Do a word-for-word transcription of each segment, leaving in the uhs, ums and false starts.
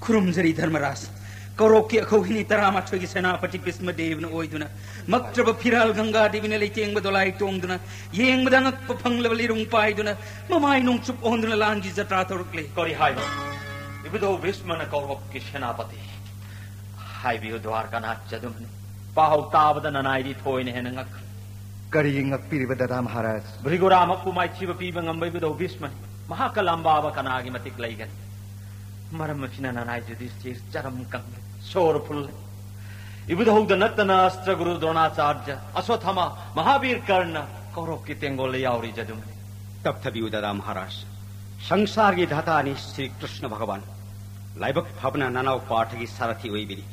ꯈꯨꯔꯨꯝꯖꯔꯤ ꯙꯔꯃꯔꯥꯖ꯫ ꯀꯧꯔꯣꯞꯀꯤ ꯑꯈꯧꯍꯤꯅꯤ ꯇꯔꯥꯃꯥꯊꯣꯏꯒꯤ ꯁꯦꯅꯥꯄꯇꯤ ꯚꯤꯁꯃ ꯗꯦꯕꯅ ꯑꯣꯏꯗꯨꯅ, ꯃꯛꯇ꯭ꯔꯕ ꯐꯤꯔꯥꯜ ꯒꯪꯒꯥ ꯗꯦꯕꯤꯅ ꯂꯩꯇꯦꯡꯕ ꯗꯣꯂꯥꯏ ꯇꯣꯡꯗꯨꯅ, ꯌꯦꯡꯕꯗ ꯑꯉꯛꯄ ꯐꯪꯂꯕ ꯂꯤꯔꯨꯡ ꯄꯥꯏꯗꯨꯅ, ꯃꯃꯥꯏ ꯅꯣꯡꯆꯨꯞ ꯑꯣꯟꯗꯨꯅ ꯂꯥꯟꯒꯤ ꯖꯇ꯭ꯔꯥ ꯇꯧꯔꯛꯂꯦ꯫ ꯀꯔꯤ ꯍꯥꯏꯕ? ꯏꯕꯨꯙꯧ ꯚꯤꯁꯃꯅ ꯀꯧꯔꯣꯞꯀꯤ ꯁꯦꯅꯥꯄꯇꯤ꯫ ꯍꯥꯏꯕꯤꯌꯨ ꯗ꯭ꯋꯥꯔꯀꯥꯅꯥꯊ ꯖꯗꯨꯃꯅꯤ꯫ ꯄꯥꯎ ꯇꯥꯕꯗ ꯅꯅꯥꯏꯗꯤ ꯊꯣꯏꯅ ꯍꯦꯟꯅ ꯉꯛꯈ꯭ꯔꯦ꯫ ꯀꯔꯤ ꯉꯛꯄꯤꯔꯤꯕ ꯗꯗꯥ ꯃꯍꯥꯔꯥꯖ? ꯚ꯭ꯔꯤꯒꯨꯔꯥꯃꯛꯄꯨ ꯃꯥꯏꯊꯤꯕ ꯄꯤꯕ ꯉꯝꯕ ꯏꯕꯨꯙꯧ ꯚꯤꯁꯃꯅꯤ꯫ ꯃꯍꯥꯛꯀ ꯂꯥꯝꯕꯥꯕ ꯀꯅꯥꯒꯤ ꯃꯇꯤꯛ ꯂꯩꯒꯅꯤ? ꯃꯔꯝ ꯑꯁꯤꯅ ꯅꯅꯥꯏ ꯌꯨꯙꯤꯁꯊꯤꯔ ꯆꯔꯝ ꯀꯪꯂꯦ, ꯁꯣꯔ ꯐꯨꯜꯂꯦ꯫ ꯏꯕꯨꯙꯧꯗ ꯅꯠꯇꯅ ꯑꯁꯇ꯭ꯔ ꯒꯨꯔꯨ ꯗ꯭ꯔꯣꯅꯥꯆꯥꯔꯖ, ꯑꯁꯣꯊꯥꯃꯥ, ꯃꯍꯥꯕꯤꯔ ꯀꯔꯅ ꯀꯧꯔꯣꯞꯀꯤ ꯇꯦꯡꯒꯣꯜꯗ ꯌꯥꯎꯔꯤ ꯖꯗꯨꯃꯅꯤ꯫ ꯇꯞꯊꯕꯤꯌꯨ ꯗꯗꯥ ꯃꯍꯥꯔꯥꯖ꯫ ꯁꯪꯁꯥꯔꯒꯤ ꯙꯥꯇꯥꯅꯤ ꯁ꯭ꯔꯤ ꯀ꯭ꯔꯤꯁꯅ ꯚꯒꯋꯥꯟ꯫ ꯂꯥꯏꯕꯛ ꯐꯕꯅ ꯅꯅꯥꯎ ꯄꯥꯔꯊꯒꯤ ꯁꯥꯔꯊꯤ ꯑꯣꯏꯕꯤꯔꯤ꯫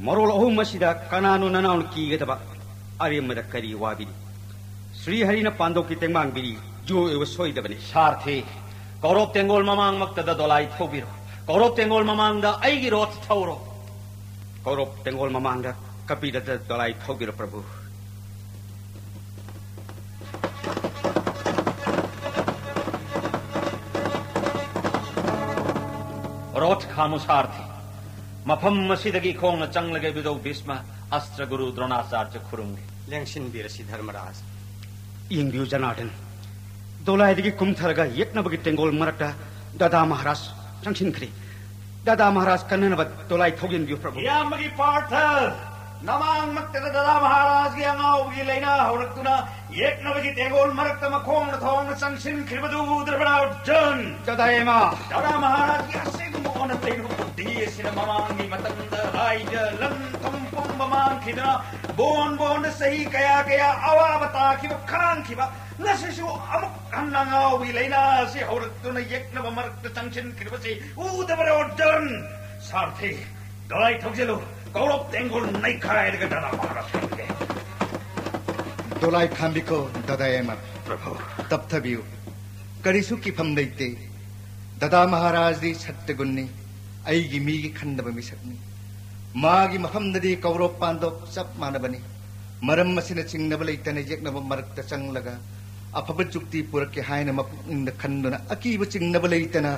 ꯃꯔꯣꯜ ꯑꯍꯨꯝ ꯑꯁꯤꯗ ꯀꯅꯥꯅꯣ ꯅꯅꯥꯎꯅ ꯀꯤꯒꯗꯕ? ꯑꯔꯦꯝꯕꯗ ꯀꯔꯤ ꯋꯥꯕꯤꯔꯤ? ꯁ꯭ꯔꯤ ꯍꯔꯤꯅ ꯄꯥꯟꯗꯣꯞꯀꯤ ꯇꯦꯡꯕꯥꯡ ꯕꯤꯔꯤ ꯖꯣꯏ ꯑꯣꯏꯕ ꯁꯣꯏꯗꯕꯅꯤ꯫ ꯁꯥꯔꯊꯤ, ꯀꯧꯔꯣꯞ ꯇꯦꯡꯒꯣꯜ ꯃꯃꯥꯡꯃꯛꯇꯗ ꯗꯣꯂꯥꯏ ꯊꯧꯕꯤꯔꯣ꯫ ꯀꯧꯔꯣꯞ ꯇꯦꯡꯒꯣꯜ ꯃꯃꯥꯡꯗ ꯑꯩꯒꯤ ꯔꯣꯊ ꯊꯧꯔꯣ꯫ ꯀꯧꯔꯣꯞ ꯇꯦꯡꯒꯣꯜ ꯃꯃꯥꯡꯗ ꯀꯄꯤꯂꯗ ꯗꯣꯂꯥꯏ ꯊꯧꯕꯤꯔꯣ ꯄ꯭ꯔꯚꯨ꯫ ꯔꯣꯊ ꯈꯥꯃꯨ ꯁꯥꯔꯊꯤ꯫ ꯃꯐꯝ ꯑꯁꯤꯗꯒꯤ ꯈꯣꯡꯅ ꯆꯪꯂꯒ ꯏꯕꯨꯙꯧ ꯚꯤꯁꯃ, ꯑꯁꯇ꯭ꯔ ꯒꯨꯔꯨ ꯗ꯭ꯔꯣꯅꯥꯆꯥꯔꯖ ꯈꯨꯔꯨꯝꯒꯦ꯫ ꯂꯦꯡꯁꯤꯟꯕꯤꯔꯁꯤ ꯙꯔꯃꯔꯥꯖ꯫ ꯌꯦꯡꯕꯤꯌꯨ ꯖꯅꯥꯔꯗꯟ, ꯗꯣꯂꯥꯏꯗꯒꯤ ꯀꯨꯝꯊꯔꯒ ꯌꯦꯛꯅꯕꯒꯤ ꯇꯦꯡꯒꯣꯜ ꯃꯔꯛꯇ ꯗꯗꯥ ꯃꯍꯥꯔꯥꯖ ꯆꯪꯁꯤꯟꯈ꯭ꯔꯦ꯫ ꯗꯗꯥ ꯃꯍꯥꯔꯥꯖ ꯀꯟꯅꯅꯕ ꯗꯣꯂꯥꯏ ꯊꯧꯖꯤꯟꯕꯤꯌꯨ ꯄ꯭ꯔꯚꯨ꯫ ꯏꯌꯥꯝꯕꯒꯤ ꯄꯥꯔꯊ, ꯅꯃꯥꯡꯃꯛꯇꯗ ꯗꯗꯥ ꯃꯍꯥꯔꯥꯖꯒꯤ ꯑꯉꯥꯎꯕꯒꯤ ꯂꯥꯏꯅꯥ ꯍꯧꯔꯛꯇꯨꯅ ꯌꯦꯛꯅꯕꯒꯤ ꯇꯦꯡꯒꯣꯜ ꯃꯔꯛꯇ ꯃꯈꯣꯡꯅ ꯊꯣꯡꯅ ꯆꯪꯁꯤꯟꯈ꯭ꯔꯤꯕꯗꯨ ꯎꯗ꯭ꯔꯕ꯭ꯔꯥ ꯑꯔꯖꯨꯟ? ꯗꯗꯥ ꯏꯃꯥ! ꯗꯗꯥ ꯃꯍꯥꯔꯥꯖꯒꯤ ꯑꯁꯤꯒꯨꯝꯕ ꯑꯣꯟꯅ ꯇꯩꯅꯕ ꯕꯨꯗꯙꯤ ꯑꯁꯤꯅ ꯃꯃꯥꯡꯒꯤ ꯃꯇꯝꯗ ꯔꯥꯏꯖ ꯂꯝ ꯊꯨꯝ ꯄꯨꯝꯕ ꯃꯥꯡꯈꯤꯗꯨꯅ ꯕꯣꯟ ꯕꯣꯟꯗ ꯆꯍꯤ ꯀꯌꯥ ꯀꯌꯥ ꯑꯋꯥꯕ ꯇꯥꯈꯤꯕ ꯈꯥꯡꯈꯤꯕ, ꯉꯁꯤꯁꯨ ꯑꯃꯨꯛ ꯍꯟꯅ ꯑꯉꯥꯎꯕꯒꯤ ꯂꯥꯏꯅꯥ ꯑꯁꯤ ꯍꯧꯔꯛꯇꯨꯅ ꯌꯦꯛꯅꯕ ꯃꯔꯛꯇ ꯆꯪꯁꯤꯟꯈ꯭ꯔꯤꯕꯁꯤ ꯎꯗꯕꯔ ꯑꯔꯖꯨꯟ? ꯁꯥꯔꯊꯤ, ꯗꯣꯂꯥꯏ ꯊꯧꯖꯤꯜꯂꯨ, ꯀꯧꯔꯣꯞ ꯇꯦꯡꯒꯣꯜ ꯅꯩꯈꯥꯏꯔꯒ ꯗꯗꯥ ꯃꯍꯥꯔꯥꯖ ꯈꯪꯒꯦ꯫ ꯗꯣꯂꯥꯏ ꯈꯥꯝꯕꯤꯈꯣ ꯗꯗꯥ ꯌꯥꯏꯃ꯫ ꯄ꯭ꯔꯚꯨ꯫ ꯇꯞꯊꯕꯤꯌꯨ, ꯀꯔꯤꯁꯨ ꯀꯤꯐꯝ ꯂꯩꯇꯦ꯫ ꯗꯗꯥ ꯃꯍꯥꯔꯥꯖꯗꯤ ꯁꯠꯇꯒꯨꯟꯅꯤ, ꯑꯩꯒꯤ ꯃꯤꯒꯤ ꯈꯟꯗꯕ ꯃꯤꯁꯛꯅꯤ꯫ ꯃꯥꯒꯤ ꯃꯐꯝꯗꯗꯤ ꯀꯧꯔꯣꯞ ꯄꯥꯟꯗꯣꯞ ꯆꯞ ꯃꯥꯟꯅꯕꯅꯤ꯫ ꯃꯔꯝ ꯑꯁꯤꯅ ꯆꯤꯡꯅꯕ ꯂꯩꯇꯅ ꯌꯦꯛꯅꯕ ꯃꯔꯛꯇ ꯆꯪꯂꯒ ꯑꯐꯕ ꯆꯨꯛꯇꯤ ꯄꯨꯔꯛꯀꯦ ꯍꯥꯏꯅ ꯃꯄꯨꯛꯅꯤꯡꯗ ꯈꯟꯗꯨꯅ ꯑꯀꯤꯕ ꯆꯤꯡꯅꯕ ꯂꯩꯇꯅ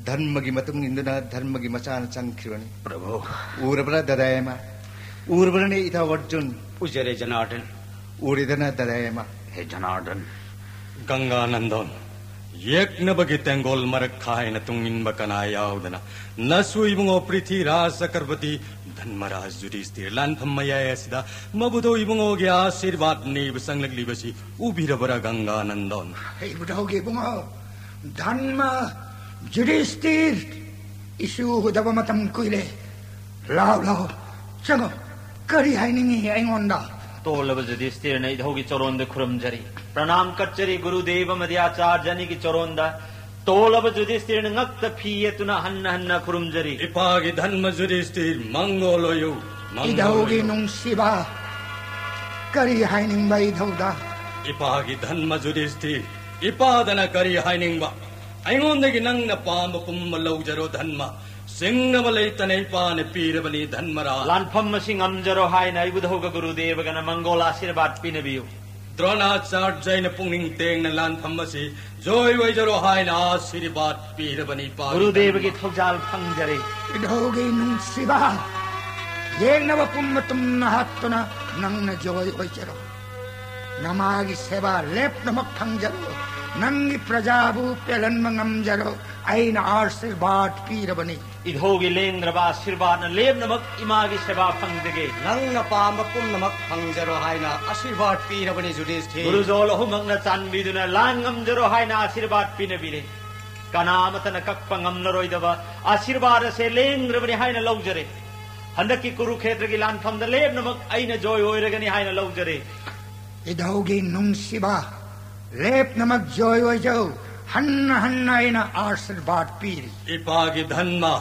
ꯙꯔꯃꯒꯤ ꯃꯇꯨꯡ ꯏꯟꯗꯨꯅ ꯙꯔꯃꯒꯤ ꯃꯆꯥꯅ ꯆꯪꯈꯤꯕꯅꯤ꯫ ꯄ꯭ꯔꯚꯨ꯫ ꯎꯔꯕ꯭ꯔꯥ ꯗꯗꯥꯌꯦꯃ? ꯎꯔꯕ꯭ꯔꯅꯦ ꯏꯊꯧ ꯑꯔꯖꯨꯟ? ꯎꯖꯔꯦ ꯖꯅꯥꯔꯗꯟ꯫ ꯎꯔꯦꯗꯅ ꯗꯗꯥꯌꯦꯃ? ꯍꯦ ꯖꯅꯥꯔꯗꯟ꯫ ꯒꯪꯒꯥ ꯅꯟꯗꯣꯟ, ꯌꯦꯛꯅꯕꯒꯤ ꯇꯦꯡꯒꯣꯜ ꯃꯔꯛ ꯈꯥꯏꯅ ꯇꯨꯡꯏꯟꯕ ꯀꯅꯥ ꯌꯥꯎꯗꯅ ꯅꯁꯨ ꯏꯕꯨꯡꯉꯣ ꯄ꯭ꯔꯤꯊꯤꯔꯥꯖ ꯆꯀ꯭ꯔꯕꯔꯇꯤ ꯙꯟꯃꯔꯥꯖ ꯌꯨꯙꯤꯁꯇꯤꯔ ꯂꯥꯟꯐꯝ ꯃꯌꯥꯏ ꯑꯁꯤꯗ ꯃꯕꯨꯙꯧ ꯏꯕꯨꯡꯉꯣꯒꯤ ꯑꯥꯁꯤꯔꯕꯥꯗ ꯅꯤꯕ ꯆꯪꯂꯛꯂꯤꯕꯁꯤ ꯎꯕꯤꯔꯕꯔꯥ ꯒꯪꯒꯥ ꯅꯟꯗꯣꯟ? ꯍꯦ ꯏꯕꯨꯙꯧꯒꯤ ꯏꯕꯨꯡꯉꯣ, ꯙꯟꯃ ꯌꯨꯙꯤꯁꯇꯤꯔ, ꯏꯁꯨ ꯎꯗꯕ ꯃꯇꯝ ꯀꯨꯏꯔꯦ꯫ ꯂꯥꯎ, ꯂꯥꯎ, ꯆꯪꯉꯣ꯫ ꯀꯔꯤ ꯍꯥꯏꯅꯤꯡꯉꯤ ꯑꯩꯉꯣꯟꯗ? ꯇꯣꯜꯂꯕ ꯌꯨꯙꯤꯁꯇꯤꯔꯅ ꯏꯙꯧꯒꯤ ꯆꯣꯔꯣꯟꯗ ꯈꯨꯔꯨꯝꯖꯔꯤ꯫ ꯄ꯭ꯔꯅꯥꯝ ꯀꯠꯆꯔꯤ ꯒꯨꯔꯨꯗꯦꯕ ꯑꯃꯗꯤ ꯑꯥꯆꯥꯔꯌ ꯑꯅꯤꯒꯤ ꯆꯣꯔꯣꯟꯗ꯫ ꯇꯣꯜꯂꯕ ꯌꯨꯙꯤꯁꯇꯤꯔꯅ ꯉꯛꯇ ꯐꯤ ꯌꯦꯠꯇꯨꯅ ꯍꯟꯅ ꯍꯟꯅ ꯈꯨꯔꯨꯝꯖꯔꯤ꯫ ꯏꯄꯥꯒꯤ ꯙꯟꯃ ꯌꯨꯙꯤꯁꯇꯤꯔ, ꯃꯪꯒꯣꯜ ꯑꯣꯏꯌꯨ, ꯃꯪꯒꯣꯜ ꯏꯙꯧꯒꯤ ꯑꯣꯏꯌꯨ꯫ ꯅꯨꯡꯁꯤꯕ, ꯀꯔꯤ ꯍꯥꯏꯅꯤꯡꯕ ꯏꯙꯧꯗ? ꯏꯄꯥꯒꯤ ꯙꯟꯃ ꯌꯨꯙꯤꯁꯇꯤꯔ, ꯏꯄꯥꯗꯅ ꯀꯔꯤ ꯍꯥꯏꯅꯤꯡꯕ? ꯑꯩꯉꯣꯟꯗꯒꯤ ꯅꯪꯅ ꯄꯥꯝꯕ ꯄꯨꯝꯕ ꯂꯧꯖꯔꯣ ꯙꯟꯃ꯫ ꯆꯤꯡꯅꯕ ꯂꯩꯇꯅ ꯏꯄꯥꯅ ꯄꯤꯔꯕꯅꯤ ꯙꯟꯃꯔꯥꯖ꯫ ꯂꯥꯟꯐꯝ ꯑꯁꯤ ꯉꯝꯖꯔꯣ ꯍꯥꯏꯅ ꯏꯕꯨꯙꯧꯒ ꯒꯨꯔꯨꯗꯦꯕꯒꯅ ꯃꯪꯒꯣꯜ ꯑꯥꯁꯤꯔꯕꯥꯗ ꯄꯤꯅꯕꯤꯌꯨ꯫ ꯗ꯭ꯔꯣꯅꯥꯆꯥꯔꯖꯩꯅ ꯄꯨꯛꯅꯤꯡ ꯇꯦꯡꯅ ꯂꯥꯟꯐꯝ ꯑꯁꯤ ꯖꯣꯏ ꯑꯣꯏꯖꯔꯣ ꯍꯥꯏꯅ ꯑꯥꯁꯤꯔꯕꯥꯗ ꯄꯤꯔꯕꯅꯤ ꯏꯄꯥꯒꯤ ꯒꯨꯔꯨꯗꯦꯕꯒꯤ ꯙꯟꯃ꯫ ꯊꯧꯖꯥꯜ ꯐꯪꯖꯔꯦ꯫ ꯏꯙꯧꯒꯤ ꯅꯨꯡꯁꯤꯕ, ꯌꯦꯛꯅꯕ ꯄꯨꯝꯕ ꯇꯨꯝꯅ ꯍꯥꯠꯇꯨꯅ ꯅꯪꯅ ꯖꯣꯏ ꯑꯣꯏꯖꯔꯣ꯫ ꯅꯃꯥꯒꯤ ꯁꯦꯕꯥ ꯂꯦꯞꯅꯃꯛ ꯐꯪꯖꯔꯣ꯫ ꯅꯪꯒꯤ ꯄ꯭ꯔꯖꯥꯕꯨ ꯄꯦꯜꯍꯟꯕ ꯉꯝꯖꯔꯣ꯫ ꯑꯩꯅ ꯑꯥꯁꯤꯔꯕꯥꯗ ꯄꯤꯔꯕꯅꯤ꯫ ꯏꯙꯧꯒꯤ ꯂꯦꯡꯗ꯭ꯔꯕ ꯑꯥꯁꯤꯔꯕꯥꯗꯅ ꯂꯦꯞꯅꯃꯛ ꯏꯃꯥꯒꯤ ꯁꯦꯕꯥ ꯐꯪꯖꯒꯦ꯫ ꯅꯪꯅ ꯄꯥꯝꯕ ꯄꯨꯝꯅꯃꯛ ꯐꯪꯖꯔꯣ ꯍꯥꯏꯅ ꯑꯥꯁꯤꯔꯕꯥꯗ ꯄꯤꯔꯕꯅꯤ ꯌꯨꯙꯤꯁꯇꯤꯔ꯫ ꯒꯨꯔꯨꯖꯣꯜ ꯑꯍꯨꯝꯃꯛꯅ ꯆꯥꯟꯕꯤꯗꯨꯅ ꯂꯥꯟ ꯉꯝꯖꯔꯣ ꯍꯥꯏꯅ ꯑꯥꯁꯤꯔꯕꯥꯗ ꯄꯤꯅꯕꯤꯔꯦ꯫ ꯀꯅꯥ ꯑꯃꯠꯇꯅ ꯀꯛꯄ ꯉꯝꯂꯔꯣꯏꯗꯕ ꯑꯥꯁꯤꯔꯕꯥꯗ ꯑꯁꯦ ꯂꯦꯡꯗ꯭ꯔꯕꯅꯤ ꯍꯥꯏꯅ ꯂꯧꯖꯔꯦ꯫ ꯍꯟꯗꯛꯀꯤ ꯀꯨꯔꯨꯈꯦꯇ꯭ꯔꯒꯤ ꯂꯥꯟꯐꯝꯗ ꯂꯦꯞꯅꯃꯛ ꯑꯩꯅ ꯖꯣꯏ ꯑꯣꯏꯔꯒꯅꯤ ꯍꯥꯏꯅ ꯂꯧꯖꯔꯦ꯫ ꯏꯙꯧꯒꯤ ꯅꯨꯡꯁꯤꯕ, ꯂꯦꯞꯅꯃꯛ ꯖꯣꯏ ꯑꯣꯏꯖꯧ꯫ ꯍꯟꯅ ꯍꯟꯅ ꯑꯩꯅ ꯑꯥꯁꯤꯔꯕꯥꯗ ꯄꯤꯔꯤ꯫ ꯏꯄꯥꯒꯤ ꯙꯟꯃ,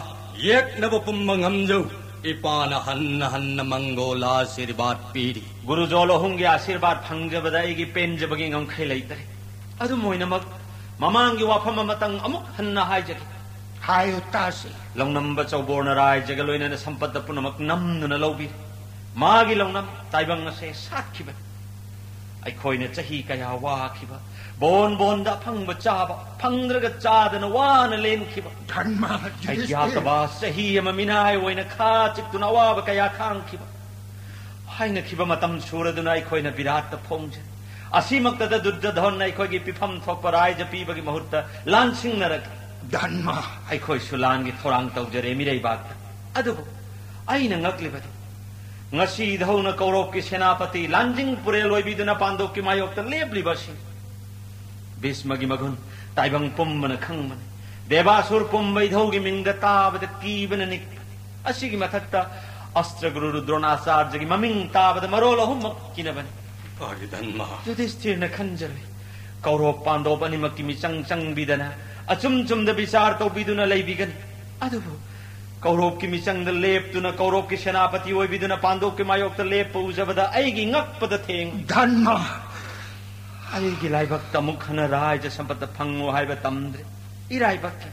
ꯌꯦꯛꯅꯕ ꯄꯨꯝꯕ ꯉꯝꯖꯧ꯫ ꯏꯄꯥꯅ ꯍꯟꯅ ꯍꯟꯅ ꯃꯪꯒꯣꯜ ꯑꯥꯁꯤꯔꯕꯥꯗ ꯄꯤꯔꯤ꯫ ꯒꯨꯔꯨꯖꯣꯜ ꯑꯍꯨꯝꯒꯤ ꯑꯥꯁꯤꯔꯕꯥꯗ ꯐꯪꯖꯕꯗ ꯑꯩꯒꯤ ꯄꯦꯟꯖꯕꯒꯤ ꯉꯝꯈꯩ ꯂꯩꯇ꯭ꯔꯦ꯫ ꯑꯗꯨꯝ ꯑꯣꯏꯅꯃꯛ ꯃꯃꯥꯡꯒꯤ ꯋꯥꯐꯝ ꯑꯃꯇꯪ ꯑꯃꯨꯛ ꯍꯟꯅ ꯍꯥꯏꯖꯒꯦ꯫ ꯍꯥꯏꯌꯨ ꯇꯥꯁꯤ꯫ ꯂꯧꯅꯝꯕ ꯆꯧꯕꯣꯔꯅ ꯔꯥꯏꯖꯒ ꯂꯣꯏꯅꯅ ꯁꯝꯄꯠꯇ ꯄꯨꯝꯅꯃꯛ ꯅꯝꯗꯨꯅ ꯂꯧꯕꯤꯔꯤ꯫ ꯃꯥꯒꯤ ꯂꯧꯅꯝ ꯇꯥꯏꯕꯪ ꯑꯁꯦ ꯁꯥꯠꯈꯤꯕꯅꯤ꯫ ꯑꯩꯈꯣꯏꯅ ꯆꯍꯤ ꯀꯌꯥ ꯋꯥꯈꯤꯕ, ꯕꯣꯟ ꯕꯣꯟꯗ ꯑꯐꯪꯕ ꯆꯥꯕ, ꯐꯪꯗ꯭ꯔꯒ ꯆꯥꯗꯅ ꯋꯥꯅ ꯂꯦꯟꯈꯤꯕ, ꯙꯔꯃ, ꯑꯩꯒ꯭ꯌꯥꯇꯕꯥꯁ ꯆꯍꯤ ꯑꯃ ꯃꯤꯅꯥꯏ ꯑꯣꯏꯅ ꯈꯥ ꯆꯤꯛꯇꯨꯅ ꯑꯋꯥꯕ ꯀꯌꯥ ꯈꯥꯡꯈꯤꯕ, ꯍꯥꯏꯅꯈꯤꯕ ꯃꯇꯝ ꯁꯨꯔꯗꯨꯅ ꯑꯩꯈꯣꯏꯅ ꯕꯤꯔꯥꯠꯇ ꯐꯣꯡꯖꯩ꯫ ꯑꯁꯤꯃꯛꯇꯗ ꯗꯨꯔꯖꯣꯙꯟꯅ ꯑꯩꯈꯣꯏꯒꯤ ꯄꯤꯐꯝ ꯊꯣꯛꯄ ꯔꯥꯏꯖ ꯄꯤꯕꯒꯤ ꯃꯍꯨꯠꯇ ꯂꯥꯟꯁꯤꯡꯅꯔꯒ, ꯙꯔꯃ, ꯑꯩꯈꯣꯏꯁꯨ ꯂꯥꯟꯒꯤ ꯊꯧꯔꯥꯡ ꯇꯧꯖꯔꯦ ꯃꯤꯔꯩꯕꯥꯛꯇ꯫ ꯑꯗꯨꯕꯨ ꯑꯩꯅ ꯉꯛꯂꯤꯕꯗꯤ, ꯉꯁꯤꯗ ꯍꯧꯅ ꯀꯧꯔꯣꯞꯀꯤ ꯁꯦꯅꯥꯄꯇꯤ ꯂꯥꯟꯖꯤꯡ ꯄꯨꯔꯦꯜ ꯑꯣꯏꯕꯤꯗꯨꯅ ꯄꯥꯟꯗꯣꯞꯀꯤ ꯃꯥꯌꯣꯛꯇ ꯂꯦꯞꯂꯤꯕ ꯑꯁꯤ ꯚꯤꯁꯃꯒꯤ ꯃꯒꯨꯟ ꯇꯥꯏꯕꯪ ꯄꯨꯝꯕꯅ ꯈꯪꯕꯅꯤ꯫ ꯗꯦꯕꯥꯁꯨꯔ ꯄꯨꯝꯕ ꯏꯙꯧꯒꯤ ꯃꯤꯡꯗ ꯇꯥꯕꯗ ꯀꯤꯕꯅ ꯅꯤꯛꯄꯅꯤ꯫ ꯑꯁꯤꯒꯤ ꯃꯊꯛꯇ ꯑꯁꯇ꯭ꯔꯒꯨꯔꯨ ꯗ꯭ꯔꯣꯅꯥꯆꯥꯔꯖꯒꯤ ꯃꯃꯤꯡ ꯇꯥꯕꯗ ꯃꯔꯣꯜ ꯑꯍꯨꯝꯃꯛ ꯀꯤꯅꯕꯅꯤ꯫ ꯐꯔꯦ, ꯙꯟꯃ꯫ ꯌꯨꯙꯤꯁꯊꯤꯔꯅ ꯈꯟꯖꯔꯨꯏ, ꯀꯧꯔꯣꯞ ꯄꯥꯟꯗꯣꯞ ꯑꯅꯤꯃꯛꯀꯤ ꯃꯤꯆꯪ ꯆꯪꯕꯤꯗꯅ ꯑꯆꯨꯝ ꯆꯨꯝꯗ ꯕꯤꯆꯥꯔ ꯇꯧꯕꯤꯗꯨꯅ ꯂꯩꯕꯤꯒꯅꯤ꯫ ꯑꯗꯨꯕꯨ ꯀꯧꯔꯣꯞꯀꯤ ꯃꯤꯆꯪꯗ ꯂꯦꯞꯇꯨꯅ ꯀꯧꯔꯣꯞꯀꯤ ꯁꯦꯅꯥꯄꯇꯤ ꯑꯣꯏꯕꯤꯗꯨꯅ ꯄꯥꯟꯗꯣꯞꯀꯤ ꯃꯥꯌꯣꯛꯇ ꯂꯦꯞꯄ ꯎꯖꯕꯗ ꯑꯩꯒꯤ ꯉꯛꯄꯗ ꯊꯦꯡ꯫ ꯙꯟꯃ! ꯑꯩꯒꯤ ꯂꯥꯏꯕꯛꯇ ꯑꯃꯨꯛ ꯍꯟꯅ ꯔꯥꯏꯖ ꯁꯝꯄꯠꯇ ꯐꯪꯉꯨ ꯍꯥꯏꯕ ꯇꯝꯗ꯭ꯔꯦ꯫ ꯏꯔꯥꯏꯕꯛꯀꯤ꯫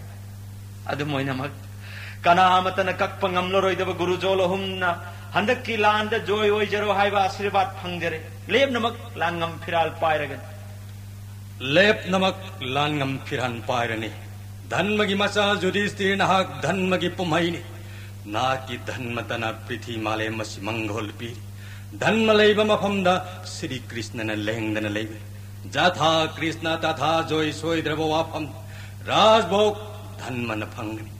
ꯑꯗꯨꯝ ꯑꯣꯏꯅꯃꯛ, ꯀꯅꯥ ꯑꯃꯠꯇꯅ ꯀꯛꯄ ꯉꯝꯂꯔꯣꯏꯗꯕ ꯒꯨꯔꯨꯖꯣꯜ ꯑꯍꯨꯝꯅ ꯍꯟꯗꯛꯀꯤ ꯂꯥꯟꯗ ꯖꯣꯏ ꯑꯣꯏꯖꯔꯣ ꯍꯥꯏꯕ ꯑꯥꯁꯤꯔꯕꯥꯗ ꯐꯪꯖꯔꯦ꯫ ꯂꯦꯞꯅꯃꯛ ꯂꯥꯟꯉꯝ ꯐꯤꯔꯥꯜ ꯄꯥꯏꯔꯒꯅꯤ꯫ ꯂꯦꯞꯅꯃꯛ ꯂꯥꯟꯉꯝ ꯐꯤꯔꯥꯜ ꯄꯥꯏꯔꯅꯤ꯫ ꯙꯟꯃꯒꯤ ꯃꯆꯥ ꯌꯨꯙꯤꯁꯊꯤꯔ, ꯅꯍꯥꯛ ꯙꯟꯃꯒꯤ ꯄꯨꯝꯍꯩꯅꯤ꯫ ꯅꯍꯥꯛꯀꯤ ꯙꯟꯃꯇꯅ ꯄ꯭ꯔꯤꯊꯤ ꯃꯥꯂꯦꯝ ꯑꯁꯤ ꯃꯪꯒꯣꯜ ꯄꯤꯔꯤ꯫ ꯙꯟꯃ ꯂꯩꯕ ꯃꯐꯝꯗ ꯁ꯭ꯔꯤ ꯀ꯭ꯔꯤꯁꯅꯅ ꯂꯦꯡꯗꯅ ꯂꯩꯕꯅꯤ꯫ ꯖꯊꯥ ꯀ꯭ꯔꯤꯁꯅ ꯇꯊꯥ ꯖꯣꯏ, ꯁꯣꯏꯗ꯭ꯔꯕ ꯋꯥꯐꯝ꯫ ꯔꯥꯖꯚꯣꯛ ꯙꯟꯃꯅ ꯐꯪꯒꯅꯤ꯫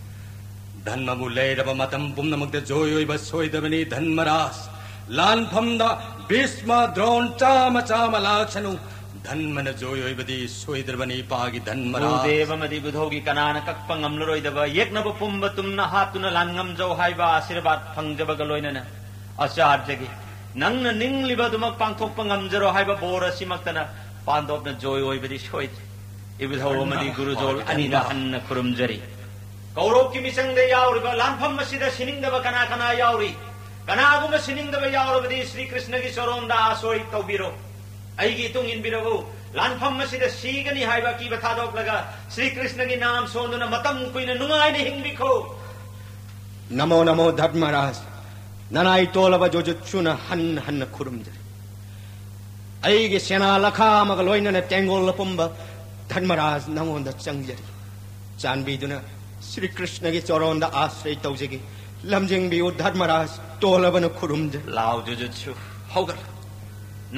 ꯙꯟꯃꯕꯨ ꯂꯩꯔꯕ ꯃꯇꯝ ꯄꯨꯝꯅꯃꯛꯇ ꯖꯣꯏ ꯑꯣꯏꯕ ꯁꯣꯏꯗ꯭ꯔꯕꯅꯤ ꯙꯟꯃꯔꯥꯖ꯫ ꯂꯥꯟꯐꯝꯗ ꯚꯤꯁꯃ ꯗ꯭ꯔꯣꯟ ꯆꯥꯃ ꯆꯥꯃ ꯂꯥꯛꯁꯅꯨ꯫ ꯙꯟꯃꯅ ꯖꯣꯏ ꯑꯣꯏꯕꯗꯤ ꯁꯣꯏꯗ꯭ꯔꯕꯅꯤ ꯏꯄꯥꯒꯤ ꯙꯟꯃꯔꯥꯖ꯫ ꯒꯨꯔꯨꯗꯦꯕ ꯑꯃꯗꯤ ꯕꯨꯙꯧꯒꯤ ꯀꯅꯥꯅ ꯀꯛꯄ ꯉꯝꯂꯔꯣꯏꯗꯕ ꯌꯦꯛꯅꯕ ꯄꯨꯝꯕ ꯇꯨꯝꯅ ꯍꯥꯠꯇꯨꯅ ꯂꯥꯟꯉꯝꯖꯧ ꯍꯥꯏꯕ ꯑꯥꯁꯤꯔꯕꯥꯗ ꯐꯪꯖꯕꯒ ꯂꯣꯏꯅꯅ ꯑꯆꯥꯔꯖꯒꯤ ꯅꯪꯅ ꯅꯤꯡꯂꯤꯕ ꯑꯗꯨꯃꯛ ꯄꯥꯡꯊꯣꯛꯄ ꯉꯝꯖꯔꯣ ꯍꯥꯏꯕ ꯕꯣꯔ ꯑꯁꯤꯃꯛꯇꯅ ꯄꯥꯟꯗꯣꯞꯅ ꯖꯣꯏ ꯑꯣꯏꯕꯗꯤ ꯁꯣꯏꯗ꯭ꯔꯦ꯫ ꯏꯕꯨꯙꯧ ꯑꯃꯗꯤ ꯒꯨꯔꯨꯖꯣꯜ ꯑꯅꯤꯗ ꯍꯟꯅ ꯈꯨꯔꯨꯝꯖꯔꯤ꯫ ꯀꯧꯔꯣꯞꯀꯤ ꯃꯤꯆꯪꯗ ꯌꯥꯎꯔꯤꯕ ꯂꯥꯟꯐꯝ ꯑꯁꯤꯗ ꯁꯤꯅꯤꯡꯗꯕ ꯀꯅꯥ ꯀꯅꯥ ꯌꯥꯎꯔꯤ? ꯀꯅꯥꯒꯨꯝꯕ ꯁꯤꯅꯤꯡꯗꯕ ꯌꯥꯎꯔꯕꯗꯤ ꯁ꯭ꯔꯤ ꯀ꯭ꯔꯤꯁꯅꯒꯤ ꯆꯣꯔꯣꯟꯗ ꯑꯥꯁꯣꯏ ꯇꯧꯕꯤꯔꯣ꯫ ꯑꯩꯒꯤ ꯏꯇꯨꯡ ꯏꯟꯕꯤꯔꯛꯎ꯫ ꯂꯥꯟꯐꯝ ꯑꯁꯤꯗ ꯁꯤꯒꯅꯤ ꯍꯥꯏꯕ ꯑꯀꯤꯕ ꯊꯥꯗꯣꯛꯂꯒ ꯁ꯭ꯔꯤ ꯀ꯭ꯔꯤꯁꯅꯒꯤ ꯅꯥꯝ ꯁꯣꯟꯗꯨꯅ ꯃꯇꯝ ꯀꯨꯏꯅ ꯅꯨꯡꯉꯥꯏꯅ ꯍꯤꯡꯕꯤꯈꯣ꯫ ꯅꯃꯣ ꯅꯃꯣ ꯙꯔꯃꯔꯥꯖ, ꯅꯅꯥꯏ ꯇꯣꯜꯂꯕ ꯖꯣꯖꯨꯠꯁꯨꯅ ꯍꯟꯅ ꯍꯟꯅ ꯈꯨꯔꯨꯝꯖꯔꯤ꯫ ꯑꯩꯒꯤ ꯁꯦꯅꯥ ꯂꯈꯥ ꯑꯃꯒ ꯂꯣꯏꯅꯅ ꯇꯦꯡꯒꯣꯜ ꯑꯄꯨꯝꯕ ꯙꯔꯃꯔꯥꯖ ꯅꯉꯣꯟꯗ ꯆꯪꯖꯔꯤ꯫ ꯆꯥꯟꯕꯤꯗꯨꯅ ꯁ꯭ꯔꯤ ꯀ꯭ꯔꯤꯁꯅꯒꯤ ꯆꯣꯔꯣꯟꯗ ꯑꯥꯁ꯭ꯔꯩ ꯇꯧꯖꯒꯦ꯫ ꯂꯝꯖꯤꯡꯕꯤꯌꯨ ꯙꯔꯃꯔꯥꯖ, ꯇꯣꯜꯂꯕꯅ ꯈꯨꯔꯨꯝꯖꯔꯤ꯫ ꯂꯥꯎ ꯖꯨꯖꯨꯠꯁꯨ, ꯍꯧꯒꯠꯂꯨ꯫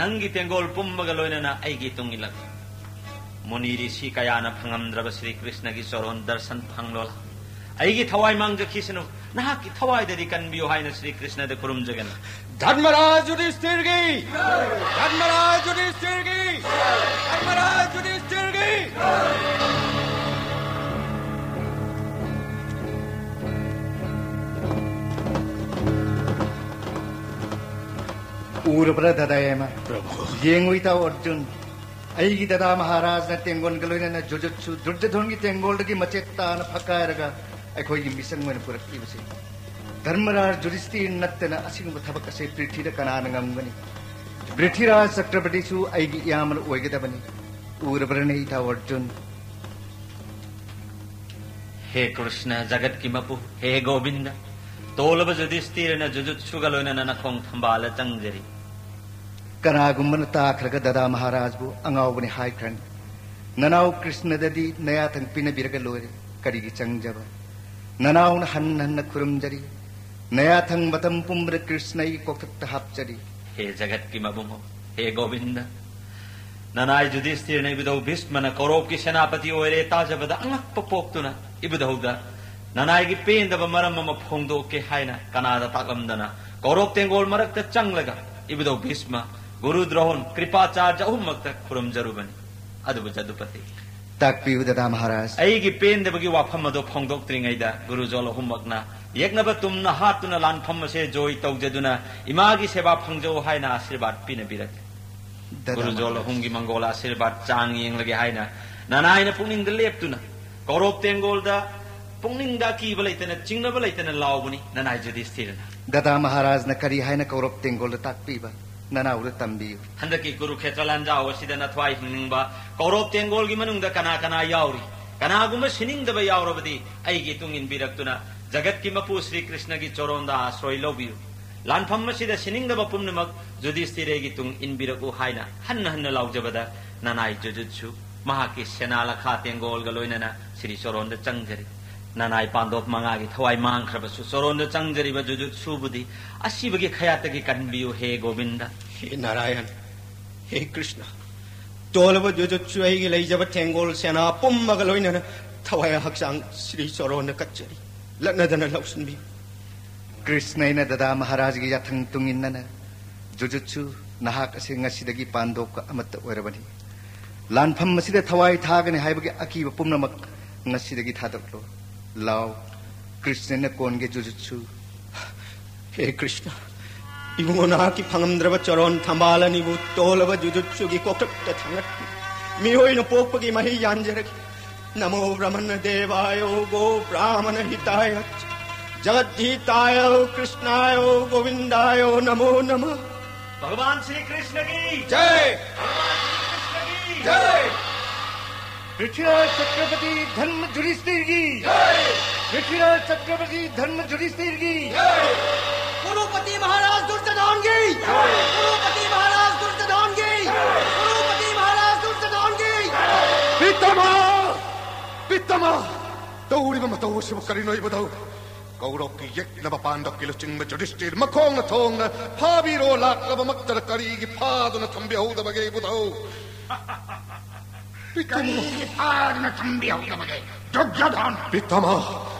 ꯅꯪꯒꯤ ꯇꯦꯡꯒꯣꯜ ꯄꯨꯝꯕꯒ ꯂꯣꯏꯅꯅ ꯑꯩꯒꯤ ꯏꯇꯨꯡ ꯏꯜꯂꯛꯎ꯫ ꯃꯨꯅꯤ ꯔꯤꯁꯤ ꯀꯌꯥꯅ ꯐꯪꯉꯝꯗ꯭ꯔꯕ ꯁ꯭ꯔꯤ ꯀ꯭ꯔꯤꯁꯅꯒꯤ ꯆꯣꯔꯣꯟ ꯗꯔꯁꯟ ꯐꯪꯂꯣꯂꯥ꯫ ꯑꯩꯒꯤ ꯊꯋꯥꯏ ꯃꯥꯡꯖꯈꯤꯁꯅꯨ, ꯅꯍꯥꯛꯀꯤ ꯊꯋꯥꯏꯗꯗꯤ ꯀꯟꯕꯤꯌꯨ ꯍꯥꯏꯅ ꯁ꯭ꯔꯤ ꯀ꯭ꯔꯤꯁꯅꯗ ꯈꯨꯔꯨꯝꯖꯒꯅꯤ꯫ ꯙꯔꯃꯔꯥꯖ ꯌꯨꯙꯤꯁꯊꯤꯔꯒꯤ! ꯙꯔꯃꯔꯥꯖ ꯌꯨꯙꯤꯁꯊꯤꯔꯒꯤ! ꯙꯔꯃꯔꯥꯖ ꯌꯨꯙꯤꯁꯊꯤꯔꯒꯤ! ꯎꯔꯕ꯭ꯔꯥ ꯗꯗꯥ ꯌꯥꯏꯃ? ꯄ꯭ꯔꯚꯨ꯫ ꯌꯦꯡꯉꯨ ꯏꯇꯥꯎ ꯑꯔꯖꯨꯟ, ꯑꯩꯒꯤ ꯗꯗꯥ ꯃꯍꯥꯔꯥꯖꯅ ꯇꯦꯡꯒꯣꯟꯒ ꯂꯣꯏꯅꯅ ꯖꯨꯖꯨꯠꯁꯨ ꯗꯨꯔꯖꯣꯙꯟꯒꯤ ꯇꯦꯡꯒꯣꯜꯗꯒꯤ ꯃꯆꯦꯠ ꯇꯥꯅ ꯐꯛꯀꯥꯏꯔꯒ ꯑꯩꯈꯣꯏꯒꯤ ꯃꯤꯆꯪ ꯑꯣꯏꯅ ꯄꯨꯔꯛꯂꯤꯕꯁꯦ꯫ ꯙꯔꯃꯔꯥꯖ ꯌꯨꯙꯤꯁꯊꯤꯔ ꯅꯠꯇꯅ ꯑꯁꯤꯒꯨꯝꯕ ꯊꯕꯛ ꯑꯁꯦ ꯄ꯭ꯔꯤꯊꯤꯗ ꯀꯅꯥꯅ ꯉꯝꯒꯅꯤ? ꯄ꯭ꯔꯤꯊꯤꯔꯥꯖ ꯆꯀ꯭ꯔꯕꯔꯇꯤꯁꯨ ꯑꯩꯒꯤ ꯏꯌꯥꯝꯕꯅ ꯑꯣꯏꯒꯗꯕꯅꯤ꯫ ꯎꯔꯕ꯭ꯔꯅꯦ ꯏꯇꯥꯎ ꯑꯔꯖꯨꯟ? ꯍꯦ ꯀ꯭ꯔꯤꯁꯅ, ꯖꯒꯠꯀꯤ ꯃꯄꯨ, ꯍꯦ ꯒꯣꯕꯤꯟꯗ, ꯇꯣꯜꯂꯕ ꯌꯨꯙꯤꯁꯊꯤꯔꯅ ꯖꯨꯖꯨꯠꯁꯨꯒ ꯂꯣꯏꯅꯅ ꯅꯈꯣꯡ ꯊꯝꯕꯥꯜꯗ ꯆꯪꯖꯔꯤ꯫ ꯀꯅꯥꯒꯨꯝꯕꯅ ꯇꯥꯈ꯭ꯔꯒ ꯗꯗꯥ ꯃꯍꯥꯔꯥꯖꯕꯨ ꯑꯉꯥꯎꯕꯅꯤ ꯍꯥꯏꯈ꯭ꯔꯅꯤ꯫ ꯅꯅꯥꯎ ꯀ꯭ꯔꯤꯁꯅꯗꯗꯤ ꯅꯌꯥꯊꯪ ꯄꯤꯅꯕꯤꯔꯒ ꯂꯣꯏꯔꯦ꯫ ꯀꯔꯤꯒꯤ ꯆꯪꯖꯕ? ꯅꯅꯥꯎꯅ ꯍꯟꯅ ꯍꯟꯅ ꯈꯨꯔꯨꯝꯖꯔꯤ꯫ ꯅꯌꯥꯊꯪ ꯃꯇꯝ ꯄꯨꯝꯕꯗ ꯀ꯭ꯔꯤꯁꯅ ꯑꯩꯒꯤ ꯀꯣꯛꯊꯛꯇ ꯍꯥꯞꯆꯔꯤ꯫ ꯍꯦ ꯖꯒꯠꯀꯤ ꯃꯕꯨꯡꯉꯣ, ꯍꯦ ꯒꯣꯕꯤꯟꯗ, ꯅꯅꯥꯏ ꯌꯨꯙꯤꯁꯊꯤꯔꯅ ꯏꯕꯨꯙꯧ ꯚꯤꯁꯃꯅ ꯀꯧꯔꯧꯀꯤ ꯁꯦꯅꯥꯄꯇꯤ ꯑꯣꯏꯔꯦ ꯇꯥꯖꯕꯗ ꯑꯉꯛꯄ ꯄꯣꯛꯇꯨꯅ ꯏꯕꯨꯙꯧꯗ ꯅꯅꯥꯏꯒꯤ ꯄꯦꯟꯗꯕ ꯃꯔꯝ ꯑꯃ ꯐꯣꯡꯗꯣꯛꯀꯦ ꯍꯥꯏꯅ ꯀꯅꯥꯗ ꯇꯥꯛꯂꯝꯗꯅ ꯀꯧꯔꯧ ꯇꯦꯡꯒꯣꯜ ꯃꯔꯛꯇ ꯆꯪꯂꯒ ꯏꯕꯨꯙꯧ ꯚꯤꯁꯃ, ꯒꯨꯔꯨ ꯗ꯭ꯔꯣꯍꯟ, ꯀ꯭ꯔꯤꯄꯥꯆꯥꯔꯖ ꯑꯍꯨꯝꯃꯛꯇ ꯈꯨꯔꯨꯝꯖꯔꯨꯕꯅꯤ꯫ ꯑꯗꯨꯕꯨ ꯖꯗꯨꯄꯇꯤ, ꯇꯥꯛꯄꯤꯌꯨ ꯗꯗꯥ ꯃꯍꯥꯔꯥꯖ꯫ ꯑꯩꯒꯤ ꯄꯦꯟꯗꯕꯒꯤ ꯋꯥꯐꯝ ꯑꯗꯨ ꯐꯣꯡꯗꯣꯛꯇ꯭ꯔꯤꯉꯩꯗ ꯒꯨꯔꯨꯖꯣꯜ ꯑꯍꯨꯝꯃꯛꯅ ꯌꯦꯛꯅꯕ ꯇꯨꯝꯅ ꯍꯥꯠꯇꯨꯅ ꯂꯥꯟꯐꯝ ꯑꯁꯦ ꯖꯣꯏ ꯇꯧꯖꯗꯨꯅ ꯏꯃꯥꯒꯤ ꯁꯦꯕꯥ ꯐꯪꯖꯧ ꯍꯥꯏꯅ ꯑꯥꯁꯤꯔꯕꯥꯗ ꯄꯤꯅꯕꯤꯔꯛꯂꯤ꯫ ꯗꯗꯥ ꯒꯨꯔꯨꯖꯣꯜ ꯃꯍꯥꯔꯥꯖ꯫ ꯑꯍꯨꯝꯒꯤ ꯃꯪꯒꯣꯜ ꯑꯥꯁꯤꯔꯕꯥꯗ ꯆꯥꯡ ꯌꯦꯡꯂꯒꯦ ꯍꯥꯏꯅ ꯅꯅꯥꯏꯅ ꯄꯨꯛꯅꯤꯡꯗ ꯂꯦꯞꯇꯨꯅ ꯀꯧꯔꯧ ꯇꯦꯡꯒꯣꯜꯗ ꯄꯨꯛꯅꯤꯡꯗ ꯑꯀꯤꯕ ꯂꯩꯇꯅ, ꯆꯤꯡꯅꯕ ꯂꯩꯇꯅ ꯂꯥꯎꯕꯅꯤ ꯅꯅꯥꯏ ꯌꯨꯙꯤꯁꯊꯤꯔꯅ꯫ ꯗꯗꯥ ꯃꯍꯥꯔꯥꯖꯅ ꯀꯔꯤ ꯍꯥꯏꯅ ꯀꯧꯔꯧ ꯇꯦꯡꯒꯣꯜꯗ ꯇꯥꯛꯄꯤꯕ? ꯅꯅꯥꯎꯗ ꯇꯝꯕꯤꯌꯨ꯫ ꯍꯟꯗꯛꯀꯤ ꯀꯨꯔꯨꯈꯦꯇ꯭ꯔ ꯂꯥꯟꯖꯥꯎ ꯑꯁꯤꯗ ꯅꯊ꯭ꯋꯥꯏ ꯍꯤꯡꯅꯤꯡꯕ ꯀꯧꯔꯧ ꯇꯦꯡꯒꯣꯜꯒꯤ ꯃꯅꯨꯡꯗ ꯀꯅꯥ ꯀꯅꯥ ꯌꯥꯎꯔꯤ? ꯀꯅꯥꯒꯨꯝꯕ ꯁꯤꯅꯤꯡꯗꯕ ꯌꯥꯎꯔꯕꯗꯤ ꯑꯩꯒꯤ ꯏꯇꯨꯡ ꯏꯟꯕꯤꯔꯛꯇꯨꯅ ꯖꯒꯠꯀꯤ ꯃꯄꯨ ꯁ꯭ꯔꯤ ꯀ꯭ꯔꯤꯁꯅꯒꯤ ꯆꯣꯔꯣꯟꯗ ꯑꯥꯁ꯭ꯔꯣꯏ ꯂꯧꯕꯤꯌꯨ꯫ ꯂꯥꯟꯐꯝ ꯑꯁꯤꯗ ꯁꯤꯅꯤꯡꯗꯕ ꯄꯨꯝꯅꯃꯛ ꯌꯨꯙꯤꯁꯇꯤꯔꯒꯤ ꯇꯨꯡ ꯏꯟꯕꯤꯔꯛꯎ ꯍꯥꯏꯅ ꯍꯟꯅ ꯍꯟꯅ ꯂꯥꯎꯖꯕꯗ, ꯅꯅꯥꯏ ꯖꯨꯖꯨꯠꯁꯨ ꯃꯍꯥꯛꯀꯤ ꯁꯦꯅꯥ ꯂꯈꯥ ꯇꯦꯡꯒꯣꯜꯒ ꯂꯣꯏꯅꯅ ꯁ꯭ꯔꯤ ꯆꯣꯔꯣꯟꯗ ꯆꯪꯖꯔꯤ꯫ ꯅꯅꯥꯏ ꯄꯥꯟꯗꯣꯞ ꯃꯉꯥꯒꯤ ꯊꯋꯥꯏ ꯃꯥꯡꯈ꯭ꯔꯕꯁꯨ, ꯆꯣꯔꯣꯟꯗ ꯆꯪꯖꯔꯤꯕ ꯖꯨꯖꯨꯠꯁꯨꯕꯨꯗꯤ ꯑꯁꯤꯕꯒꯤ ꯈꯌꯥꯠꯇꯒꯤ ꯀꯟꯕꯤꯌꯨ, ꯍꯦ ꯒꯣꯕꯤꯟꯗ꯫ ꯍꯦ ꯅꯥꯔꯥꯌꯟ, ꯍꯦ ꯀ꯭ꯔꯤꯁꯅ, ꯇꯣꯜꯂꯕ ꯖꯨꯖꯨꯠꯁꯨ ꯑꯩꯒꯤ ꯂꯩꯖꯕ ꯇꯦꯡꯒꯣꯜ ꯁꯦꯅꯥ ꯄꯨꯝꯃꯒ ꯂꯣꯏꯅꯅ ꯊꯋꯥꯏ ꯍꯛꯆꯥꯡ ꯁ꯭ꯔꯤ ꯆꯣꯔꯣꯟꯗ ꯀꯠꯆꯔꯤ꯫ ꯂꯠꯅꯗꯅ ꯂꯧꯁꯤꯟꯕꯤꯌꯨ꯫ ꯀ꯭ꯔꯤꯁꯅ ꯑꯩꯅ ꯗꯗꯥ ꯃꯍꯥꯔꯥꯖꯒꯤ ꯌꯥꯊꯪ ꯇꯨꯡꯏꯟꯅꯅ, ꯖꯨꯖꯨꯠꯁꯨ, ꯅꯍꯥꯛ ꯑꯁꯤ ꯉꯁꯤꯗꯒꯤ ꯄꯥꯟꯗꯣꯞꯀ ꯑꯃꯠꯇ ꯑꯣꯏꯔꯕꯅꯤ꯫ ꯂꯥꯟꯐꯝ ꯑꯁꯤꯗ ꯊꯋꯥꯏ ꯊꯥꯒꯅꯤ ꯍꯥꯏꯕꯒꯤ ꯑꯀꯤꯕ ꯄꯨꯝꯅꯃꯛ ꯉꯁꯤꯗꯒꯤ ꯊꯥꯗꯣꯛꯂꯣ꯫ ꯂꯥꯎ, ꯀ꯭ꯔꯤꯁꯅꯅ ꯀꯣꯟꯒꯦ ꯖꯨꯖꯨꯠꯁꯨ꯫ ꯍꯦ ꯀ꯭ꯔꯤꯁꯅ, ꯏꯕꯨꯡꯉꯣ ꯅꯍꯥꯛꯀꯤ ꯐꯪꯉꯝꯗ꯭ꯔꯕ ꯆꯣꯔꯣꯟ ꯊꯝꯕꯥꯜ ꯑꯅꯤꯕꯨ ꯇꯣꯜꯂꯕ ꯖꯨꯖꯨꯠꯁꯨꯒꯤ ꯀꯣꯛꯊꯛꯇ ꯊꯥꯡꯒꯠꯄꯤ꯫ ꯃꯤꯑꯣꯏꯅ ꯄꯣꯛꯄꯒꯤ ꯃꯍꯩ ꯌꯥꯟꯖꯔꯒꯦ꯫ ꯅꯃꯣ ꯕ꯭ꯔꯍꯃꯟ ꯗꯦꯕꯥꯌꯣ ꯒꯣ ꯕ꯭ꯔꯥꯍꯃꯟ ꯍꯤꯇꯥꯌ ꯆ ꯖꯒꯠ ꯍꯤꯇꯥꯌ ꯀ꯭ꯔꯤꯁꯅꯥꯌꯣ ꯒꯣꯕꯤꯟꯗꯥꯌꯣ ꯅꯃꯣ ꯅꯃ꯫ भगवान श्री कृष्ण की जय। भगवान श्री कृष्ण की जय। पृथ्वीराज चक्रवर्ती धर्म युधिष्ठिर की। पृथ्वीराज चक्रवर्ती धर्म युधिष्ठिर की। कुरुपति महाराज दुर्योधन की। कुरुपति महाराज दुर्योधन की। कुरुपति महाराज दुर्योधन की। ꯄꯤꯇꯥꯃꯍ! ꯄꯤꯇꯥꯃꯍ! ꯇꯧꯔꯤꯕ ꯃꯇꯧ ꯑꯁꯤꯕꯨ ꯀꯔꯤꯅꯣ ꯏꯕꯨꯙꯧ? ꯀꯧꯔꯧꯀꯤ ꯌꯦꯛꯅꯕ ꯄꯥꯟꯗꯝꯒꯤ ꯂꯨꯆꯤꯡꯕ ꯌꯨꯙꯤꯁꯇꯤꯔ ꯃꯈꯣꯡꯅ ꯊꯣꯡꯅ ꯐꯥꯕꯤꯔꯣ ꯂꯥꯛꯂꯕꯃꯛꯇꯗ ꯀꯔꯤꯒꯤ ꯐꯥꯗꯨꯅ ꯊꯝꯕꯤꯍꯧꯗꯕꯒꯦ ꯏꯕꯨꯙꯧ? ꯄꯤꯇꯥꯃꯍ! ꯀꯔꯤꯒꯤ ꯐꯥꯗꯨꯅ ꯊꯝꯕꯤꯍꯧꯗꯕꯒꯦ? ꯗꯨꯔꯖꯣꯙꯟ! ꯄꯤꯇꯥꯃꯍ!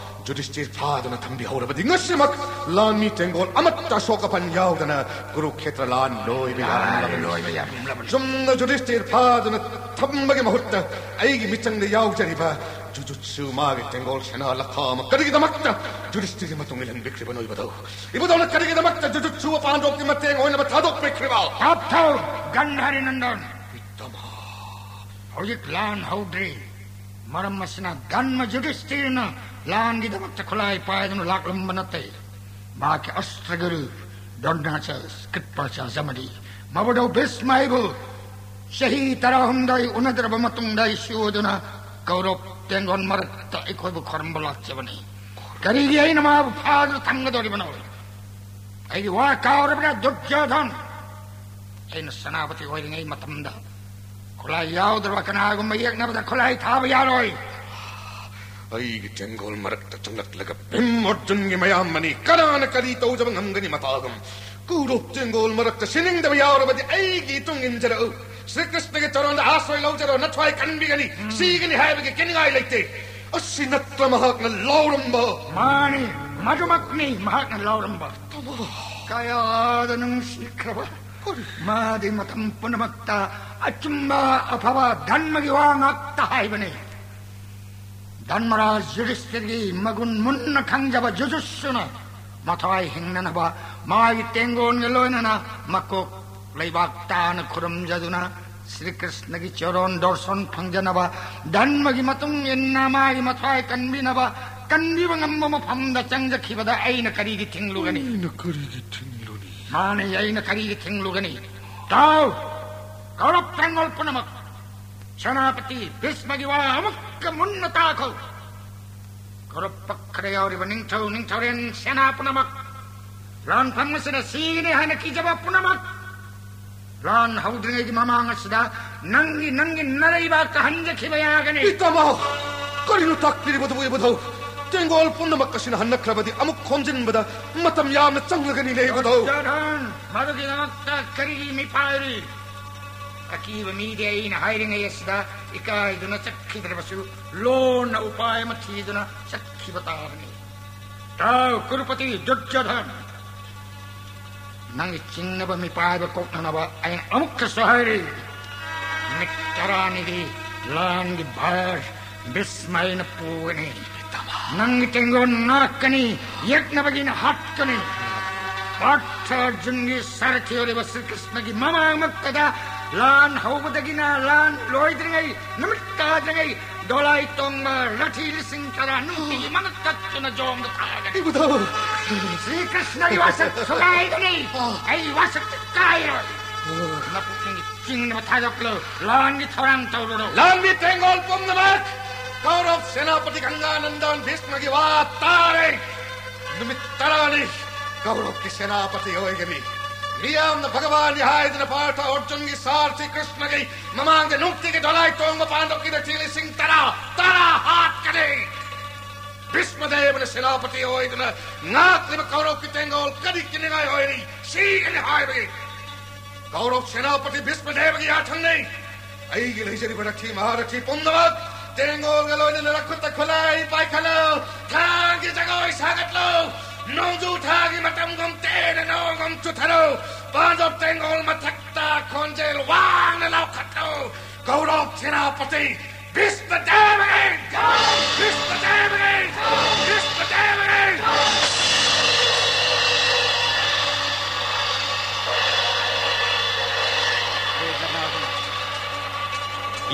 ꯌꯨꯙꯤꯁꯇꯤꯔ ꯐꯥꯗꯨꯅ ꯊꯝꯕꯤꯍꯧꯔꯕꯗꯤ ꯉꯁꯤꯃꯛ ꯂꯥꯟꯃꯤ ꯇꯦꯡꯒꯣꯜ ꯑꯃꯠꯇ ꯑꯁꯣꯛ ꯑꯄꯟ ꯌꯥꯎꯗꯅ ꯀꯨꯔꯨꯈꯦꯇ꯭ꯔ ꯂꯥꯟ ꯂꯣꯏꯕ ꯌꯥꯔꯝꯂꯕꯅꯤ꯫ ꯂꯣꯏꯕ ꯌꯥꯔꯝꯂꯕꯅꯤ꯫ ꯆꯨꯝꯅ ꯌꯨꯙꯤꯁꯇꯤꯔ ꯐꯥꯗꯨꯅ ꯊꯝꯕꯒꯤ ꯃꯍꯨꯠꯇ ꯑꯩꯒꯤ ꯃꯤꯆꯪꯗ ꯌꯥꯎꯖꯔꯤꯕ ꯖꯨꯖꯨꯠꯁꯨ ꯃꯥꯒꯤ ꯇꯦꯡꯒꯣꯜ ꯁꯦꯅꯥ ꯂꯈꯥ ꯑꯃ ꯀꯔꯤꯒꯤꯗꯃꯛꯇ ꯌꯨꯙꯤꯁꯇꯤꯔꯒꯤ ꯃꯇꯨꯡ ꯏꯜꯍꯟꯕꯤꯈ꯭ꯔꯤꯕꯅꯣ ꯏꯕꯨꯙꯧ? ꯏꯕꯨꯙꯧꯅ ꯀꯔꯤꯒꯤꯗꯃꯛꯇ ꯖꯨꯖꯨꯠꯁꯨ ꯄꯥꯟꯗꯣꯞꯀꯤ ꯃꯇꯦꯡ ꯑꯣꯏꯅꯕ ꯊꯥꯗꯣꯛꯄꯤꯈ꯭ꯔꯤꯕ? ꯇꯞꯊꯧ, ꯒꯟꯙꯥꯔꯤ ꯅꯟꯗꯟ! ꯄꯤꯇꯥꯃꯍ! ꯍꯧꯖꯤꯛ ꯂꯥꯟ ꯍꯧꯗ꯭ꯔꯤ꯫ ꯃꯔꯝ ꯑꯁꯤꯅ ꯙꯔꯃ ꯌꯨꯙꯤꯁꯇꯤꯔꯅ ꯂꯥꯟꯒꯤꯗꯃꯛꯇ ꯈꯨꯠꯂꯥꯏ ꯄꯥꯏꯗꯨꯅ ꯂꯥꯛꯂꯝꯕ ꯅꯠꯇꯦ꯫ ꯃꯍꯥꯛꯀꯤ ꯑꯁꯇ꯭ꯔꯒꯨꯔꯨ ꯗ꯭ꯔꯣꯅꯥꯆꯥꯔ, ꯀ꯭ꯔꯤꯄꯥꯆꯥꯔ ꯑꯃꯗꯤ ꯃꯕꯨꯙꯧ ꯚꯤꯁꯃ ꯑꯩꯕꯨ ꯆꯍꯤ ꯇꯔꯥꯍꯨꯝꯗꯣꯏ ꯎꯅꯗ꯭ꯔꯕ ꯃꯇꯨꯡꯗ ꯑꯩ ꯁꯨꯗꯨꯅ ꯀꯧꯔꯕ ꯇꯦꯡꯒꯣꯜ ꯃꯔꯛꯇ ꯑꯩꯈꯣꯏꯕꯨ ꯈꯣꯏꯔꯝꯕ ꯂꯥꯛꯆꯕꯅꯤ꯫ ꯀꯔꯤꯒꯤ ꯑꯩꯅ ꯃꯥꯕꯨ ꯐꯥꯗꯨꯅ ꯊꯝꯒꯗꯧꯔꯤꯕꯅꯣ? ꯑꯩꯒꯤ ꯋꯥ ꯀꯥꯎꯔꯕ꯭ꯔꯥ, ꯗꯨꯔꯖꯣꯙꯟ? ꯑꯩꯅ ꯁꯦꯅꯥꯄꯇꯤ ꯑꯣꯏꯔꯤꯉꯩ ꯃꯇꯝꯗ ꯈꯨꯠꯂꯥꯏ ꯌꯥꯎꯗ꯭ꯔꯕ ꯀꯅꯥꯒꯨꯝꯕ ꯌꯦꯛꯅꯕꯗ ꯈꯨꯠꯂꯥꯏ ꯊꯥꯕ ꯌꯥꯔꯣꯏ꯫ ꯑꯩꯒꯤ ꯇꯦꯡꯒꯣꯜ ꯃꯔꯛꯇ ꯆꯪꯂꯛꯂꯒ ꯚꯤꯝ ꯑꯔꯖꯨꯟꯒꯤ ꯃꯌꯥꯝ ꯑꯅꯤ ꯀꯅꯥꯅ ꯀꯔꯤ ꯇꯧꯖꯕ ꯉꯝꯒꯅꯤ? ꯃꯇꯥꯒꯨꯝ ꯀꯨꯔꯨꯞ ꯇꯦꯡꯒꯣꯜ ꯃꯔꯛꯇ ꯁꯤꯅꯤꯡꯗꯕ ꯌꯥꯎꯔꯕꯗꯤ ꯑꯩꯒꯤ ꯏꯇꯨꯡ ꯏꯟꯖꯔꯛꯎ꯫ ꯁ꯭ꯔꯤ ꯀ꯭ꯔꯤꯁꯅꯒꯤ ꯆꯔꯣꯟꯗ ꯑꯥꯁ꯭ꯔꯣꯏ ꯂꯧꯖꯔꯣ, ꯅꯊ꯭ꯋꯥꯏ ꯀꯟꯕꯤꯒꯅꯤ꯫ ꯁꯤꯒꯅꯤ ꯍꯥꯏꯕꯒꯤ ꯀꯤꯅꯤꯡꯉꯥꯏ ꯂꯩꯇꯦ꯫ ꯑꯁꯤ ꯅꯠꯇ꯭ꯔ ꯃꯍꯥꯛꯅ ꯂꯥꯎꯔꯝꯕ? ꯃꯥꯅꯤ, ꯃꯗꯨꯃꯛꯅꯤ ꯃꯍꯥꯛꯅ ꯂꯥꯎꯔꯝꯕ꯫ ꯀꯌꯥꯗ ꯅꯨꯡꯁꯤꯈ꯭ꯔꯕ꯫ ꯃꯥꯗꯤ ꯃꯇꯝ ꯄꯨꯝꯅꯃꯛꯇ ꯑꯆꯨꯝꯕ, ꯑꯐꯕ ꯙꯔꯃꯒꯤ ꯋꯥ ꯉꯥꯛꯇ ꯍꯥꯏꯕꯅꯤ꯫ ꯙꯔꯃꯔꯥꯖ ꯌꯨꯙꯤꯁꯊꯤꯔꯒꯤ ꯃꯒꯨꯟ ꯃꯨꯟꯅ ꯈꯪꯖꯕ ꯖꯨꯖꯨꯠꯁꯨꯅ ꯃꯊ꯭ꯋꯥꯏ ꯍꯤꯡꯅꯅꯕ ꯃꯥꯒꯤ ꯇꯦꯡꯒꯣꯟꯒ ꯂꯣꯏꯅꯅ ꯃꯀꯣꯛ ꯂꯩꯕꯥꯛ ꯇꯥꯅ ꯈꯨꯔꯨꯝꯖꯗꯨꯅ ꯁ꯭ꯔꯤ ꯀ꯭ꯔꯤꯁꯅꯒꯤ ꯆꯔꯣꯟ ꯗꯣꯔꯁꯣꯟ ꯐꯪꯖꯅꯕ, ꯙꯔꯃꯒꯤ ꯃꯇꯨꯡ ꯏꯟꯅ ꯃꯥꯒꯤ ꯃꯊ꯭ꯋꯥꯏ ꯀꯟꯕꯤꯅꯕ, ꯀꯟꯕꯤꯕ ꯉꯝꯕ ꯃꯐꯝꯗ ꯆꯪꯖꯈꯤꯕꯗ ꯑꯩꯅ ꯀꯔꯤꯒꯤ ꯊꯤꯡꯂꯨꯒꯅꯤ? ꯑꯩꯅ ꯀꯔꯤꯒꯤ ꯊꯤꯡꯂꯨꯅꯤ? ꯃꯥꯅꯤ, ꯑꯩꯅ ꯀꯔꯤꯒꯤ ꯊꯤꯡꯂꯨꯒꯅꯤ? ꯇꯥꯎ, ꯀꯧꯔꯕ ꯇꯦꯡꯒꯣꯜ ꯄꯨꯝꯅꯃꯛ, ꯁꯦꯅꯥꯄꯇꯤ ꯚꯤꯁꯃꯒꯤ ꯋꯥ ꯑꯃꯨꯛꯀ ꯃꯨꯟꯅ ꯇꯥꯈꯣ꯫ ꯀꯧꯔꯕ ꯄꯛꯈꯗ ꯌꯥꯎꯔꯤꯕ ꯅꯤꯡꯊꯧ ꯅꯤꯡꯊꯧꯔꯦꯟ ꯁꯦꯅꯥ ꯄꯨꯝꯅꯃꯛ, ꯂꯥꯟꯐꯝ ꯑꯁꯤꯗ ꯁꯤꯒꯅꯤ ꯍꯥꯏꯅ ꯀꯤꯖꯕ ꯄꯨꯝꯅꯃꯛ, ꯂꯥꯟ ꯍꯧꯗ꯭ꯔꯤꯉꯩꯒꯤ ꯃꯃꯥꯡ ꯑꯁꯤꯗ ꯅꯪꯒꯤ, ꯅꯪꯒꯤ ꯅꯔꯩꯕꯥꯛꯇ ꯍꯟꯖꯈꯤꯕ ꯌꯥꯒꯅꯤ꯫ ꯄꯤꯇꯥꯃꯍ, ꯀꯔꯤꯅꯣ ꯇꯥꯛꯄꯤꯔꯤꯕꯗꯨꯕꯨ, ꯏꯕꯨꯙꯧ? ꯇꯦꯡꯒꯣꯜ ꯄꯨꯝꯅꯃꯛ ꯑꯁꯤꯅ ꯍꯟꯅꯈ꯭ꯔꯕꯗꯤ ꯑꯃꯨꯛ ꯈꯣꯝꯖꯤꯟꯕꯗ ꯃꯇꯝ ꯌꯥꯝꯅ ꯆꯪꯂꯒꯅꯤꯅꯦ, ꯏꯕꯨꯙꯧ꯫ ꯗꯨꯔꯖꯣꯙꯟ, ꯃꯗꯨꯒꯤꯗꯃꯛꯇ ꯀꯔꯤꯒꯤ ꯃꯤꯄꯥꯏꯔꯤ? ꯑꯀꯤꯕ ꯃꯤꯗꯤ ꯑꯩꯅ ꯍꯥꯏꯔꯤꯉꯩ ꯑꯁꯤꯗ ꯏꯀꯥꯏꯗꯨꯅ ꯆꯠꯈꯤꯗ꯭ꯔꯕꯁꯨ, ꯂꯣꯟꯅ ꯎꯄꯥꯏ ꯑꯃ ꯊꯤꯗꯨꯅ ꯆꯠꯈꯤꯕ ꯇꯥꯕꯅꯤ꯫ ꯇꯥꯎ, ꯀꯨꯔꯨꯄꯇꯤ ꯗꯨꯔꯖꯣꯙꯟ, ꯅꯪꯒꯤ ꯆꯤꯡꯅꯕ ꯃꯤꯄꯥꯏꯕ ꯀꯣꯛꯅꯅꯕ ꯑꯩꯅ ꯑꯃꯨꯛꯀꯁꯨ ꯍꯥꯏꯔꯤ, ꯅꯨꯃꯤꯠ ꯇꯔꯥꯅꯤꯗꯤ ꯂꯥꯟꯒꯤ ꯚꯥꯔ ꯚꯤꯁꯃ ꯑꯩꯅ ꯄꯨꯒꯅꯤ꯫ ꯅꯪꯒꯤ ꯇꯦꯡꯒꯣꯟ ꯉꯥꯛꯀꯅꯤ, ꯌꯦꯛꯅꯕꯒꯤꯅ ꯍꯥꯠꯀꯅꯤ꯫ ꯄꯥꯔꯊ ꯑꯔꯖꯨꯟꯒꯤ ꯁꯥꯔꯊꯤ ꯑꯣꯏꯔꯤꯕ ꯁ꯭ꯔꯤ ꯀ꯭ꯔꯤꯁꯅꯒꯤ ꯃꯃꯥꯡꯃꯛꯇꯗ ꯂꯥꯟ ꯍꯧꯕꯗꯒꯤꯅ ꯂꯥꯟ ꯂꯣꯏꯗ꯭ꯔꯤꯉꯩ, ꯅꯨꯃꯤꯠ ꯇꯥꯗ꯭ꯔꯤꯉꯩ ꯗꯣꯂꯥꯏ ꯇꯣꯡꯕ ꯔꯊꯤ ꯂꯤꯁꯤꯡ ꯇꯔꯥ ꯅꯨꯡꯇꯤꯒꯤ ꯃꯉꯛ ꯀꯛꯇꯨꯅ ꯖꯣꯝꯗ ꯊꯥꯒꯅꯤ꯫ ꯏꯕꯨꯙꯧ! ꯁ꯭ꯔꯤ ꯀ꯭ꯔꯤꯁꯅꯒꯤ ꯋꯥꯁꯛ ꯊꯨꯒꯥꯏꯒꯅꯤ꯫ ꯑꯩ ꯋꯥꯁꯛꯇꯤ ꯀꯥꯏꯔꯣꯏ꯫ ꯅꯄꯨꯛꯅꯤꯡ ꯆꯤꯡꯅꯕ ꯊꯥꯗꯣꯛꯂꯨ꯫ ꯂꯥꯟꯒꯤ ꯊꯧꯔꯥꯡ ꯇꯧꯔꯨꯔꯣ꯫ ꯂꯥꯟꯃꯤ ꯇꯦꯡꯒꯣꯜ ꯄꯨꯝꯅꯃꯛ! ꯀꯧꯔꯕ ꯁꯦꯅꯥꯄꯇꯤ ꯒꯪꯒꯥꯅꯟꯗꯟ ꯚꯤꯁꯃꯒꯤ ꯋꯥ ꯇꯥꯔꯦ꯫ ꯅꯨꯃꯤꯠ ꯇꯔꯥꯅꯤ ꯀꯧꯔꯕꯀꯤ ꯁꯦꯅꯥꯄꯇꯤ ꯑꯣꯏꯒꯅꯤ꯫ ꯃꯤꯌꯥꯝꯅ ꯚꯒꯕꯥꯟꯅꯤ ꯍꯥꯏꯗꯨꯅ ꯄꯥꯔꯊ ꯑꯔꯖꯨꯟꯒꯤ ꯁꯥꯔꯊꯤ ꯀ꯭ꯔꯤꯁꯅꯒꯤ ꯃꯃꯥꯡꯗ ꯅꯨꯡꯇꯤꯒꯤ ꯗꯣꯂꯥꯏ ꯇꯣꯡꯕ ꯄꯥꯟꯗꯣꯞꯀꯤ ꯅꯊꯤ ꯂꯤꯁꯤꯡ ꯇꯔꯥ, ꯇꯔꯥ ꯍꯥꯠꯀꯅꯤ꯫ ꯚꯤꯁꯃꯗꯦꯕꯅ ꯁꯦꯅꯥꯄꯇꯤ ꯑꯣꯏꯗꯨꯅ ꯉꯥꯛꯂꯤꯕ ꯀꯧꯔꯕꯀꯤ ꯇꯦꯡꯒꯣꯜ ꯀꯔꯤ ꯀꯤꯅꯤꯡꯉꯥꯏ ꯑꯣꯏꯔꯤ? ꯁꯤꯒꯅꯤ ꯍꯥꯏꯕꯒꯤ꯫ ꯀꯧꯔꯕ ꯁꯦꯅꯥꯄꯇꯤ ꯚꯤꯁꯃꯗꯦꯕꯒꯤ ꯌꯥꯊꯪꯅꯤ꯫ ꯑꯩꯒꯤ ꯂꯩꯖꯔꯤꯕ ꯔꯊꯤ ꯃꯍꯥꯔꯊꯤ ꯄꯨꯝꯅꯃꯛ ꯇꯦꯡꯒꯣꯜꯒ ꯂꯣꯏꯅꯅ ꯂꯈꯨꯠꯇ ꯈꯨꯠꯂꯥꯏ ꯄꯥꯏꯈꯠꯂꯨ꯫ ꯊꯥꯡꯒꯤ ꯖꯒꯣꯏ ꯁꯥꯒꯠꯂꯨ꯫ ꯅꯣꯡꯖꯨ ꯊꯥꯒꯤ ꯃꯇꯝꯒꯨꯝ ꯇꯦꯅ ꯅꯣꯡꯒꯨꯝ ꯆꯨꯊꯔꯨ꯫ ꯄꯥꯟꯗꯣꯞ ꯇꯦꯡꯒꯣꯜ ꯃꯊꯛꯇ ꯈꯣꯟꯖꯦꯜ ꯋꯥꯡꯅ ꯂꯥꯎꯈꯠꯂꯨ꯫ ꯀꯧꯔꯕ ꯁꯦꯅꯥꯄꯇꯤ ꯚꯤꯁꯃꯗꯦꯕꯒꯤ! ꯚꯤꯁꯃꯗꯦꯕꯒꯤ! ꯚꯤꯁꯃꯗꯦꯕꯒꯤ!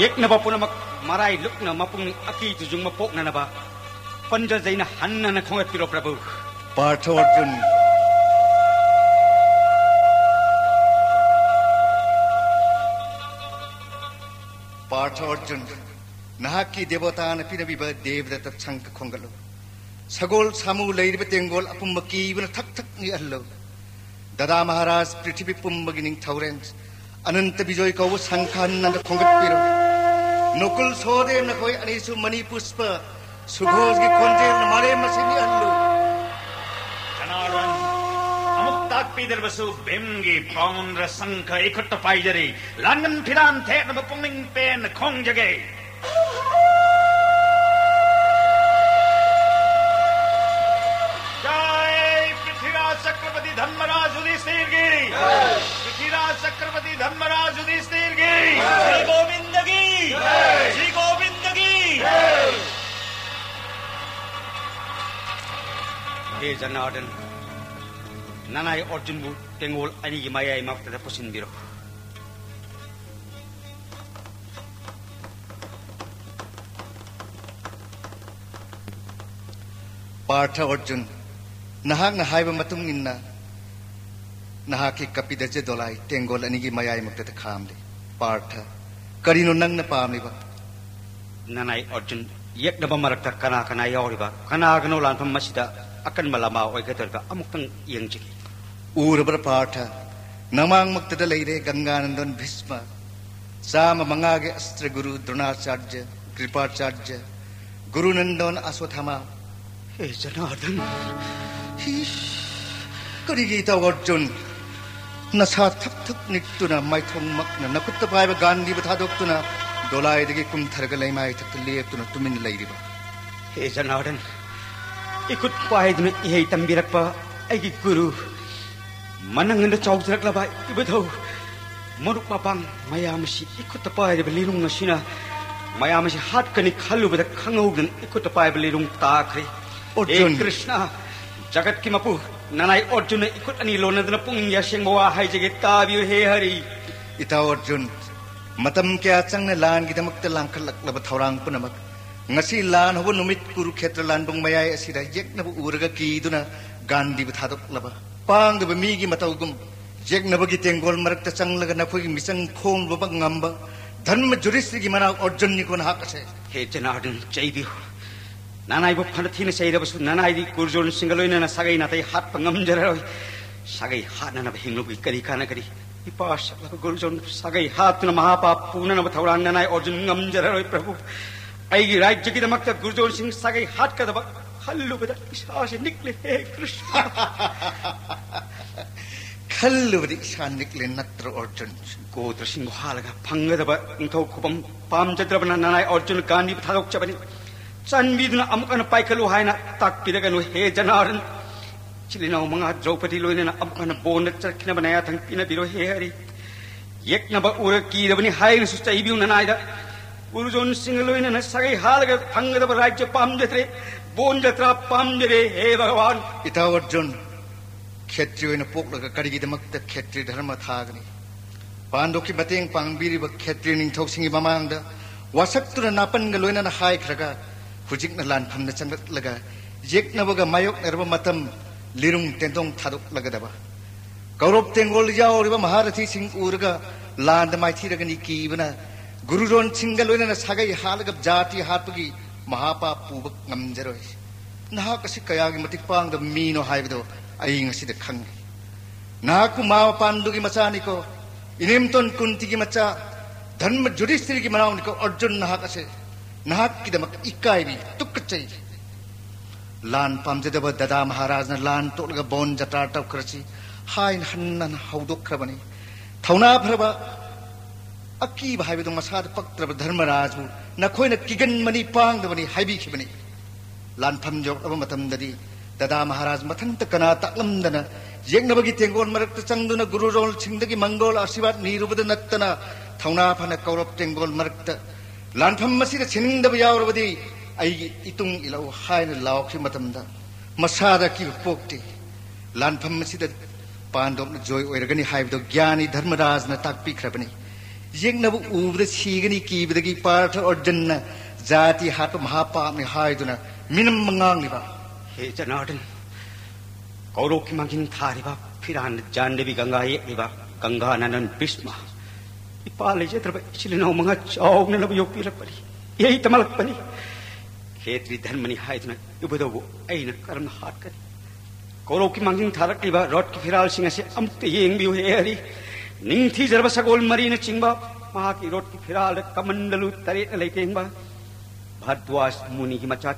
ꯌꯦꯛꯅꯕ ꯄꯨꯝꯅꯃꯛ ꯃꯔꯥꯏ ꯂꯨꯛꯅ ꯃꯄꯨꯡ ꯑꯀꯤ ꯇꯨꯖꯨꯡ ꯃꯄꯣꯛꯅꯅꯕ ꯄꯟꯖꯖꯩꯅ ꯍꯟꯅ ꯈꯣꯡꯒꯠꯄꯤꯔꯣ, ꯄ꯭ꯔꯚꯨ꯫ ꯄꯥꯔꯊ ꯑꯔꯖꯨꯟ꯫ ꯄꯥꯔꯊ ꯑꯔꯖꯨꯟ, ꯅꯍꯥꯛꯀꯤ ꯗꯦꯕꯣꯇꯥꯅ ꯄꯤꯅꯕꯤꯕ ꯗꯦꯕꯗꯠꯇ ꯁꯪꯈ ꯈꯣꯡꯒꯠꯂꯨ꯫ ꯁꯒꯣꯜ ꯁꯥꯃꯨ ꯂꯩꯔꯤꯕ ꯇꯦꯡꯒꯣꯜ ꯑꯄꯨꯝꯕ ꯀꯤꯕꯅ ꯊꯛ ꯊꯛ ꯅꯤꯛꯍꯜꯂꯨ꯫ ꯗꯗꯥ ꯃꯍꯥꯔꯥꯖ, ꯄ꯭ꯔꯤꯊꯤꯕꯤ ꯄꯨꯝꯕꯒꯤ ꯅꯤꯡꯊꯧꯔꯦꯜ ꯑꯅꯟꯇ ꯕꯤꯖꯣꯏ ꯀꯧꯕ ꯁꯪꯈ ꯍꯟꯅ ꯈꯣꯡꯒꯠꯄꯤꯔꯣ꯫ ꯅꯀꯨꯜ ꯁꯍꯗꯦꯕ, ꯅꯈꯣꯏ ꯑꯅꯤꯁꯨ ꯃꯅꯤ ꯄꯨꯁꯄ ꯁꯨꯘꯣꯁꯒꯤ ꯈꯣꯟꯖꯦꯜꯅ ꯃꯥꯂꯦꯝ ꯑꯁꯤ ꯅꯤꯛꯍꯜꯂꯨ꯫ ꯖꯅꯥꯔꯗꯟ, ꯑꯃꯨꯛ ꯇꯥꯛꯄꯤꯗ꯭ꯔꯕꯁꯨ ꯚꯤꯝꯒꯤ ꯄꯥꯎꯟꯗ꯭ꯔ ꯁꯪꯈ ꯏꯈꯨꯠꯇ ꯄꯥꯏꯖꯔꯤ꯫ ꯂꯥꯟꯒꯟ ꯐꯤꯔꯥꯟ ꯊꯦꯠꯅꯕ ꯄꯨꯛꯅꯤꯡ ꯄꯦꯟꯅ ꯈꯣꯡꯖꯒꯦ꯫ जय पृथ्वीराज चक्रवर्ती धर्मराज युधिष्ठिर की। पृथ्वीराज चक्रवर्ती धर्मराज युधिष्ठिर की। श्री गोविंद की। श्री गोविंद की। ꯍꯦ ꯖꯅꯥꯔꯗꯟ, ꯅꯅꯥꯏ ꯑꯔꯖꯨꯟꯕꯨ ꯇꯦꯡꯒꯣꯜ ꯑꯅꯤꯒꯤ ꯃꯌꯥꯏ ꯃꯔꯛꯇꯗ ꯄꯨꯁꯤꯟꯕꯤꯔꯣ꯫ ꯄꯥꯔꯊ ꯑꯔꯖꯨꯟ, ꯅꯍꯥꯛꯅ ꯍꯥꯏꯕ ꯃꯇꯨꯡ ꯏꯟꯅ ꯅꯍꯥꯛꯀꯤ ꯀꯄꯤꯗꯖ ꯗꯣꯂꯥꯏ ꯇꯦꯡꯒꯣꯜ ꯑꯅꯤꯒꯤ ꯃꯌꯥꯏꯃꯛꯇꯗ ꯈꯥꯝꯂꯤ꯫ ꯄꯥꯔꯊ, ꯀꯔꯤꯅꯣ ꯅꯪꯅ ꯄꯥꯝꯂꯤꯕ? ꯅꯅꯥꯏ ꯑꯔꯖꯨꯟ, ꯌꯦꯛꯅꯕ ꯃꯔꯛꯇ ꯀꯅꯥ ꯀꯅꯥ ꯌꯥꯎꯔꯤꯕ? ꯀꯅꯥꯒꯅꯣ ꯂꯥꯟꯐꯝ ꯑꯁꯤꯗ ꯑꯀꯟꯕ ꯂꯃꯥ ꯑꯣꯏꯒꯗꯧꯔꯤꯕ ꯑꯃꯨꯛꯇꯪ ꯌꯦꯡꯖꯒꯦ꯫ ꯎꯔꯕ꯭ꯔꯥ ꯄꯥꯔꯊ? ꯅꯃꯥꯡꯃꯛꯇꯗ ꯂꯩꯔꯦ ꯒꯪꯒꯥꯅꯟꯗꯣꯟ ꯚꯤꯁꯃ, ꯆꯥꯝꯃ ꯃꯉꯥꯒꯤ ꯑꯁꯇ꯭ꯔ ꯒꯨꯔꯨ ꯗ꯭ꯔꯣꯅꯥꯆꯥꯔꯖ, ꯀ꯭ꯔꯤꯄꯥꯆꯥꯔꯖ, ꯒꯨꯔꯨ ꯅꯟꯗꯣꯟ ꯑꯁꯣꯊꯥꯃ꯫ ꯍꯦ ꯖꯅꯥꯔꯗꯟ! ꯏꯁ! ꯀꯔꯤꯒꯤ ꯏꯇꯥꯎ ꯑꯔꯖꯨꯟ? ꯅꯁꯥ ꯊꯛ ꯊꯛ ꯅꯤꯛꯇꯨꯅ, ꯃꯥꯏꯊꯣꯡꯃꯛꯅ ꯅꯈꯨꯠꯇ ꯄꯥꯏꯕ ꯒꯥꯟꯙꯤꯕꯨ ꯊꯥꯗꯣꯛꯇꯨꯅ, ꯗꯣꯂꯥꯏꯗꯒꯤ ꯀꯨꯝꯊꯔꯒ ꯂꯩꯃꯥꯏꯊꯛꯇ ꯂꯦꯞꯇꯨꯅ ꯇꯨꯃꯤꯟ ꯂꯩꯔꯤꯕ? ꯍꯦ ꯖꯅꯥꯔꯗꯟ, ꯏꯈꯨꯠ ꯄꯥꯏꯗꯨꯅ ꯏꯍꯩ ꯇꯝꯕꯤꯔꯛꯄ ꯑꯩꯒꯤ ꯒꯨꯔꯨ, ꯃꯅꯪꯒꯟꯗ ꯆꯥꯎꯖꯔꯛꯂꯕ ꯏꯕꯨꯙꯧ, ꯃꯔꯨꯞ ꯃꯄꯥꯡ ꯃꯌꯥꯝ ꯑꯁꯤ ꯏꯈꯨꯠꯇ ꯄꯥꯏꯔꯤꯕ ꯂꯤꯔꯨꯡ ꯑꯁꯤꯅ ꯃꯌꯥꯝ ꯑꯁꯤ ꯍꯥꯠꯀꯅꯤ ꯈꯜꯂꯨꯕꯗ ꯈꯪꯍꯧꯗꯅ ꯏꯈꯨꯠꯇ ꯄꯥꯏꯕ ꯂꯤꯔꯨꯡ ꯇꯥꯈ꯭ꯔꯦ꯫ ꯑꯔꯖꯨꯟ! ꯍꯦ ꯀ꯭ꯔꯤꯁꯅ, ꯖꯒꯠꯀꯤ ꯃꯄꯨ, ꯅꯅꯥꯏ ꯑꯔꯖꯨꯟꯅ ꯏꯈꯨꯠ ꯑꯅꯤ ꯂꯣꯟꯅꯗꯨꯅ ꯄꯨꯛꯅꯤꯡꯒꯤ ꯑꯁꯦꯡꯕ ꯋꯥ ꯍꯥꯏꯖꯒꯦ, ꯇꯥꯕꯤꯌꯨ ꯍꯦ ꯍꯔꯤ꯫ ꯏꯇꯥꯎ ꯑꯔꯖꯨꯟ, ꯃꯇꯝ ꯀꯌꯥ ꯆꯪꯅ ꯂꯥꯟꯒꯤꯗꯃꯛꯇ ꯂꯥꯡꯈꯠꯂꯛꯂꯕ ꯊꯧꯔꯥꯡ ꯄꯨꯝꯅꯃꯛ ꯉꯁꯤ ꯂꯥꯟ ꯍꯧꯕ ꯅꯨꯃꯤꯠ ꯀꯨꯔꯨꯈꯦꯇ꯭ꯔ ꯂꯥꯟꯕꯨꯡ ꯃꯌꯥꯏ ꯑꯁꯤꯗ ꯌꯦꯛꯅꯕ ꯎꯔꯒ ꯀꯤꯗꯨꯅ ꯒꯥꯟꯙꯤꯕꯨ ꯊꯥꯗꯣꯛꯂꯕ ꯄꯥꯡꯗꯕ ꯃꯤꯒꯤ ꯃꯇꯧꯒꯨꯝ, ꯌꯦꯛꯅꯕꯒꯤ ꯇꯦꯡꯒꯣꯜ ꯃꯔꯛꯇ ꯆꯪꯂꯒ ꯅꯈꯣꯏꯒꯤ ꯃꯤꯆꯪ ꯈꯣꯝꯂꯨꯕ ꯉꯝꯕ ꯙꯔꯃ ꯖꯨꯔꯤꯁꯇ꯭ꯔꯤꯒꯤ ꯃꯅꯥꯎ ꯑꯔꯖꯨꯟꯅꯤꯀꯣ ꯅꯍꯥꯛ ꯑꯁꯦ꯫ ꯍꯦ ꯖꯅꯥꯔꯗꯟ, ꯆꯩꯕꯤꯌꯨ꯫ ꯅꯅꯥꯏꯕꯨ ꯐꯅ ꯊꯤꯅ ꯆꯩꯔꯕꯁꯨ ꯅꯅꯥꯏꯗꯤ ꯒꯨꯔꯨꯖꯣꯟ ꯁꯤꯡꯒ ꯂꯣꯏꯅꯅ ꯁꯥꯒꯩ ꯅꯥꯇꯩ ꯍꯥꯠꯄ ꯉꯝꯖꯔꯔꯣꯏ꯫ ꯁꯥꯒꯩ ꯍꯥꯠꯅꯅꯕ ꯍꯤꯡꯂꯨꯕꯒꯤ ꯀꯔꯤ ꯀꯥꯟꯅꯒꯅꯤ? ꯏꯄꯥ ꯁꯛꯂꯕ ꯒꯨꯔꯨꯖꯣꯟ ꯁꯥꯒꯩ ꯍꯥꯠꯇꯨꯅ ꯃꯍꯥꯄꯥꯞ ꯄꯨꯅꯅꯕ ꯊꯧꯔꯥꯡ ꯅꯅꯥꯏ ꯑꯔꯖꯨꯟ ꯉꯝꯖꯔꯔꯣꯏ ꯄ꯭ꯔꯚꯨ꯫ ꯑꯩꯒꯤ ꯔꯥꯖ꯭ꯌꯒꯤꯗꯃꯛꯇ ꯒꯨꯔꯨꯖꯣꯟ ꯁꯤꯡ ꯁꯥꯒꯩ ꯍꯥꯠꯀꯗꯕ ꯈꯜꯂꯨꯕꯗ ꯏꯁꯥꯁꯦ ꯅꯤꯛꯂꯦ, ꯍꯦ ꯀ꯭ꯔꯤꯁꯅ꯫ ꯈꯜꯂꯨꯕꯗ ꯏꯁꯥ ꯅꯤꯛꯂꯦ ꯅꯠꯇ꯭ꯔꯣ ꯑꯔꯖꯨꯟ? ꯒꯣꯇ꯭ꯔꯁꯤꯡꯕꯨ ꯍꯥꯠꯂꯒ ꯐꯪꯒꯗꯕ ꯅꯤꯡꯊꯧ ꯈꯨꯕꯝ ꯄꯥꯝꯖꯗ꯭ꯔꯕꯅ ꯅꯅꯥꯏ ꯑꯔꯖꯨꯟ ꯒꯥꯟꯙꯤꯕꯨ ꯊꯥꯗꯣꯛꯆꯕꯅꯤ꯫ ꯆꯥꯟꯕꯤꯗꯨꯅ ꯑꯃꯨꯛ ꯍꯟꯅ ꯄꯥꯏꯈꯠꯂꯨ ꯍꯥꯏꯅ ꯇꯥꯛꯄꯤꯔꯒꯅꯨ, ꯍꯦ ꯖꯅꯥꯔꯗꯟ꯫ ꯏꯆꯤꯜ ꯏꯅꯥꯎ ꯃꯉꯥ ꯗ꯭ꯔꯧꯄꯗꯤ ꯂꯣꯏꯅꯅ ꯑꯃꯨꯛ ꯍꯟꯅ ꯕꯣꯟꯗ ꯆꯠꯈꯤꯅꯕ ꯅꯌꯥꯊꯪ ꯄꯤꯅꯕꯤꯔꯣ, ꯍꯦ ꯍꯔꯤ꯫ ꯌꯦꯛꯅꯕ ꯎꯔ ꯀꯤꯔꯕꯅꯤ ꯍꯥꯏꯅꯁꯨ ꯆꯩꯕꯤꯌꯨ ꯅꯅꯥꯏꯗ꯫ ꯒꯨꯔꯨꯖꯣꯟꯁꯤꯡꯒ ꯂꯣꯏꯅꯅ ꯁꯥꯒꯩ ꯍꯥꯠꯂꯒ ꯐꯪꯒꯗꯕ ꯔꯥꯖ꯭ꯌ ꯄꯥꯝꯖꯗ꯭ꯔꯦ, ꯕꯣꯟ ꯖꯇ꯭ꯔꯥ ꯄꯥꯝꯖꯔꯦ, ꯍꯦ ꯚꯒꯋꯥꯟ꯫ ꯏꯇꯥꯎ ꯑꯔꯖꯨꯟ, ꯈꯦꯇ꯭ꯔꯤ ꯑꯣꯏꯅ ꯄꯣꯛꯂꯒ ꯀꯔꯤꯒꯤꯗꯃꯛꯇ ꯈꯦꯇ꯭ꯔꯤ ꯙꯔꯃ ꯊꯥꯒꯅꯤ? ꯄꯥꯟꯗꯨꯒꯤ ꯃꯇꯦꯡ ꯄꯥꯡꯕꯤꯔꯤꯕ ꯈꯦꯇ꯭ꯔꯤ ꯅꯤꯡꯊꯧꯁꯤꯡꯒꯤ ꯃꯃꯥꯡꯗ ꯋꯥꯁꯛꯇꯨꯅ ꯅꯥꯄꯟꯒ ꯂꯣꯏꯅꯅ ꯍꯥꯏꯈ꯭ꯔꯒ, ꯍꯧꯖꯤꯛꯅ ꯂꯥꯟꯐꯝꯗ ꯆꯪꯂꯛꯂꯒ ꯌꯦꯛꯅꯕꯒ ꯃꯥꯌꯣꯛꯅꯔꯕ ꯃꯇꯝ ꯂꯤꯔꯨꯡ ꯇꯦꯟꯗꯣꯡ ꯊꯥꯗꯣꯛꯂꯒꯗꯕ꯫ ꯀꯧꯔꯕ ꯇꯦꯡꯒꯣꯜ ꯌꯥꯎꯔꯤꯕ ꯃꯍꯥꯔꯊꯤꯁꯤꯡ ꯎꯔꯒ ꯂꯥꯟꯗ ꯃꯥꯏꯊꯤꯔꯒꯅꯤ ꯀꯤꯕꯅ ꯒꯨꯔꯨꯖꯣꯟꯁꯤꯡꯒ ꯂꯣꯏꯅꯅ ꯁꯥꯒꯩ ꯍꯥꯠꯂꯒ ꯖꯥꯇꯤ ꯍꯥꯠꯄꯒꯤ ꯃꯍꯥꯄꯥꯞ ꯄꯨꯕ ꯉꯝꯖꯔꯣꯏ꯫ ꯅꯍꯥꯛ ꯑꯁꯤ ꯀꯌꯥꯒꯤ ꯃꯇꯤꯛ ꯄꯥꯡꯗꯕ ꯃꯤꯅꯣ ꯍꯥꯏꯕꯗꯨ ꯑꯩ ꯉꯁꯤꯗ ꯈꯪꯉꯤ꯫ ꯅꯍꯥꯛꯄꯨ ꯃꯥꯃ ꯄꯥꯟꯗꯨꯒꯤ ꯃꯆꯥꯅꯤꯀꯣ, ꯏꯅꯦꯝꯇꯣꯟ ꯀꯨꯟꯇꯤꯒꯤ ꯃꯆꯥ, ꯙꯔꯃ ꯌꯨꯙꯤꯁꯊꯤꯔꯒꯤ ꯃꯅꯥꯎꯅꯤꯀꯣ ꯑꯔꯖꯨꯟ꯫ ꯅꯍꯥꯛ ꯑꯁꯦ ꯅꯍꯥꯛꯀꯤꯗꯃꯛ ꯏꯀꯥꯏꯔꯤ, ꯇꯨꯀꯠꯆꯩ꯫ ꯂꯥꯟ ꯄꯥꯝꯖꯗꯕ ꯗꯗꯥ ꯃꯍꯥꯔꯥꯖꯅ ꯂꯥꯟ ꯇꯣꯛꯂꯒ ꯕꯣꯟ ꯖꯇ꯭ꯔꯥ ꯇꯧꯈ꯭ꯔꯁꯤ ꯍꯥꯏꯅ ꯍꯟꯅ ꯍꯟꯅ ꯍꯧꯗꯣꯛꯈ꯭ꯔꯕꯅꯤ꯫ ꯊꯧꯅꯥ ꯐꯔꯕ ꯑꯀꯤꯕ ꯍꯥꯏꯕꯗꯨ ꯃꯁꯥꯗ ꯄꯛꯇ꯭ꯔꯕ ꯙꯔꯃꯔꯥꯖꯕꯨ ꯅꯈꯣꯏꯅ ꯀꯤꯒꯟꯕꯅꯤ, ꯄꯥꯡꯗꯕꯅꯤ ꯍꯥꯏꯕꯤꯈꯤꯕꯅꯤ꯫ ꯂꯥꯟꯐꯝ ꯌꯧꯔꯛꯂꯕ ꯃꯇꯝꯗꯗꯤ ꯗꯗꯥ ꯃꯍꯥꯔꯥꯖ ꯃꯊꯟꯇ ꯀꯅꯥ ꯇꯥꯛꯂꯝꯗꯅ ꯌꯦꯛꯅꯕꯒꯤ ꯇꯦꯡꯒꯣꯜ ꯃꯔꯛꯇ ꯆꯪꯗꯨꯅ ꯒꯨꯔꯨ ꯔꯣꯜꯁꯤꯡꯗꯒꯤ ꯃꯪꯒꯣꯜ ꯑꯥꯁꯤꯔꯕꯥꯗ ꯅꯤꯔꯨꯕꯗ ꯅꯠꯇꯅ ꯊꯧꯅꯥ ꯐꯅ ꯀꯧꯔꯕ ꯇꯦꯡꯒꯣꯜ ꯃꯔꯛꯇ ꯂꯥꯟꯐꯝ ꯑꯁꯤꯗ ꯁꯤꯅꯤꯡꯗꯕ ꯌꯥꯎꯔꯕꯗꯤ ꯑꯩꯒꯤ ꯏꯇꯨꯡ ꯏꯜꯂꯛꯎ ꯍꯥꯏꯅ ꯂꯥꯎꯈꯤꯕ ꯃꯇꯝꯗ ꯃꯁꯥꯗ ꯑꯀꯤꯕ ꯄꯣꯛꯇꯦ꯫ ꯂꯥꯟꯐꯝ ꯑꯁꯤꯗ ꯄꯥꯟꯗꯣꯞꯅ ꯖꯣꯏ ꯑꯣꯏꯔꯒꯅꯤ ꯍꯥꯏꯕꯗꯨ ꯒ꯭ꯌꯥꯅꯤ ꯙꯔꯃꯔꯥꯖꯅ ꯇꯥꯛꯄꯤꯈ꯭ꯔꯕꯅꯤ꯫ ꯌꯦꯛꯅꯕ ꯎꯕꯗ ꯁꯤꯒꯅꯤ ꯀꯤꯕꯗꯒꯤ ꯄꯥꯔꯊ ꯑꯔꯖꯨꯟꯅ ꯖꯥꯇꯤ ꯍꯥꯠꯄ ꯃꯍꯥꯄꯥꯞꯅꯤ ꯍꯥꯏꯗꯨꯅ ꯃꯤꯅꯝ ꯉꯥꯡꯂꯤꯕ꯫ ꯍꯦ ꯖꯅꯥꯔꯗꯟ, ꯀꯧꯔꯧꯀꯤ ꯃꯥꯡꯖꯤꯟ ꯊꯥꯔꯤꯕ, ꯐꯤꯔꯥꯟꯅ ꯖꯥꯟꯗꯕꯤ ꯒꯪꯒꯥ ꯌꯦꯛꯂꯤꯕ, ꯒꯪꯒꯥ ꯅꯟꯗꯟ ꯚꯤꯁꯃ, ꯏꯄꯥ ꯂꯩꯖꯗ꯭ꯔꯕ ꯏꯆꯤꯜ ꯏꯅꯥꯎ ꯃꯉꯥ ꯆꯥꯎꯅꯅꯕ ꯌꯣꯛꯄꯤꯔꯛꯄꯅꯤ, ꯏꯍꯩ ꯇꯝꯍꯜꯂꯛꯄꯅꯤ꯫ ꯈꯦꯇ꯭ꯔꯤ ꯙꯔꯃꯅꯤ ꯍꯥꯏꯗꯨꯅ ꯏꯕꯨꯙꯧꯕꯨ ꯑꯩꯅ ꯀꯔꯝꯅ ꯍꯥꯠꯀꯅꯤ? ꯀꯧꯔꯧꯀꯤ ꯃꯥꯡꯖꯤꯟ ꯊꯥꯔꯛꯂꯤꯕ ꯔꯣꯠꯀꯤ ꯐꯤꯔꯥꯜꯁꯤꯡ ꯑꯁꯤ ꯑꯃꯨꯛꯇ ꯌꯦꯡꯕꯤꯌꯨ ꯍꯦ ꯍꯔꯤ꯫ ꯅꯤꯡꯊꯤꯖꯔꯕ ꯁꯒꯣꯜ ꯃꯔꯤꯅꯆꯤꯡꯕ ꯃꯍꯥꯛꯀꯤ ꯔꯣꯠꯀꯤ ꯐꯤꯔꯥꯜꯗ ꯀꯃꯟꯗꯂꯨ ꯇꯔꯦꯠꯅ ꯂꯩꯇꯦꯡꯕ, ꯚꯔꯗ꯭ꯋꯥꯖ ꯃꯨꯅꯤꯒꯤ ꯃꯆꯥ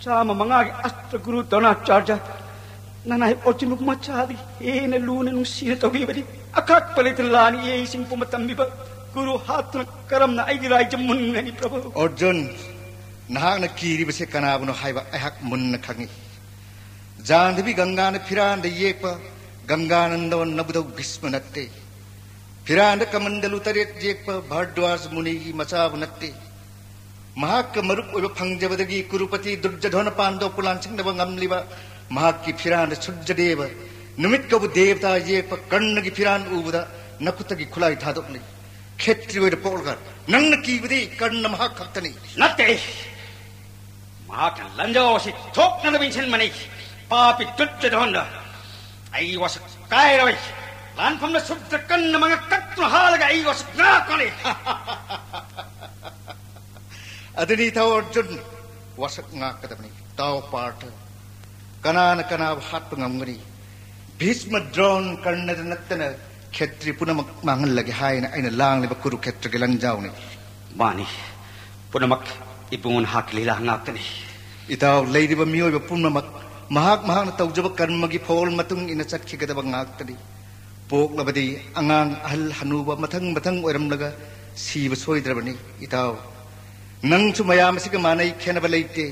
ꯆꯥꯝꯃ ꯃꯉꯥꯒꯤ ꯑꯁꯇ꯭ꯔ ꯒꯨꯔꯨ ꯗ꯭ꯔꯣꯅꯥꯆꯥꯔꯌ, ꯅꯅꯥꯏ ꯑꯣꯔꯖꯨꯟꯕꯨ ꯃꯆꯥꯗꯒꯤ ꯍꯦꯟꯅ ꯂꯨꯅ ꯅꯨꯡꯁꯤꯅ ꯇꯧꯕꯤꯕꯅꯤ꯫ ꯑꯀꯥꯛꯄ ꯂꯩꯇꯅ ꯂꯥꯟ ꯏꯍꯩꯁꯤꯡꯕꯨ ꯃꯇꯝꯕꯤꯕ ꯒꯨꯔꯨ ꯍꯥꯠꯇꯨꯅ ꯀꯔꯝꯅ ꯑꯩꯒꯤ ꯔꯥꯏꯖ꯭ꯌ ꯃꯨꯟꯒꯅꯤ, ꯄ꯭ꯔꯚꯨ? ꯑꯔꯖꯨꯟ, ꯅꯍꯥꯛꯅ ꯀꯤꯔꯤꯕꯁꯦ ꯀꯅꯥꯕꯨꯅꯣ ꯍꯥꯏꯕ ꯑꯩꯍꯥꯛ ꯃꯨꯟꯅ ꯈꯪꯏ꯫ ꯖꯥꯟꯗꯕꯤ ꯒꯪꯒꯥꯅ ꯐꯤꯔꯥꯟꯗ ꯌꯦꯛꯄ ꯒꯪꯒꯥꯅꯟꯗꯣꯟ ꯅꯕꯨꯙꯧ ꯚꯤꯁꯃ ꯅꯠꯇꯦ꯫ ꯐꯤꯔꯥꯟꯗ ꯀꯃꯟꯗꯂꯨ ꯇꯔꯦꯠ ꯌꯦꯛꯄ ꯚꯥꯔꯗ꯭ꯋꯥꯖ ꯃꯨꯅꯤꯒꯤ ꯃꯆꯥꯕꯨ ꯅꯠꯇꯦ꯫ ꯃꯍꯥꯛꯀ ꯃꯔꯨꯞ ꯑꯣꯏꯕ ꯐꯪꯖꯕꯗꯒꯤ ꯀꯨꯔꯨꯄꯇꯤ ꯗꯨꯔꯖꯙꯣꯅ ꯄꯥꯟꯗꯣꯞꯄꯨ ꯂꯥꯟꯁꯤꯡꯅꯕ ꯉꯝꯂꯤꯕ ꯃꯍꯥꯛꯀꯤ ꯐꯤꯔꯥꯟꯗ ꯁꯨꯔꯖꯗꯦꯕ, ꯅꯨꯃꯤꯠ ꯀꯧꯕ ꯗꯦꯕꯇꯥ ꯌꯦꯛꯄ ꯀꯔꯅꯒꯤ ꯐꯤꯔꯥꯟ ꯎꯕꯗ ꯅꯈꯨꯠꯇꯒꯤ ꯈꯨꯠꯂꯥꯏ ꯊꯥꯗꯣꯛꯂꯤ꯫ ꯈꯦꯇ꯭ꯔꯤ ꯑꯣꯏꯅ ꯄꯣꯛꯂꯒ ꯅꯪꯅ ꯀꯤꯕꯗꯤ ꯀꯔꯅ ꯃꯍꯥꯛ ꯈꯛꯇꯅꯤ꯫ ꯅꯠꯇꯦ, ꯃꯍꯥꯛꯅ ꯂꯟꯖꯥꯎ ꯑꯁꯤ ꯊꯣꯛꯅꯅꯕ ꯏꯟꯁꯤꯟꯕꯅꯤ꯫ ꯄꯥꯄꯤ ꯗꯨꯔꯖꯙꯣꯟꯗ ꯑꯩ ꯋꯥꯁꯛ ꯀꯥꯏꯔꯣꯏ꯫ ꯂꯥꯟꯐꯝꯗ ꯁꯨꯗ꯭ꯔ ꯀꯟꯅ ꯃꯉꯛ ꯀꯛꯇꯨꯅ ꯍꯥꯜꯂꯒ ꯑꯩ ꯋꯥꯁꯛ ꯉꯥꯛꯀꯅꯤ꯫ ꯑꯗꯨꯅꯤ ꯏꯇꯥꯎ ꯑꯔꯖꯨꯟ, ꯋꯥꯁꯛ ꯉꯥꯛꯀꯗꯕꯅꯤ꯫ ꯇꯥꯎ ꯄꯥꯔꯊ, ꯀꯅꯥꯅ ꯀꯅꯥꯕꯨ ꯍꯥꯠꯄ ꯉꯝꯒꯅꯤ? ꯚꯤꯁꯃ, ꯗ꯭ꯔꯣꯟ, ꯀꯔꯅꯗ ꯅꯠꯇꯅ ꯈꯦꯇ꯭ꯔꯤ ꯄꯨꯝꯅꯃꯛ ꯃꯥꯡꯍꯜꯂꯒꯦ ꯍꯥꯏꯅ ꯑꯩꯅ ꯂꯥꯡꯂꯤꯕ ꯀꯨꯔꯨꯈꯦꯇ꯭ꯔꯒꯤ ꯂꯥꯟꯖꯥꯎꯅꯤ꯫ ꯃꯥꯅꯤ, ꯄꯨꯝꯅꯃꯛ ꯏꯕꯨꯡꯉꯣ ꯅꯍꯥꯛꯀꯤ ꯂꯤꯂꯥ ꯉꯥꯛꯇꯅꯤ꯫ ꯏꯇꯥꯎ, ꯂꯩꯔꯤꯕ ꯃꯤꯑꯣꯏꯕ ꯄꯨꯝꯅꯃꯛ ꯃꯍꯥꯛ ꯃꯍꯥꯛꯅ ꯇꯧꯖꯕ ꯀꯔꯃꯒꯤ ꯐꯣꯜ ꯃꯇꯨꯡ ꯏꯟꯅ ꯆꯠꯈꯤꯒꯗꯕ ꯉꯥꯛꯇꯅꯤ꯫ ꯄꯣꯛꯂꯕꯗꯤ ꯑꯉꯥꯡ, ꯑꯍꯜ, ꯍꯅꯨꯕ ꯃꯊꯪ ꯃꯊꯪ ꯑꯣꯏꯔꯝꯂꯒ ꯁꯤꯕ ꯁꯣꯏꯗ꯭ꯔꯕꯅꯤ꯫ ꯏꯇꯥꯎ, ꯅꯪꯁꯨ ꯃꯌꯥꯝ ꯑꯁꯤꯒ ꯃꯥꯟꯅꯩ, ꯈꯦꯠꯅꯕ ꯂꯩꯇꯦ꯫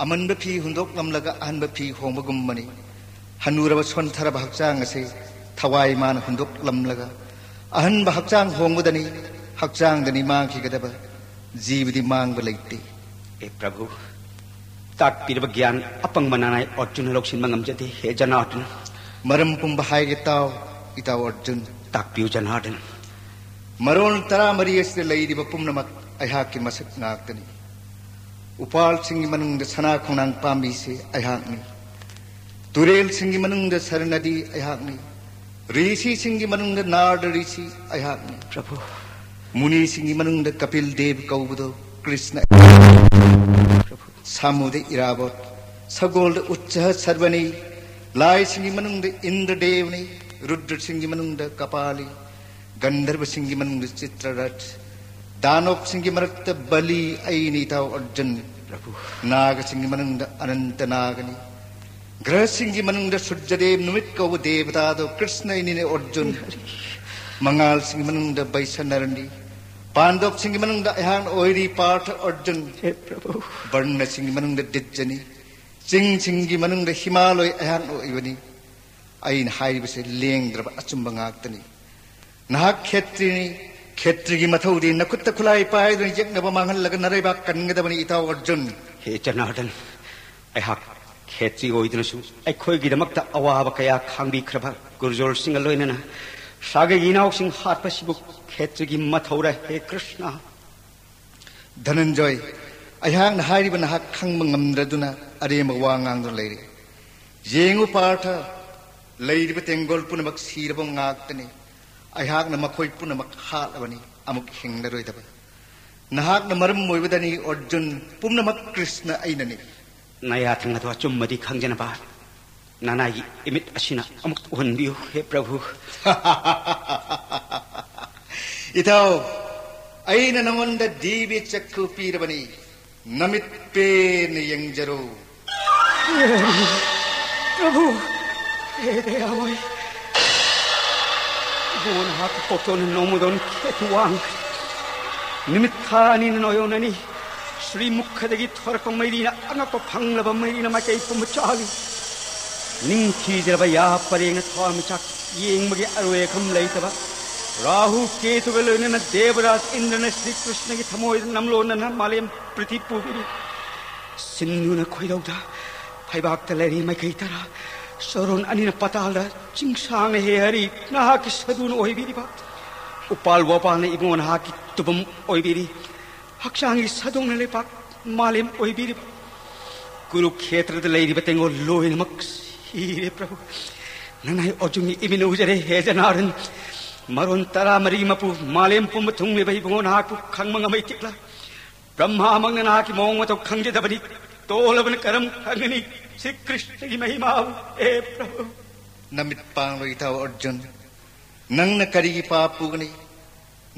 ꯑꯃꯟꯕ ꯐꯤ ꯍꯨꯟꯗꯣꯛꯂꯝꯂꯒ ꯑꯍꯟꯕ ꯐꯤ ꯍꯣꯡꯕꯒꯨꯝꯕꯅꯤ꯫ ꯍꯅꯨꯔꯕ ꯁꯣꯟꯊꯔꯕ ꯍꯛꯆꯥꯡ ꯑꯁꯤ ꯊꯋꯥꯏ ꯃꯥꯅ ꯍꯨꯟꯗꯣꯛꯂꯝꯂꯒ ꯑꯍꯟꯕ ꯍꯛꯆꯥꯡ ꯍꯣꯡꯕꯗꯅꯤ꯫ ꯍꯛꯆꯥꯡꯗꯅꯤ ꯃꯥꯡꯈꯤꯒꯗꯕ, ꯖꯤꯕꯗꯤ ꯃꯥꯡꯕ ꯂꯩꯇꯦ꯫ ꯑꯦ ꯄ꯭ꯔꯚꯨ, ꯇꯥꯛꯄꯤꯔꯕ ꯒ꯭ꯌꯥꯟ ꯑꯄꯪꯕ ꯅꯅꯥꯏ ꯑꯔꯖꯨꯟꯅ ꯂꯧꯁꯤꯟꯕ ꯉꯝꯖꯗꯦ꯫ ꯍꯦ ꯖꯅꯥꯔꯗꯟ, ꯃꯔꯝ ꯄꯨꯝꯕ ꯍꯥꯏꯒꯦ ꯇꯥꯎ, ꯏꯇꯥꯎ ꯑꯔꯖꯨꯟ꯫ ꯇꯥꯛꯄꯤꯌꯨ ꯖꯅꯥꯔꯗꯟ꯫ ꯃꯔꯣꯜ ꯇꯔꯥꯃꯔꯤ ꯑꯁꯤꯗ ꯂꯩꯔꯤꯕ ꯄꯨꯝꯅꯃꯛ ꯑꯩꯍꯥꯛꯀꯤ ꯃꯁꯛ ꯉꯥꯛꯇꯅꯤ꯫ ꯎꯄꯥꯜꯁꯤꯡꯒꯤ ꯃꯅꯨꯡꯗ ꯁꯅꯥ ꯈꯣꯡꯅꯥꯡ ꯄꯥꯝꯕꯤꯁꯤ ꯑꯩꯍꯥꯛꯅꯤ꯫ ꯇꯨꯔꯦꯜꯁꯤꯡꯒꯤ ꯃꯅꯨꯡꯗ ꯁꯔꯅꯗꯤ ꯑꯩꯍꯥꯛꯅꯤ꯫ ꯔꯤꯁꯤꯁꯤꯡꯒꯤ ꯃꯅꯨꯡꯗ ꯅꯥꯔꯗ ꯔꯤꯁꯤ ꯑꯩꯍꯥꯛꯅꯤ꯫ ꯄ꯭ꯔꯚꯨ꯫ ꯃꯨꯅꯤꯁꯤꯡꯒꯤ ꯃꯅꯨꯡꯗ ꯀꯄꯤꯜ ꯗꯦꯕ ꯀꯧꯕꯗꯣ ꯀ꯭ꯔꯤꯁꯅ꯫ ꯄ꯭ꯔꯚꯨ꯫ ꯁꯥꯃꯨꯗ ꯏꯔꯥꯕꯣꯠ, ꯁꯒꯣꯜꯗ ꯎꯠꯁꯍ ꯁꯔꯕꯅꯤ, ꯂꯥꯏꯁꯤꯡꯒꯤ ꯃꯅꯨꯡꯗ ꯏꯟꯗ꯭ꯔꯗꯦꯕꯅꯤ, ꯔꯨꯗ꯭ꯔꯁꯤꯡꯒꯤ ꯃꯅꯨꯡꯗ ꯀꯄꯥꯂꯤ, ꯒꯟꯙꯔꯕꯁꯤꯡꯒꯤ ꯃꯅꯨꯡꯗ ꯆꯤꯇ꯭ꯔꯔꯠ, ꯗꯥꯅꯣꯞꯁꯤꯡꯒꯤ ꯃꯔꯛꯇ ꯕꯂꯤ ꯑꯩꯅꯤ ꯏꯇꯥꯎ ꯑꯔꯖꯨꯟ, ꯄ꯭ꯔꯚꯨ꯫ ꯅꯥꯒꯁꯤꯡꯒꯤ ꯃꯅꯨꯡꯗ ꯑꯅꯟꯇ ꯅꯥꯒꯅꯤ, ꯒ꯭ꯔꯍꯁꯤꯡꯒꯤ ꯃꯅꯨꯡꯗ ꯁꯨꯔꯖꯗꯦꯕ ꯅꯨꯃꯤꯠ ꯀꯧꯕ ꯗꯦꯕꯇꯥꯗꯣ ꯀ꯭ꯔꯤꯁꯅ ꯑꯩꯅꯤꯅꯦ ꯑꯔꯖꯨꯟ, ꯃꯉꯥꯜꯁꯤꯡꯒꯤ ꯃꯅꯨꯡꯗ ꯕꯩꯁꯅꯔꯅꯤ, ꯄꯥꯟꯗꯣꯞꯁꯤꯡꯒꯤ ꯃꯅꯨꯡꯗ ꯑꯩꯍꯥꯛꯅ ꯑꯣꯏꯔꯤ ꯄꯥꯔꯊ ꯑꯔꯖꯨꯟ, ꯍꯦ ꯄ꯭ꯔꯚꯨ꯫ ꯕꯔꯅꯁꯤꯡꯒꯤ ꯃꯅꯨꯡꯗ ꯗꯤꯠꯖꯅꯤ, ꯆꯤꯡꯁꯤꯡꯒꯤ ꯃꯅꯨꯡꯗ ꯍꯤꯃꯥꯂꯣꯏ ꯑꯩꯍꯥꯛꯅ ꯑꯣꯏꯕꯅꯤ꯫ ꯑꯩꯅ ꯍꯥꯏꯔꯤꯕꯁꯦ ꯂꯦꯡꯗ꯭ꯔꯕ ꯑꯆꯨꯝꯕ ꯉꯥꯛꯇꯅꯤ꯫ ꯅꯍꯥꯛ ꯈꯦꯇ꯭ꯔꯤꯅꯤ꯫ ꯈꯦꯇ꯭ꯔꯤꯒꯤ ꯃꯊꯧꯗꯤ ꯅꯈꯨꯠꯇ ꯈꯨꯠꯂꯥꯏ ꯄꯥꯏꯗꯨꯅ ꯌꯦꯛꯅꯕ ꯃꯥꯡꯍꯜꯂꯒ ꯅꯔꯩꯕꯥꯛ ꯀꯟꯒꯗꯕꯅꯤ ꯏꯇꯥꯎ ꯑꯔꯖꯨꯟ꯫ ꯍꯦ ꯖꯅꯥꯔꯗꯟ, ꯑꯩꯍꯥꯛ ꯈꯦꯇ꯭ꯔꯤ ꯑꯣꯏꯗꯨꯅꯁꯨ ꯑꯩꯈꯣꯏꯒꯤꯗꯃꯛꯇ ꯑꯋꯥꯕ ꯀꯌꯥ ꯈꯥꯡꯕꯤꯈ꯭ꯔꯕ ꯒꯨꯔꯖꯣꯜꯁꯤꯡꯒ ꯂꯣꯏꯅꯅ ꯁꯥꯒꯩꯒꯤ ꯏꯅꯥꯎꯁꯤꯡ ꯍꯥꯠꯄꯁꯤꯕꯨ ꯈꯦꯇ꯭ꯔꯤꯒꯤ ꯃꯊꯧꯔ ꯍꯦ ꯀ꯭ꯔꯤꯁꯅ? ꯙꯅꯟꯖꯣꯏ, ꯑꯩꯍꯥꯛꯅ ꯍꯥꯏꯔꯤꯕ ꯅꯍꯥꯛ ꯈꯪꯕ ꯉꯝꯗ꯭ꯔꯗꯨꯅ ꯑꯔꯦꯝꯕ ꯋꯥ ꯉꯥꯡꯗꯨꯅ ꯂꯩꯔꯦ꯫ ꯌꯦꯡꯉꯨ ꯄꯥꯔꯊ, ꯂꯩꯔꯤꯕ ꯇꯦꯡꯒꯣꯜ ꯄꯨꯝꯅꯃꯛ ꯁꯤꯔꯕ ꯉꯥꯛꯇꯅꯤ꯫ ꯑꯩꯍꯥꯛꯅ ꯃꯈꯣꯏ ꯄꯨꯝꯅꯃꯛ ꯍꯥꯠꯂꯕꯅꯤ, ꯑꯃꯨꯛ ꯍꯤꯡꯂꯔꯣꯏꯗꯕ꯫ ꯅꯍꯥꯛꯅ ꯃꯔꯝ ꯑꯣꯏꯕꯗꯅꯤ ꯑꯔꯖꯨꯟ, ꯄꯨꯝꯅꯃꯛ ꯀ꯭ꯔꯤꯁꯅ ꯑꯩꯅꯅꯤ꯫ ꯅꯌꯥꯊꯪ ꯑꯗꯨ ꯑꯆꯨꯝꯕꯗꯤ ꯈꯪꯖꯅꯕ ꯅꯅꯥꯏꯒꯤ ꯏꯃꯤꯠ ꯑꯁꯤꯅ ꯑꯃꯨꯛ ꯎꯍꯟꯕꯤꯌꯨ, ꯍꯦ ꯄ꯭ꯔꯚꯨ꯫ ꯏꯊꯧ, ꯑꯩꯅ ꯅꯉꯣꯟꯗ ꯗꯤꯕ꯭ꯌ ꯆꯛꯈꯨ ꯄꯤꯔꯕꯅꯤ, ꯅꯃꯤꯠ ꯄꯦꯟꯅ ꯌꯦꯡꯖꯔꯨ꯫ ꯄ꯭ꯔꯚꯨ, ꯍꯦ ꯗꯌꯥꯃꯌ, ꯏꯕꯨꯡꯉꯣ ꯅꯍꯥꯛꯀꯤ ꯀꯣꯛꯇꯣꯟꯅ ꯅꯣꯡꯃꯗꯣꯟ ꯈꯦꯇꯨꯋꯥꯡ, ꯅꯨꯃꯤꯠ ꯊꯥ ꯑꯅꯤꯅ ꯅꯣꯌꯣꯟ ꯑꯅꯤ, ꯁ꯭ꯔꯤ ꯃꯨꯈꯗꯒꯤ ꯊꯣꯔꯛꯄ ꯃꯩꯔꯤꯅ ꯑꯉꯛꯄ ꯐꯪꯂꯕ ꯃꯩꯔꯤꯅ ꯃꯥꯏꯀꯩ ꯄꯨꯝꯕ ꯆꯥꯜꯂꯤ꯫ ꯅꯤꯡꯊꯤꯖꯔꯕ ꯌꯥ ꯄꯔꯦꯡꯅ ꯊꯋꯥꯟꯃꯤꯆꯥꯛ ꯌꯦꯡꯕꯒꯤ ꯑꯔꯣꯏ ꯑꯈꯝ ꯂꯩꯇꯕ ꯔꯥꯍꯨ ꯀꯦꯇꯨꯒ ꯂꯣꯏꯅꯅ ꯗꯦꯕꯔꯥꯖ ꯏꯟꯗ꯭ꯔꯅ ꯁ꯭ꯔꯤ ꯀ꯭ꯔꯤꯁꯅꯒꯤ ꯊꯃꯣꯏꯗ ꯅꯝꯂꯣꯟꯅꯅ ꯃꯥꯂꯦꯝ ꯄ꯭ꯔꯤꯊꯤ ꯄꯨꯕꯤꯔꯤ꯫ ꯁꯤꯟꯗꯨꯅ ꯈꯣꯏꯗꯧꯗ ꯐꯩꯕꯥꯛꯇ ꯂꯩꯔꯤ ꯃꯥꯏꯀꯩ ꯇꯔꯥ, ꯁꯣꯔꯣꯟ ꯑꯅꯤꯅ ꯄꯇꯥꯜꯗ ꯆꯤꯡꯁꯥꯡꯅ ꯍꯦ ꯍꯔꯤ ꯅꯍꯥꯛꯀꯤ ꯁꯗꯨꯅ ꯑꯣꯏꯕꯤꯔꯤꯕ꯫ ꯎꯄꯥꯜ ꯋꯥꯄꯥꯜꯅ ꯏꯕꯨꯡꯉꯣ ꯅꯍꯥꯛꯀꯤ ꯇꯨꯕꯝ ꯑꯣꯏꯕꯤꯔꯤ꯫ ꯍꯛꯆꯥꯡꯒꯤ ꯁꯥꯗꯣꯡꯅ ꯂꯩꯄꯥꯛ ꯃꯥꯂꯦꯝ ꯑꯣꯏꯕꯤꯔꯤꯕ꯫ ꯀꯨꯔꯨꯈꯦꯇ꯭ꯔꯗ ꯂꯩꯔꯤꯕ ꯇꯦꯡꯒꯣꯜ ꯂꯣꯏꯅꯃꯛ ꯁꯤꯔꯦ ꯄ꯭ꯔꯚꯨ꯫ ꯅꯅꯥꯏ ꯑꯔꯖꯨꯟꯒꯤ ꯏꯃꯤꯠꯅ ꯎꯖꯔꯦ ꯍꯦ ꯖꯅꯥꯔꯟ꯫ ꯃꯔꯣꯟ ꯇꯔꯥꯃꯔꯤꯒꯤ ꯃꯄꯨ ꯃꯥꯂꯦꯝ ꯄꯨꯝꯕ ꯊꯨꯡꯂꯤꯕ ꯏꯕꯨꯡꯉꯣ ꯅꯍꯥꯛꯄꯨ ꯈꯪꯕ ꯉꯝꯃꯩ ꯇꯤꯛꯂꯥ꯫ ꯕ꯭ꯔꯍ꯭ꯃꯥꯃꯛꯅ ꯅꯍꯥꯛꯀꯤ ꯃꯑꯣꯡ ꯃꯇꯧ ꯈꯪꯖꯗꯕꯅꯤ꯫ ꯇꯣꯜꯂꯕꯅ ꯀꯔꯝ ꯈꯪꯒꯅꯤ ꯁ꯭ꯔꯤ ꯀ꯭ꯔꯤꯁꯅꯒꯤ ꯃꯍꯤꯃꯥꯕꯨ, ꯍꯦ ꯄ꯭ꯔꯚꯨ? ꯅꯃꯤꯠ ꯄꯥꯡꯂꯣ ꯏꯇꯥꯎ ꯑꯔꯖꯨꯟ꯫ ꯅꯪꯅ ꯀꯔꯤꯒꯤ ꯄꯥꯞ ꯄꯨꯒꯅꯤ?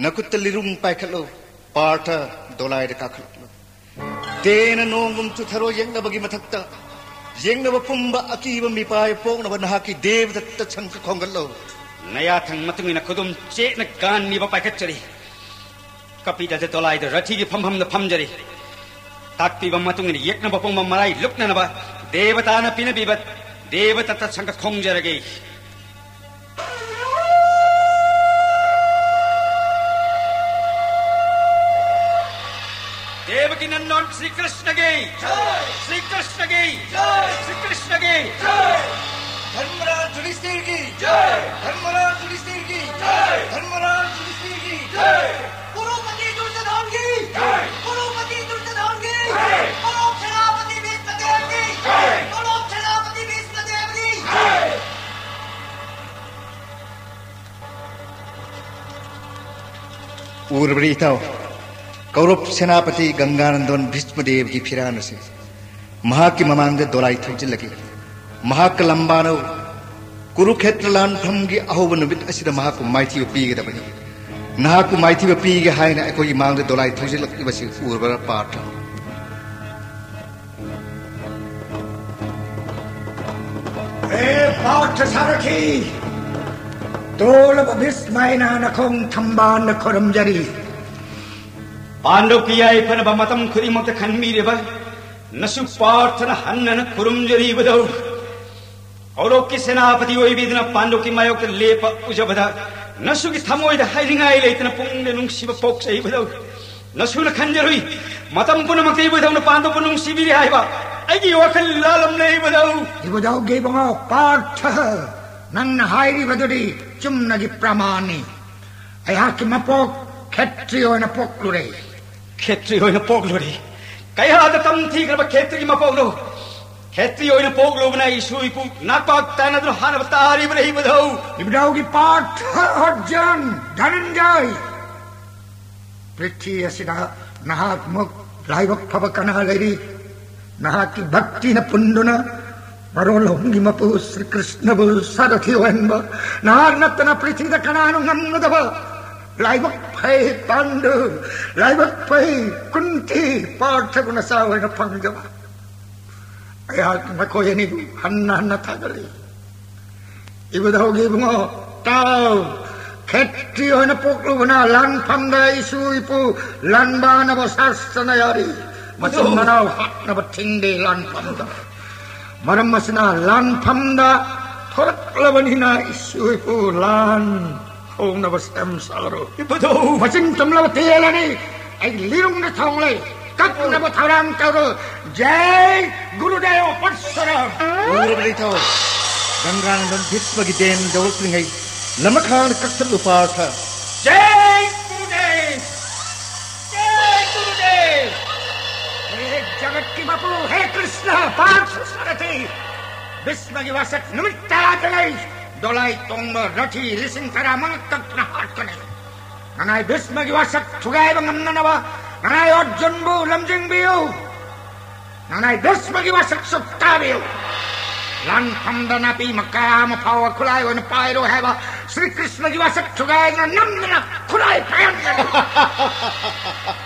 ꯅꯈꯨꯠꯇ ꯂꯤꯔꯨꯡ ꯄꯥꯏꯈꯠꯂꯨ꯫ ꯄꯥꯔꯊ, ꯗꯣꯂꯥꯏꯗ ꯀꯥꯈꯠꯂꯛꯂꯨ꯫ ꯇꯦꯅ ꯅꯣꯡꯒꯨꯝ ꯆꯨꯊꯔꯣ ꯌꯦꯛꯅꯕꯒꯤ ꯃꯊꯛꯇ꯫ ꯌꯦꯛꯅꯕ ꯄꯨꯝꯕ ꯑꯀꯤꯕ ꯃꯤꯄꯥꯏ ꯄꯣꯛꯅꯕ ꯅꯍꯥꯛꯀꯤ ꯗꯦꯕꯗꯠꯇ ꯁꯪꯈ ꯈꯣꯡꯒꯠꯂꯨ꯫ ꯅꯌꯥꯊꯪ ꯃꯇꯨꯡ ꯏꯟꯅ ꯈꯨꯗꯨꯝ ꯆꯦꯠꯅ ꯒꯥꯟꯅꯤꯕ ꯄꯥꯏꯈꯠꯆꯔꯤ꯫ ꯀꯄꯤꯗꯗ ꯗꯣꯂꯥꯏꯗ ꯔꯊꯤꯒꯤ ꯐꯝꯐꯝꯗ ꯐꯝꯖꯔꯤ꯫ ꯇꯥꯛꯄꯤꯕ ꯃꯇꯨꯡ ꯏꯟꯅ ꯌꯦꯛꯅꯕ ꯄꯨꯝꯕ ꯃꯔꯥꯏ ꯂꯨꯛꯅꯅꯕ ꯗꯦꯕꯇꯥꯅ ꯄꯤꯅꯕꯤꯕ ꯗꯦꯕꯗꯠꯇ ꯁꯪꯈ ꯈꯣꯡꯖꯔꯒꯦ꯫ देवकी नंदन श्री कृष्ण की जय। श्री कृष्ण की जय। श्री कृष्ण की जय। धर्मराज युधिष्ठिर की जय। धर्मराज युधिष्ठिर की जय। धर्मराज युधिष्ठिर की जय। कुरुपति दुर्योधन की जय। कुरुपति दुर्योधन की जय। कुरुप सेनापति भीष्म देव की जय। कुरुप सेनापति भीष्म देव की जय। ꯎꯔꯕ꯭ꯔꯥ ꯏꯇꯥꯎ? ꯀꯧꯔꯕ ꯁꯦꯅꯥꯄꯇꯤ ꯒꯪꯒꯥꯅꯟꯗꯣꯟ ꯚꯤꯁꯃꯗꯦꯕꯒꯤ ꯐꯤꯔꯥꯟ ꯑꯁꯤ ꯃꯍꯥꯛꯀꯤ ꯃꯃꯥꯡꯗ ꯗꯣꯂꯥꯏ ꯊꯧꯖꯤꯜꯂꯒꯦ꯫ ꯃꯍꯥꯛꯀ ꯂꯝꯕꯥꯅꯧ꯫ ꯀꯨꯔꯨꯈꯦꯇ꯭ꯔ ꯂꯥꯟꯐꯝꯒꯤ ꯑꯍꯧꯕ ꯅꯨꯃꯤꯠ ꯑꯁꯤꯗ ꯃꯍꯥꯛꯄꯨ ꯃꯥꯏꯊꯤꯕ ꯄꯤꯒꯗꯕꯅꯤ꯫ ꯅꯍꯥꯛꯄꯨ ꯃꯥꯏꯊꯤꯕ ꯄꯤꯒꯦ ꯍꯥꯏꯅ ꯑꯩꯈꯣꯏꯒꯤ ꯃꯥꯡꯗ ꯗꯣꯂꯥꯏ ꯊꯧꯖꯤꯜꯂꯛꯂꯤꯕꯁꯤ ꯎꯔꯕ꯭ꯔꯥ, ꯄꯥꯔꯊ? ꯑꯦ ꯄꯥꯔꯊ ꯁꯥꯔꯊꯤ, ꯇꯣꯜꯂꯕ ꯚꯤꯁꯃ ꯑꯩꯅ ꯅꯈꯣꯡ ꯊꯝꯕꯥꯜꯅ ꯈꯨꯔꯨꯝꯖꯔꯤ꯫ ꯄꯥꯟꯗꯕꯀꯤ ꯌꯥꯏꯐꯅꯕ ꯃꯇꯝ ꯈꯨꯗꯤꯡꯃꯛꯇ ꯈꯟꯕꯤꯔꯤꯕ ꯅꯁꯨ ꯄꯥꯔꯊꯅ ꯍꯟꯅ ꯍꯟꯅ ꯈꯨꯔꯨꯝꯖꯔꯤꯕꯗꯧ꯫ ꯀꯧꯔꯕꯀꯤ ꯁꯦꯅꯥꯄꯇꯤ ꯑꯣꯏꯕꯤꯗꯨꯅ ꯄꯥꯟꯗꯕꯀꯤ ꯃꯥꯌꯣꯛꯇ ꯂꯦꯞꯄ ꯎꯖꯕꯗ ꯅꯁꯨꯒꯤ ꯊꯃꯣꯏꯗ ꯍꯥꯏꯅꯤꯡꯉꯥꯏ ꯂꯩꯇꯅ ꯄꯨꯛꯅꯤꯡꯗ ꯅꯨꯡꯁꯤꯕ ꯄꯣꯛꯆꯩꯕꯗꯧ꯫ ꯅꯁꯨꯅ ꯈꯟꯖꯔꯨꯏ, ꯃꯇꯝ ꯄꯨꯝꯅꯃꯛꯇ ꯏꯕꯨꯙꯧꯅ ꯄꯥꯟꯗꯕꯄꯨ ꯅꯨꯡꯁꯤꯕꯤꯔꯤ ꯍꯥꯏꯕ꯫ ꯑꯩꯒꯤ ꯋꯥꯈꯜ ꯂꯥꯜꯂꯝꯂꯦ ꯏꯕꯨꯙꯧ꯫ ꯏꯕꯨꯙꯧꯒꯤ ꯏꯕꯨꯡꯉꯣ ꯄꯥꯔꯊ, ꯅꯪꯅ ꯍꯥꯏꯔꯤꯕꯗꯨꯗꯤ ꯆꯨꯝꯅꯒꯤ ꯄ꯭ꯔꯃꯥꯟꯅꯤ꯫ ꯑꯩꯍꯥꯛꯀꯤ ꯃꯄꯣꯛ ꯈꯦꯇ꯭ꯔꯤ ꯑꯣꯏꯅ ꯄꯣꯛꯂꯨꯔꯦ꯫ ꯈꯦꯇ꯭ꯔꯤ ꯑꯣꯏꯅ ꯄꯣꯛꯂꯨꯔꯦ? ꯀꯌꯥꯗ ꯇꯝꯊꯤꯈ꯭ꯔꯕ ꯈꯦꯇ꯭ꯔꯤꯒꯤ ꯃꯄꯣꯛꯅꯣ? ꯈꯦꯇ꯭ꯔꯤ ꯑꯣꯏꯅ ꯄꯣꯛꯂꯨꯕꯅ ꯏꯁꯨ ꯏꯄꯨ ꯅꯥꯛꯄꯥꯛ ꯇꯥꯅꯗꯨꯅ ꯍꯥꯠꯅꯕ ꯇꯥꯔꯤꯕꯅꯤ ꯏꯕꯨꯙꯧ꯫ ꯏꯕꯨꯙꯧꯒꯤ ꯄꯥꯔꯊ, ꯑꯔꯖꯨꯟ, ꯙꯅꯟꯖꯌ, ꯄ꯭ꯔꯤꯊꯤ ꯑꯁꯤꯗ ꯅꯍꯥꯛꯃꯨꯛ ꯂꯥꯏꯕꯛ ꯐꯕ ꯀꯅꯥ ꯂꯩꯔꯤ? ꯅꯍꯥꯛꯀꯤ ꯚꯛꯇꯤꯅ ꯄꯨꯟꯗꯨꯅ ꯃꯔꯣꯜ ꯑꯍꯨꯝꯒꯤ ꯃꯄꯨ ꯁ꯭ꯔꯤ ꯀ꯭ꯔꯤꯁꯅꯕꯨ ꯁꯥꯔꯊꯤ ꯑꯣꯏꯍꯟꯕ ꯅꯍꯥꯛ ꯅꯠꯇꯅ ꯄ꯭ꯔꯤꯊꯤꯗ ꯀꯅꯥꯅꯣ ꯉꯝꯒꯗꯕ? ꯂꯥꯏꯕꯛ ꯐꯩ ꯄꯥꯟꯗꯨ, ꯂꯥꯏꯕꯛ ꯐꯩ ꯀꯨꯟꯇꯤ, ꯄꯥꯔꯊꯕꯨ ꯅꯆꯥ ꯑꯣꯏꯅ ꯐꯪꯖꯕ꯫ ꯑꯩꯍꯥꯛ ꯅꯈꯣꯏ ꯑꯅꯤꯕꯨ ꯍꯟꯅ ꯍꯟꯅ ꯊꯥꯒꯠꯂꯤ꯫ ꯏꯕꯨꯙꯧꯒꯤ ꯏꯕꯨꯡꯉꯣ, ꯇꯥꯎ꯫ ꯈꯦꯇ꯭ꯔꯤ ꯑꯣꯏꯅ ꯄꯣꯛꯂꯨꯕꯅ ꯂꯥꯟꯐꯝꯗ ꯏꯁꯨ ꯏꯄꯨ ꯂꯥꯟꯕꯥꯅꯕ ꯁꯥꯁꯅ ꯌꯥꯔꯤ꯫ ꯃꯆꯤꯟ ꯃꯅꯥꯎ ꯍꯥꯠꯅꯕ ꯊꯤꯡꯗꯦ ꯂꯥꯟꯐꯝꯗ꯫ ꯃꯔꯝ ꯑꯁꯤꯅ ꯂꯥꯟꯐꯝꯗ ꯊꯣꯔꯛꯂꯕꯅꯤꯅ ꯏꯁꯨ ꯏꯄꯨ ꯂꯥꯟ ꯍꯧꯅꯕ ꯁꯦꯝ ꯁꯥꯔꯣ꯫ ꯏꯕꯨꯙꯧ! ꯃꯆꯤꯟ ꯇꯨꯝꯂꯕ ꯇꯦꯜ ꯑꯅꯤ ꯑꯩ ꯂꯤꯔꯨꯡꯗ ꯊꯣꯡꯂꯦ꯫ ꯀꯛꯅꯕ ꯊꯧꯔꯥꯡ ꯇꯧꯔꯣ꯫ ꯖꯩ ꯒꯨꯔꯨꯗꯦꯕ ꯄꯔꯁꯨꯔꯥꯝ! ꯎꯔꯕ ꯂꯩꯊꯧ꯫ ꯒꯪꯒꯥꯅꯟꯗꯟ ꯚꯤꯁꯃꯒꯤ ꯗꯦꯟ ꯌꯧꯔꯛꯇ꯭ꯔꯤꯉꯩ ꯂꯃꯈꯥꯡꯗ ꯀꯛꯊꯠꯂꯨ ꯄꯥꯔꯊ꯫ ꯖꯩ ꯒꯨꯔꯨꯗꯦꯕ! ꯖꯩ ꯒꯨꯔꯨꯗꯦꯕ! ꯍꯦ ꯖꯒꯠꯀꯤ ꯃꯄꯨ, ꯍꯦ ꯀ꯭ꯔꯤꯁꯅ, ꯄꯥꯔꯊ ꯁꯥꯔꯊꯤ! ꯚꯤꯁꯃꯒꯤ ꯋꯥꯁꯛ ꯅꯨꯃꯤꯠ ꯇꯔꯥꯗ ꯂꯩ꯫ ꯗꯣꯂꯥꯏ ꯇꯣꯡꯕ ꯔꯊꯤ ꯂꯤꯁꯤꯡ ꯇꯔꯥ ꯃꯉꯛ ꯀꯛꯇꯨꯅ ꯍꯥꯠꯀꯅꯤ꯫ ꯅꯅꯥꯏ ꯚꯤꯁꯃꯒꯤ ꯋꯥꯁꯛ ꯊꯨꯒꯥꯏꯕ ꯉꯝꯅꯅꯕ ꯅꯅꯥꯏ ꯑꯔꯖꯨꯟꯕꯨ ꯂꯝꯖꯤꯡꯕꯤꯌꯨ꯫ ꯅꯅꯥꯏ ꯚꯤꯁꯃꯒꯤ ꯋꯥꯁꯛꯁꯨ ꯇꯥꯕꯤꯌꯨ꯫ ꯂꯥꯟꯐꯝꯗ ꯅꯥꯄꯤ ꯃꯀꯥ ꯑꯃ ꯐꯥꯎꯕ ꯈꯨꯠꯂꯥꯏ ꯑꯣꯏꯅ ꯄꯥꯏꯔꯣꯏ ꯍꯥꯏꯕ ꯁ꯭ꯔꯤ ꯀ꯭ꯔꯤꯁꯅꯒꯤ ꯋꯥꯁꯛ ꯊꯨꯒꯥꯏꯗꯨꯅ ꯅꯝꯗꯨꯅ ꯈꯨꯠꯂꯥꯏ ꯄꯥꯏꯍꯟꯒꯅꯤ꯫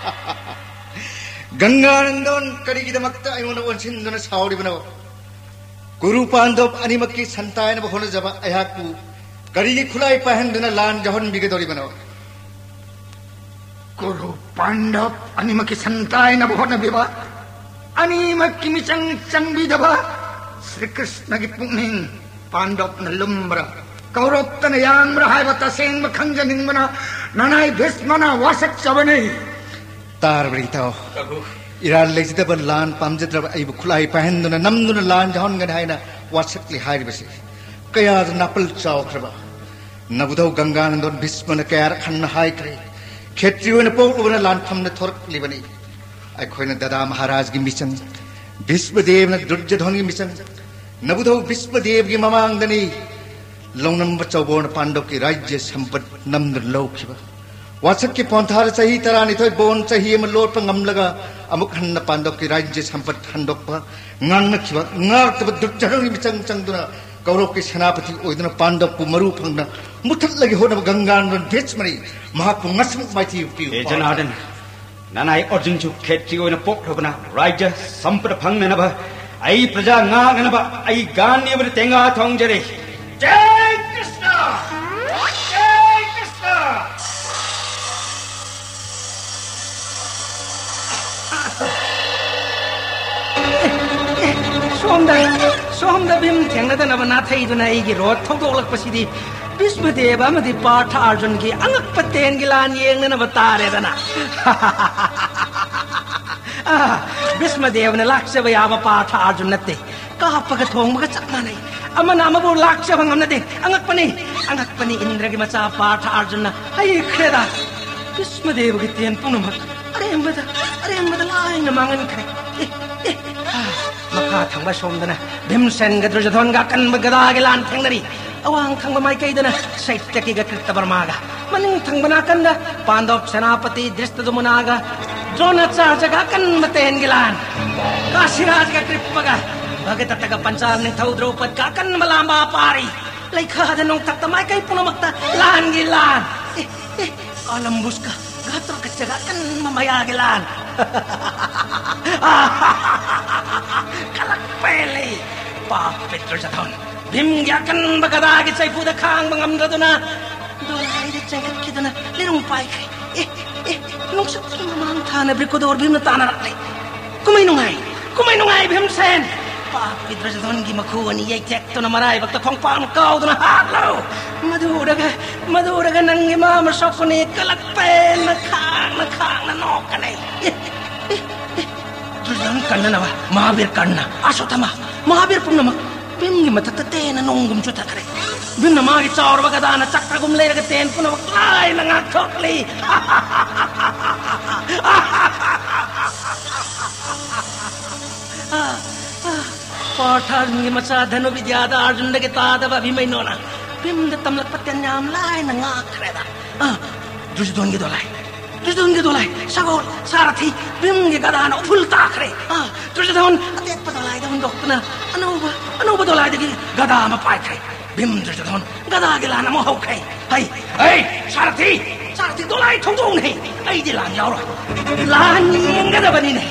ꯒꯪꯒꯥꯅꯟꯗꯣꯟ, ꯀꯔꯤꯒꯤꯗꯃꯛꯇ ꯑꯩꯉꯣꯟꯗ ꯑꯣꯟꯁꯤꯟꯗꯨꯅ ꯁꯥꯎꯔꯤꯕꯅꯣ? ꯀꯨꯔꯨ ꯄꯥꯟꯗꯕ ꯑꯅꯤꯃꯛꯀꯤ ꯁꯟꯇꯥꯏꯅꯕ ꯍꯣꯠꯅꯖꯕ ꯑꯩꯍꯥꯛꯄꯨ ꯀꯔꯤꯒꯤ ꯈꯨꯠꯂꯥꯏ ꯄꯥꯏꯍꯟꯗꯨꯅ ꯂꯥꯟ ꯌꯥꯎꯍꯟꯕꯤꯒꯗꯧꯔꯤꯕꯅꯣ? ꯀꯨꯔꯨ ꯄꯥꯟꯗꯕ ꯑꯅꯤꯃꯛꯀꯤ ꯁꯟꯇꯥꯏꯅꯕ ꯍꯣꯠꯅꯕꯤꯕ, ꯑꯅꯤꯃꯛꯀꯤ ꯃꯤꯆꯪ ꯆꯪꯕꯤꯗꯕ ꯁ꯭ꯔꯤ ꯀ꯭ꯔꯤꯁꯅꯒꯤ ꯄꯨꯛꯅꯤꯡ ꯄꯥꯟꯗꯕꯅ ꯂꯨꯝꯕ꯭ꯔꯥ, ꯀꯧꯔꯕꯇꯅ ꯌꯥꯡꯕ꯭ꯔꯥ ꯍꯥꯏꯕ ꯇꯁꯦꯡꯕ ꯈꯪꯖꯅꯤꯡꯕꯅ ꯅꯅꯥꯏ ꯚꯤꯁꯃꯅ ꯋꯥꯁꯛꯆꯕꯅꯤ꯫ ꯇꯥꯔꯕ꯭ꯔꯥ ꯏꯇꯥꯎ? ꯄ꯭ꯔꯚꯨ꯫ ꯏꯔꯥꯜ ꯂꯩꯖꯗꯕ, ꯂꯥꯟ ꯄꯥꯝꯖꯗ꯭ꯔꯕ ꯑꯩꯕꯨ ꯈꯨꯠꯂꯥꯏ ꯄꯥꯏꯍꯟꯗꯨꯅ ꯅꯝꯗꯨꯅ ꯂꯥꯟ ꯌꯥꯎꯍꯟꯒꯅꯤ ꯍꯥꯏꯅ ꯋꯥꯁꯛꯂꯤ ꯍꯥꯏꯔꯤꯕꯁꯤ ꯀꯌꯥꯗ ꯅꯥꯄꯜ ꯆꯥꯎꯈ꯭ꯔꯕ! ꯅꯕꯨꯙꯧ ꯒꯪꯒꯥꯅꯟꯗꯣꯟ ꯚꯤꯁꯃꯅ ꯀꯌꯥꯔꯛ ꯍꯟꯅ ꯍꯥꯏꯈ꯭ꯔꯦ, ꯈꯦꯇ꯭ꯔꯤ ꯑꯣꯏꯅ ꯄꯣꯛꯂꯨꯕꯅ ꯂꯥꯟꯐꯝꯗ ꯊꯣꯔꯛꯂꯤꯕꯅꯤ꯫ ꯑꯩꯈꯣꯏꯅ ꯗꯗꯥ ꯃꯍꯥꯔꯥꯖꯒꯤ ꯃꯤꯆꯪ, ꯚꯤꯁꯃꯗꯦꯕꯅ ꯗꯨꯔꯖꯣꯙꯟꯒꯤ ꯃꯤꯆꯪ, ꯅꯕꯨꯙꯧ ꯚꯤꯁꯃꯗꯦꯕꯒꯤ ꯃꯃꯥꯡꯗꯅꯤ ꯂꯧꯅꯝꯕ ꯆꯧꯕꯣꯟ ꯄꯥꯟꯗꯕꯀꯤ ꯔꯥꯖ꯭ꯌ ꯁꯝꯄꯠ ꯅꯝꯗꯨꯅ ꯂꯧꯈꯤꯕ꯫ ꯋꯥꯁꯛꯀꯤ ꯄꯣꯟꯊꯥꯗ ꯆꯍꯤ ꯇꯔꯥꯅꯤꯊꯣꯏ ꯕꯣꯟ ꯆꯍꯤ ꯑꯃ ꯂꯣꯠꯄ ꯉꯝꯂꯒ ꯑꯃꯨꯛ ꯍꯟꯅ ꯄꯥꯟꯗꯕꯀꯤ ꯔꯥꯖ꯭ꯌ ꯁꯝꯄꯠ ꯍꯟꯗꯣꯛꯄ ꯉꯥꯡꯅꯈꯤꯕ, ꯉꯥꯛꯇꯕ ꯗꯨꯔꯖꯣꯙꯟꯒꯤ ꯃꯤꯆꯪ ꯆꯪꯗꯨꯅ ꯀꯧꯔꯕꯀꯤ ꯁꯦꯅꯥꯄꯇꯤ ꯑꯣꯏꯗꯨꯅ ꯄꯥꯟꯗꯕꯄꯨ ꯃꯔꯨ ꯐꯪꯅ ꯃꯨꯊꯠꯂꯒꯦ ꯍꯣꯠꯅꯕ ꯒꯪꯒꯥꯅꯟꯗꯣꯟ ꯚꯤꯁꯃꯅꯤ꯫ ꯃꯍꯥꯛꯄꯨ ꯉꯁꯤꯃꯛ ꯃꯥꯏꯊꯤꯕ ꯄꯤꯌꯨ꯫ ꯍꯦ ꯖꯅꯥꯔꯗꯟ, ꯅꯅꯥꯏ ꯑꯔꯖꯨꯟꯁꯨ ꯈꯦꯇ꯭ꯔꯤ ꯑꯣꯏꯅ ꯄꯣꯛꯈ꯭ꯔꯕꯅ ꯔꯥꯖ꯭ꯌ ꯁꯝꯄꯠ ꯐꯪꯅꯅꯕ, ꯑꯩ ꯄ꯭ꯔꯖꯥ ꯉꯥꯛꯅꯅꯕ ꯑꯩ ꯒꯥꯟꯙꯤ ꯑꯣꯏꯅ ꯇꯦꯡꯒꯥ ꯊꯣꯡꯖꯔꯦ꯫ ꯖꯥꯏ ꯀ꯭ꯔꯤꯁꯅ! ꯖꯥꯏ ꯀ꯭ꯔꯤꯁꯅ! ꯁꯣꯝꯗ, ꯁꯣꯝꯗ ꯚꯤꯝ ꯊꯦꯡꯅꯗꯅꯕ ꯅꯥꯊꯩꯗꯨꯅ ꯑꯩꯒꯤ ꯔꯣꯠ ꯊꯧꯗꯣꯛꯂꯛꯄꯁꯤꯗꯤ ꯚꯤꯁꯃꯗꯦꯕ ꯑꯃꯗꯤ ꯄꯥꯔꯊ ꯑꯥꯔꯖꯨꯟꯒꯤ ꯑꯉꯛꯄ ꯇꯦꯟꯒꯤ ꯂꯥꯟ ꯌꯦꯡꯅꯅꯕ ꯇꯥꯔꯦꯗꯅ꯫ ꯑꯥ, ꯚꯤꯁꯃꯗꯦꯕꯅ ꯂꯥꯛꯆꯕ ꯌꯥꯕ ꯄꯥꯔꯊ ꯑꯥꯔꯖꯨꯟ ꯅꯠꯇꯦ꯫ ꯀꯥꯞꯄꯒ ꯊꯣꯡꯕꯒ ꯆꯞ ꯃꯥꯟꯅꯩ꯫ ꯑꯃꯅ ꯑꯃꯕꯨ ꯂꯥꯛꯆꯕ ꯉꯝꯅꯗꯦ꯫ ꯑꯉꯛꯄꯅꯤ, ꯑꯉꯛꯄꯅꯤ, ꯏꯟꯗ꯭ꯔꯒꯤ ꯃꯆꯥ ꯄꯥꯔꯊ ꯑꯥꯔꯖꯨꯟꯅ ꯍꯩꯈ꯭ꯔꯦꯗ꯫ ꯚꯤꯁꯃꯗꯦꯕꯒꯤ ꯇꯦꯟ ꯄꯨꯝꯅꯃꯛ ꯑꯔꯦꯝꯕꯗ, ꯑꯔꯦꯝꯕꯗ ꯂꯥꯏꯅ ꯃꯥꯡꯍꯟꯈ꯭ꯔꯦ꯫ ꯑꯦ, ꯑꯦ, ꯑꯥ, ꯃꯈꯥ ꯊꯪꯕ ꯁꯣꯝꯗꯅ ꯚꯤꯝꯁꯦꯟꯒ ꯗꯨꯔꯖꯣꯙꯟꯒ ꯑꯀꯟꯕ ꯒꯗꯥꯒꯤ ꯂꯥꯟ ꯊꯦꯡꯅꯔꯤ꯫ ꯑꯋꯥꯡ ꯊꯪꯕ ꯃꯥꯏꯀꯩꯗꯅ ꯁꯩꯇ꯭ꯌꯀꯤꯒ ꯀ꯭ꯔꯤꯇꯕꯔꯃꯥꯒ, ꯃꯅꯤꯡ ꯊꯪꯕ ꯅꯥꯀꯟꯗ ꯄꯥꯟꯗꯕ ꯁꯦꯅꯥꯄꯇꯤ ꯙ꯭ꯔꯤꯁꯇꯗꯨꯃꯅꯥꯒ ꯗ꯭ꯔꯣꯅꯥꯆꯥꯔꯖꯒ ꯑꯀꯟꯕ ꯇꯦꯟꯒꯤ ꯂꯥꯟ, ꯀꯥꯁꯤꯔꯥꯖꯒ ꯀ꯭ꯔꯤꯞꯄꯒ, ꯚꯒꯗꯠꯇꯒ ꯄꯟꯆꯥꯜ ꯅꯤꯡꯊꯧ ꯗ꯭ꯔꯧꯄꯗꯒ ꯑꯀꯟꯕ ꯂꯥꯝꯕ ꯄꯥꯔꯤ, ꯂꯩꯈꯥꯗ ꯅꯣꯡꯊꯛꯇ ꯃꯥꯏꯀꯩ ꯄꯨꯝꯅꯃꯛꯇ ꯂꯥꯟꯒꯤ ꯂꯥꯟ꯫ ꯑꯦ, ꯑꯦ, ꯑꯂꯝꯕꯨꯁꯀ ꯘꯥꯇ꯭ꯔꯣꯀꯠꯆꯒ ꯑꯀꯟꯕ ꯃꯌꯥꯒꯤ ꯂꯥꯟ꯫ ꯀꯂꯛ ꯄꯦꯜꯂꯤ꯫ ꯄꯥꯞ ꯄꯤꯇ꯭ꯔꯖꯥꯗꯣꯟ ꯚꯤꯝꯒꯤ ꯑꯀꯟꯕ ꯒꯗꯥꯒꯤ ꯆꯩꯐꯨꯗ ꯈꯥꯡꯕ ꯉꯝꯗ꯭ꯔꯗꯨꯅ ꯗꯣꯂꯥꯏꯗ ꯆꯦꯟꯈꯠꯈꯤꯗꯨꯅ ꯂꯤꯔꯨꯡ ꯄꯥꯏꯈ꯭ꯔꯦ꯫ ꯑꯦ, ꯑꯦ, ꯅꯨꯡꯁꯤꯠꯇꯨꯅ ꯃꯃꯥꯡ ꯊꯥꯅ ꯕ꯭ꯔꯤꯀꯣꯗꯣꯔ ꯚꯤꯝꯅ ꯇꯥꯟꯅꯔꯛꯂꯦ꯫ ꯀꯨꯝꯍꯩ ꯅꯨꯡꯉꯥꯏ, ꯀꯨꯝꯍꯩ ꯅꯨꯡꯉꯥꯏ ꯚꯤꯝꯁꯦꯟ! ꯄꯥꯞ ꯄꯤꯇ꯭ꯔꯖꯥꯗꯣꯟꯒꯤ ꯃꯈꯨ ꯑꯅꯤ ꯌꯩꯊꯦꯛꯇꯨꯅ ꯃꯔꯥꯏꯕꯛꯇ ꯈꯣꯡꯄꯥꯛꯅ ꯀꯥꯎꯗꯨꯅ ꯍꯥꯠꯂꯣ! ꯃꯗꯨꯔꯒ, ꯃꯗꯨꯔꯒ ꯅꯪꯒꯤ ꯃꯥ ꯃꯁꯣꯛꯄꯅꯤ ꯀꯂꯛ ꯄꯦꯟꯅ ꯈꯥꯡꯅ ꯈꯥꯡꯅ ꯅꯣꯛꯀꯅꯤ꯫ ꯑꯦ, ꯑꯦ, ꯑꯦ, ꯗꯨꯔꯖꯣꯙꯟ ꯀꯟꯅꯅꯕ ꯃꯍꯥꯕꯤꯔ ꯀꯔꯅ, ꯑꯁꯣꯊꯃ, ꯃꯍꯥꯕꯤꯔ ꯄꯨꯝꯅꯃꯛ ꯚꯤꯝꯒꯤ ꯃꯊꯛꯇ ꯇꯦꯟꯅ ꯅꯣꯡꯒꯨꯝ ꯆꯨꯊꯈ꯭ꯔꯦ꯫ ꯚꯤꯝꯅ ꯃꯥꯒꯤ ꯆꯥꯎꯔꯕ ꯒꯗꯥꯅ ꯆꯛꯇꯒꯨꯝ ꯂꯩꯔꯒ ꯇꯦꯟ ꯄꯨꯝꯅꯃꯛ ꯂꯥꯏꯅ ꯉꯥꯛꯊꯣꯛꯂꯤ꯫ ꯄꯥꯔꯊ ꯑꯔꯖꯨꯟꯒꯤ ꯃꯆꯥ ꯙꯅꯨꯕꯤꯗ꯭ꯌꯥꯗ ꯑꯔꯖꯨꯟꯗꯒꯤ ꯇꯥꯗꯕ ꯑꯚꯤꯃꯩꯅꯣꯅ ꯚꯤꯝꯗ ꯇꯝꯂꯛꯄ ꯇꯦꯟ ꯌꯥꯝ ꯂꯥꯏꯅ ꯉꯥꯛꯈ꯭ꯔꯦꯗ꯫ ꯑ, ꯗꯨꯔꯖꯣꯙꯟꯒꯤ ꯗꯣꯂꯥꯏ, ꯗꯨꯔꯖꯣꯙꯟꯒꯤ ꯗꯣꯂꯥꯏ, ꯁꯒꯣꯜ, ꯁꯥꯔꯊꯤ, ꯚꯤꯝꯒꯤ ꯒꯗꯥꯅ ꯎꯐꯨꯜ ꯇꯥꯈ꯭ꯔꯦ꯫ ꯑ, ꯗꯨꯔꯖꯣꯙꯟ ꯑꯇꯦꯛꯄ ꯗꯣꯂꯥꯏꯗ ꯍꯨꯟꯗꯣꯛꯇꯨꯅ ꯑꯅꯧꯕ, ꯑꯅꯧꯕ ꯗꯣꯂꯥꯏꯗꯒꯤ ꯒꯗꯥ ꯑꯃ ꯄꯥꯏꯈ꯭ꯔꯦ꯫ ꯚꯤꯝ ꯗꯨꯔꯖꯣꯙꯟ ꯒꯗꯥꯒꯤ ꯂꯥꯟ ꯑꯃ ꯍꯧꯈ꯭ꯔꯦ꯫ ꯍꯩ, ꯍꯩ, ꯁꯥꯔꯊꯤ! ꯁꯥꯔꯊꯤ, ꯗꯣꯂꯥꯏ ꯊꯧꯗꯣꯛꯎꯅꯦ! ꯑꯩꯗꯤ ꯂꯥꯟ ꯌꯥꯎꯔꯣꯏ꯫ ꯂꯥꯟ ꯌꯦꯡꯒꯗꯕꯅꯤꯅꯦ꯫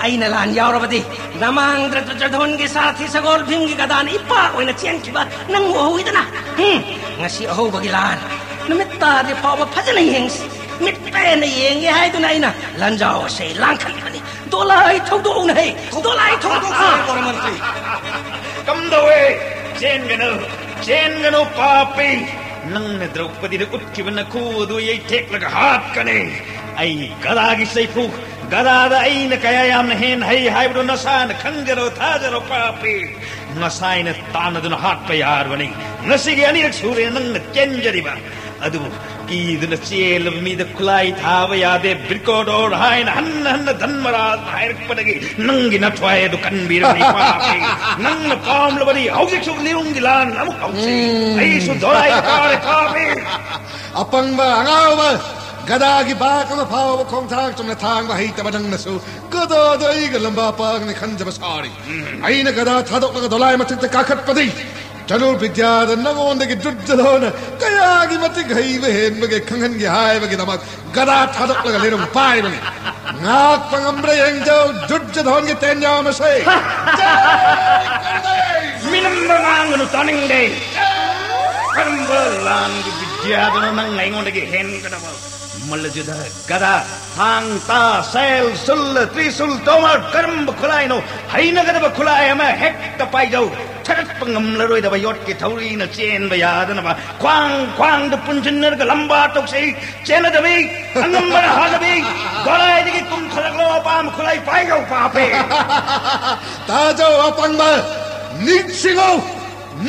ꯑꯩꯅ ꯂꯥꯟ ꯌꯥꯎꯔꯕꯗꯤ ꯅꯃꯥꯡꯗ ꯗꯨꯔꯖꯣꯙꯟꯒꯤ ꯁꯥꯔꯊꯤ ꯁꯒꯣꯜ ꯚꯤꯝꯒꯤ ꯒꯗꯥꯅ ꯏꯄꯥꯛ ꯑꯣꯏꯅ ꯆꯦꯟꯈꯤꯕ ꯅꯪ ꯎꯍꯧꯏꯗꯅ꯫ ꯍꯨꯝ, ꯉꯁꯤ ꯑꯍꯧꯕꯒꯤ ꯂꯥꯟ ꯅꯨꯃꯤꯠ ꯇꯥꯗ꯭ꯔꯤ ꯐꯥꯎꯕ ꯐꯖꯅ ꯌꯦꯡꯁꯤ꯫ ꯃꯤꯠ ꯄꯦꯟꯅ ꯌꯦꯡꯒꯦ ꯍꯥꯏꯗꯨꯅ ꯑꯩꯅ ꯂꯥꯟꯖꯥꯎ ꯑꯁꯦ ꯂꯥꯡꯈꯠꯄꯅꯤ꯫ ꯗꯣꯂꯥꯏ ꯊꯧꯗꯣꯛꯎꯅꯦ! ꯗꯣꯂꯥꯏ ꯊꯧꯗꯣꯛꯎ! ꯊꯧꯗꯣꯛꯆꯔꯦ, ꯒꯣꯔꯃꯟꯇ꯭ꯔꯤ꯫ ꯀꯝꯗꯧꯋꯦ? ꯆꯦꯟꯒꯅꯨ, ꯆꯦꯟꯒꯅꯨ, ꯄꯥꯄꯤ! ꯅꯪꯅ ꯗ꯭ꯔꯧꯄꯗꯤꯗ ꯎꯠꯈꯤꯕ ꯅꯈꯨ ꯑꯗꯨ ꯌꯩꯊꯦꯛꯂꯒ ꯍꯥꯠꯀꯅꯤ꯫ ꯑꯩ ꯒꯗꯥꯒꯤ ꯆꯩꯐꯨ, ꯒꯗꯥꯗ ꯑꯩꯅ ꯀꯌꯥ ꯌꯥꯝꯅ ꯍꯦꯟꯅ ꯍꯩ ꯍꯥꯏꯕꯗꯨ ꯅꯁꯥꯅ ꯈꯪꯖꯔꯣ, ꯊꯥꯖꯔꯣ, ꯄꯥꯄꯤ! ꯉꯁꯥꯏꯅ ꯇꯥꯟꯅꯗꯨꯅ ꯍꯥꯠꯄ ꯌꯥꯔꯕꯅꯤ꯫ ꯉꯁꯤꯒꯤ ꯑꯅꯤꯔꯛ ꯁꯨꯔꯦ ꯅꯪꯅ ꯆꯦꯟꯖꯔꯤꯕ꯫ ꯑꯗꯨꯕꯨ ꯀꯤꯗꯨꯅ ꯆꯦꯜꯂꯕ ꯃꯤꯗ ꯈꯨꯠꯂꯥꯏ ꯊꯥꯕ ꯌꯥꯗꯦ, ꯕ꯭ꯔꯤꯀꯣꯗꯣꯔ ꯍꯥꯏꯅ ꯍꯟꯅ ꯍꯟꯅ ꯙꯟꯃꯔꯥꯖꯅ ꯍꯥꯏꯔꯛꯄꯗꯒꯤ ꯅꯪꯒꯤ ꯅꯊ꯭ꯋꯥꯏ ꯑꯗꯨ ꯀꯟꯕꯤꯔꯕꯅꯤ, ꯄꯥꯄꯤ꯫ ꯅꯪꯅ ꯄꯥꯝꯂꯕꯗꯤ ꯍꯧꯖꯤꯛꯁꯨ ꯂꯤꯔꯨꯡꯒꯤ ꯂꯥꯟ ꯑꯃꯨꯛ ꯍꯧꯁꯤ꯫ ꯎꯝ꯫ ꯑꯩꯁꯨ ꯗꯣꯂꯥꯏꯗ ꯀꯥꯔꯦ, ꯄꯥꯄꯤ꯫ ꯑꯄꯪꯕ ꯑꯉꯥꯎꯕ! ꯒꯗꯥꯒꯤ ꯕꯥꯛ ꯑꯃ ꯐꯥꯎꯕ ꯈꯣꯡꯊꯥꯡ ꯆꯨꯝꯅ ꯊꯥꯡꯕ ꯍꯩꯇꯕ ꯅꯪꯅꯁꯨ ꯒꯗꯥꯗ ꯑꯩꯒ ꯂꯝꯕꯥ ꯄꯥꯡꯅꯤ ꯈꯟꯖꯕ ꯁꯥꯔꯤ꯫ ꯑꯩꯅ ꯒꯗꯥ ꯊꯥꯗꯣꯛꯂꯒ ꯗꯣꯂꯥꯏ ꯃꯊꯛꯇ ꯀꯥꯈꯠꯄꯗꯤ ꯙꯅꯨꯔꯕꯤꯗ꯭ꯌꯥꯗ ꯅꯉꯣꯟꯗꯒꯤ ꯗꯨꯔꯖꯣꯙꯅ ꯀꯌꯥꯒꯤ ꯃꯇꯤꯛ ꯍꯩꯕ ꯍꯦꯟꯕꯒꯦ ꯈꯪꯍꯟꯒꯦ ꯍꯥꯏꯕꯒꯤꯗꯃꯛ ꯒꯗꯥ ꯊꯥꯗꯣꯛꯂꯒ ꯂꯩꯔꯨꯝ ꯄꯥꯏꯕꯅꯤ꯫ ꯉꯥꯛꯄ ꯉꯝꯕ꯭ꯔꯥ ꯌꯦꯡꯖꯧ, ꯗꯨꯔꯖꯣꯙꯟꯒꯤ ꯇꯦꯟꯖꯥ ꯃꯁꯦ꯫ ꯖꯥꯏ ꯒꯨꯔꯨꯗꯦꯕ! ꯃꯤꯅꯝꯕ ꯉꯥꯡꯒꯅꯨ, ꯇꯥꯅꯤꯡꯗꯦ꯫ ꯀꯔꯝꯕ ꯂꯥꯟꯒꯤ ꯕꯤꯗ꯭ꯌꯥꯗꯅꯣ ꯅꯪ ꯑꯩꯉꯣꯟꯗꯒꯤ ꯍꯦꯟꯒꯗꯕ? ꯃꯜꯂ ꯌꯨꯗ, ꯒꯗꯥ, ꯊꯥꯡ, ꯇꯥ, ꯁꯦꯜ, ꯁꯨꯜ, ꯇ꯭ꯔꯤꯁꯨꯜ, ꯇꯣꯃꯔ, ꯀꯔꯝꯕ ꯈꯨꯠꯂꯥꯏꯅꯣ? ꯍꯩꯅꯒꯗꯕ ꯈꯨꯠꯂꯥꯏ ꯑꯃ ꯍꯦꯛꯇ ꯄꯥꯏꯖꯧ꯫ ꯊꯥꯒꯠꯄ ꯉꯝꯂꯔꯣꯏꯗꯕ ꯌꯣꯠꯀꯤ ꯊꯧꯔꯤꯅ ꯆꯦꯟꯕ ꯌꯥꯗꯅꯕ ꯈ꯭ꯋꯥꯡ ꯈ꯭ꯋꯥꯡꯗ ꯄꯨꯟꯁꯤꯟꯅꯔꯒ ꯂꯝꯕꯥ ꯇꯧꯁꯤ꯫ ꯆꯦꯟꯅꯗꯕꯤ, ꯑꯉꯝꯕꯅ ꯍꯥꯠꯅꯕꯤ, ꯒꯣꯂꯥꯏꯗꯒꯤ ꯀꯨꯝꯊꯔꯛꯂꯣ, ꯑꯄꯥꯝꯕ ꯈꯨꯠꯂꯥꯏ ꯄꯥꯏꯖꯧ, ꯄꯥꯄꯤ꯫ ꯇꯥꯖꯧ ꯑꯄꯪꯕ, ꯅꯤꯡꯁꯤꯡꯉꯨ,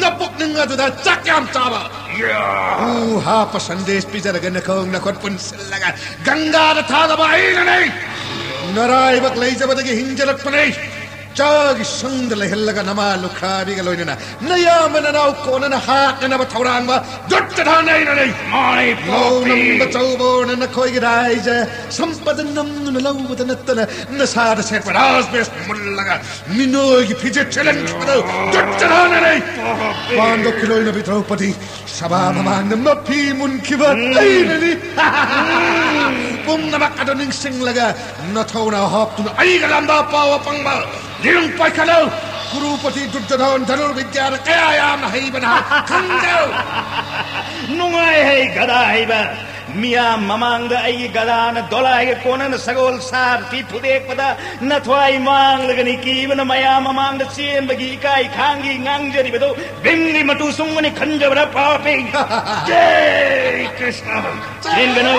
ꯅꯄꯨꯛꯅꯤꯡ ꯑꯗꯨꯗ ꯆꯥꯛ ꯌꯥꯝ ꯆꯥꯕ꯫ ꯍꯨ ꯍꯥꯞꯄ ꯁꯟꯗꯦꯁ ꯄꯤꯖꯔꯒ ꯅꯈꯣꯡ ꯅꯈꯨꯠ ꯄꯨꯟꯁꯤꯜꯂꯒ ꯒꯪꯒꯥꯗ ꯊꯥꯗꯕ ꯑꯩꯅꯅꯤ꯫ ꯅꯔꯥꯏꯕꯛ ꯂꯩꯖꯕꯗꯒꯤ ꯍꯤꯡꯖꯔꯛꯄꯅꯤ꯫ ꯆꯥꯒꯤ ꯁꯪꯗ ꯂꯩꯍꯜꯂꯒ ꯅꯃꯥ ꯂꯨꯈ꯭ꯔꯥꯕꯤꯒ ꯂꯣꯏꯅꯅ ꯅꯌꯥꯝꯕ ꯅꯅꯥꯎ ꯀꯣꯟꯅꯅ ꯍꯥꯠꯅꯅꯕ ꯊꯧꯔꯥꯡꯕ ꯗꯨꯠꯇ ꯊꯥꯅꯩꯅꯅꯤ꯫ ꯃꯥꯅꯤ, ꯂꯧ ꯄꯥꯄꯤ꯫ ꯅꯝꯕ ꯆꯧꯕꯣꯅ ꯅꯈꯣꯏꯒꯤ ꯔꯥꯏꯖ ꯁꯝꯄꯗ ꯅꯝꯗꯨꯅ ꯂꯧꯕꯗ ꯅꯠꯇꯅ ꯅꯁꯥꯗ ꯁꯦꯠꯄ ꯔꯥꯖꯕꯦꯁ ꯃꯨꯜꯂꯒ ꯃꯤꯅꯣꯏꯒꯤ ꯐꯤꯖꯦꯠ ꯆꯦꯜꯍꯟꯈꯤꯕꯗꯨ ꯗꯨꯠꯇ ꯊꯥꯅꯅꯤ꯫ ꯄꯥꯟꯗꯧ ꯈꯤꯂꯣꯏꯅꯕꯤ ꯗ꯭ꯔꯧꯄꯗꯤ ꯁꯚꯥ ꯃꯃꯥꯡꯗ ꯃꯐꯤ ꯃꯨꯟꯈꯤꯕ ꯑꯩꯅꯅꯤ꯫ ꯄꯨꯝꯅꯃꯛ ꯑꯗꯨ ꯅꯤꯡꯁꯤꯡꯂꯒ ꯅꯊꯧꯅ ꯍꯥꯞꯇꯨꯅ ꯑꯩꯒ ꯂꯝꯕꯥ ꯄꯥꯎ ꯑꯄꯪꯕ꯫ ꯂꯤꯔꯨꯡ ꯄꯥꯏꯈꯠꯂꯨ꯫ ꯀꯨꯔꯨꯄꯇꯤ ꯗꯨꯔꯖꯣꯙꯟ ꯙꯅꯨꯔꯕꯤꯗ꯭ꯌꯥꯗ ꯀꯌꯥ ꯌꯥꯝꯅ ꯍꯩꯕꯅ ꯈꯪꯖꯧ꯫ ꯅꯨꯡꯉꯥꯏ ꯍꯩ ꯒꯗꯥ ꯍꯩꯕ꯫ ꯃꯤꯌꯥꯝ ꯃꯃꯥꯡꯗ ꯑꯩꯒꯤ ꯒꯗꯥꯅ ꯗꯣꯂꯥꯏꯒ ꯀꯣꯟꯅꯅ ꯁꯒꯣꯜ ꯁꯥꯔ ꯊꯤ ꯐꯨꯗꯦꯛꯄꯗ ꯅꯊ꯭ꯋꯥꯏ ꯃꯥꯡꯂꯒꯅꯤ ꯀꯤꯕꯅ ꯃꯌꯥꯝ ꯃꯃꯥꯡꯗ ꯆꯦꯟꯕꯒꯤ ꯏꯀꯥꯏ ꯈꯥꯡꯒꯤ ꯉꯥꯡꯖꯔꯤꯕꯗꯨ ꯚꯤꯝꯒꯤ ꯃꯇꯨ ꯁꯨꯡꯕꯅꯤ ꯈꯟꯖꯕ꯭ꯔꯥ ꯄꯥꯄꯤ? ꯖꯩ ꯀ꯭ꯔꯤꯁꯅ! ꯆꯦꯟꯒꯅꯨ,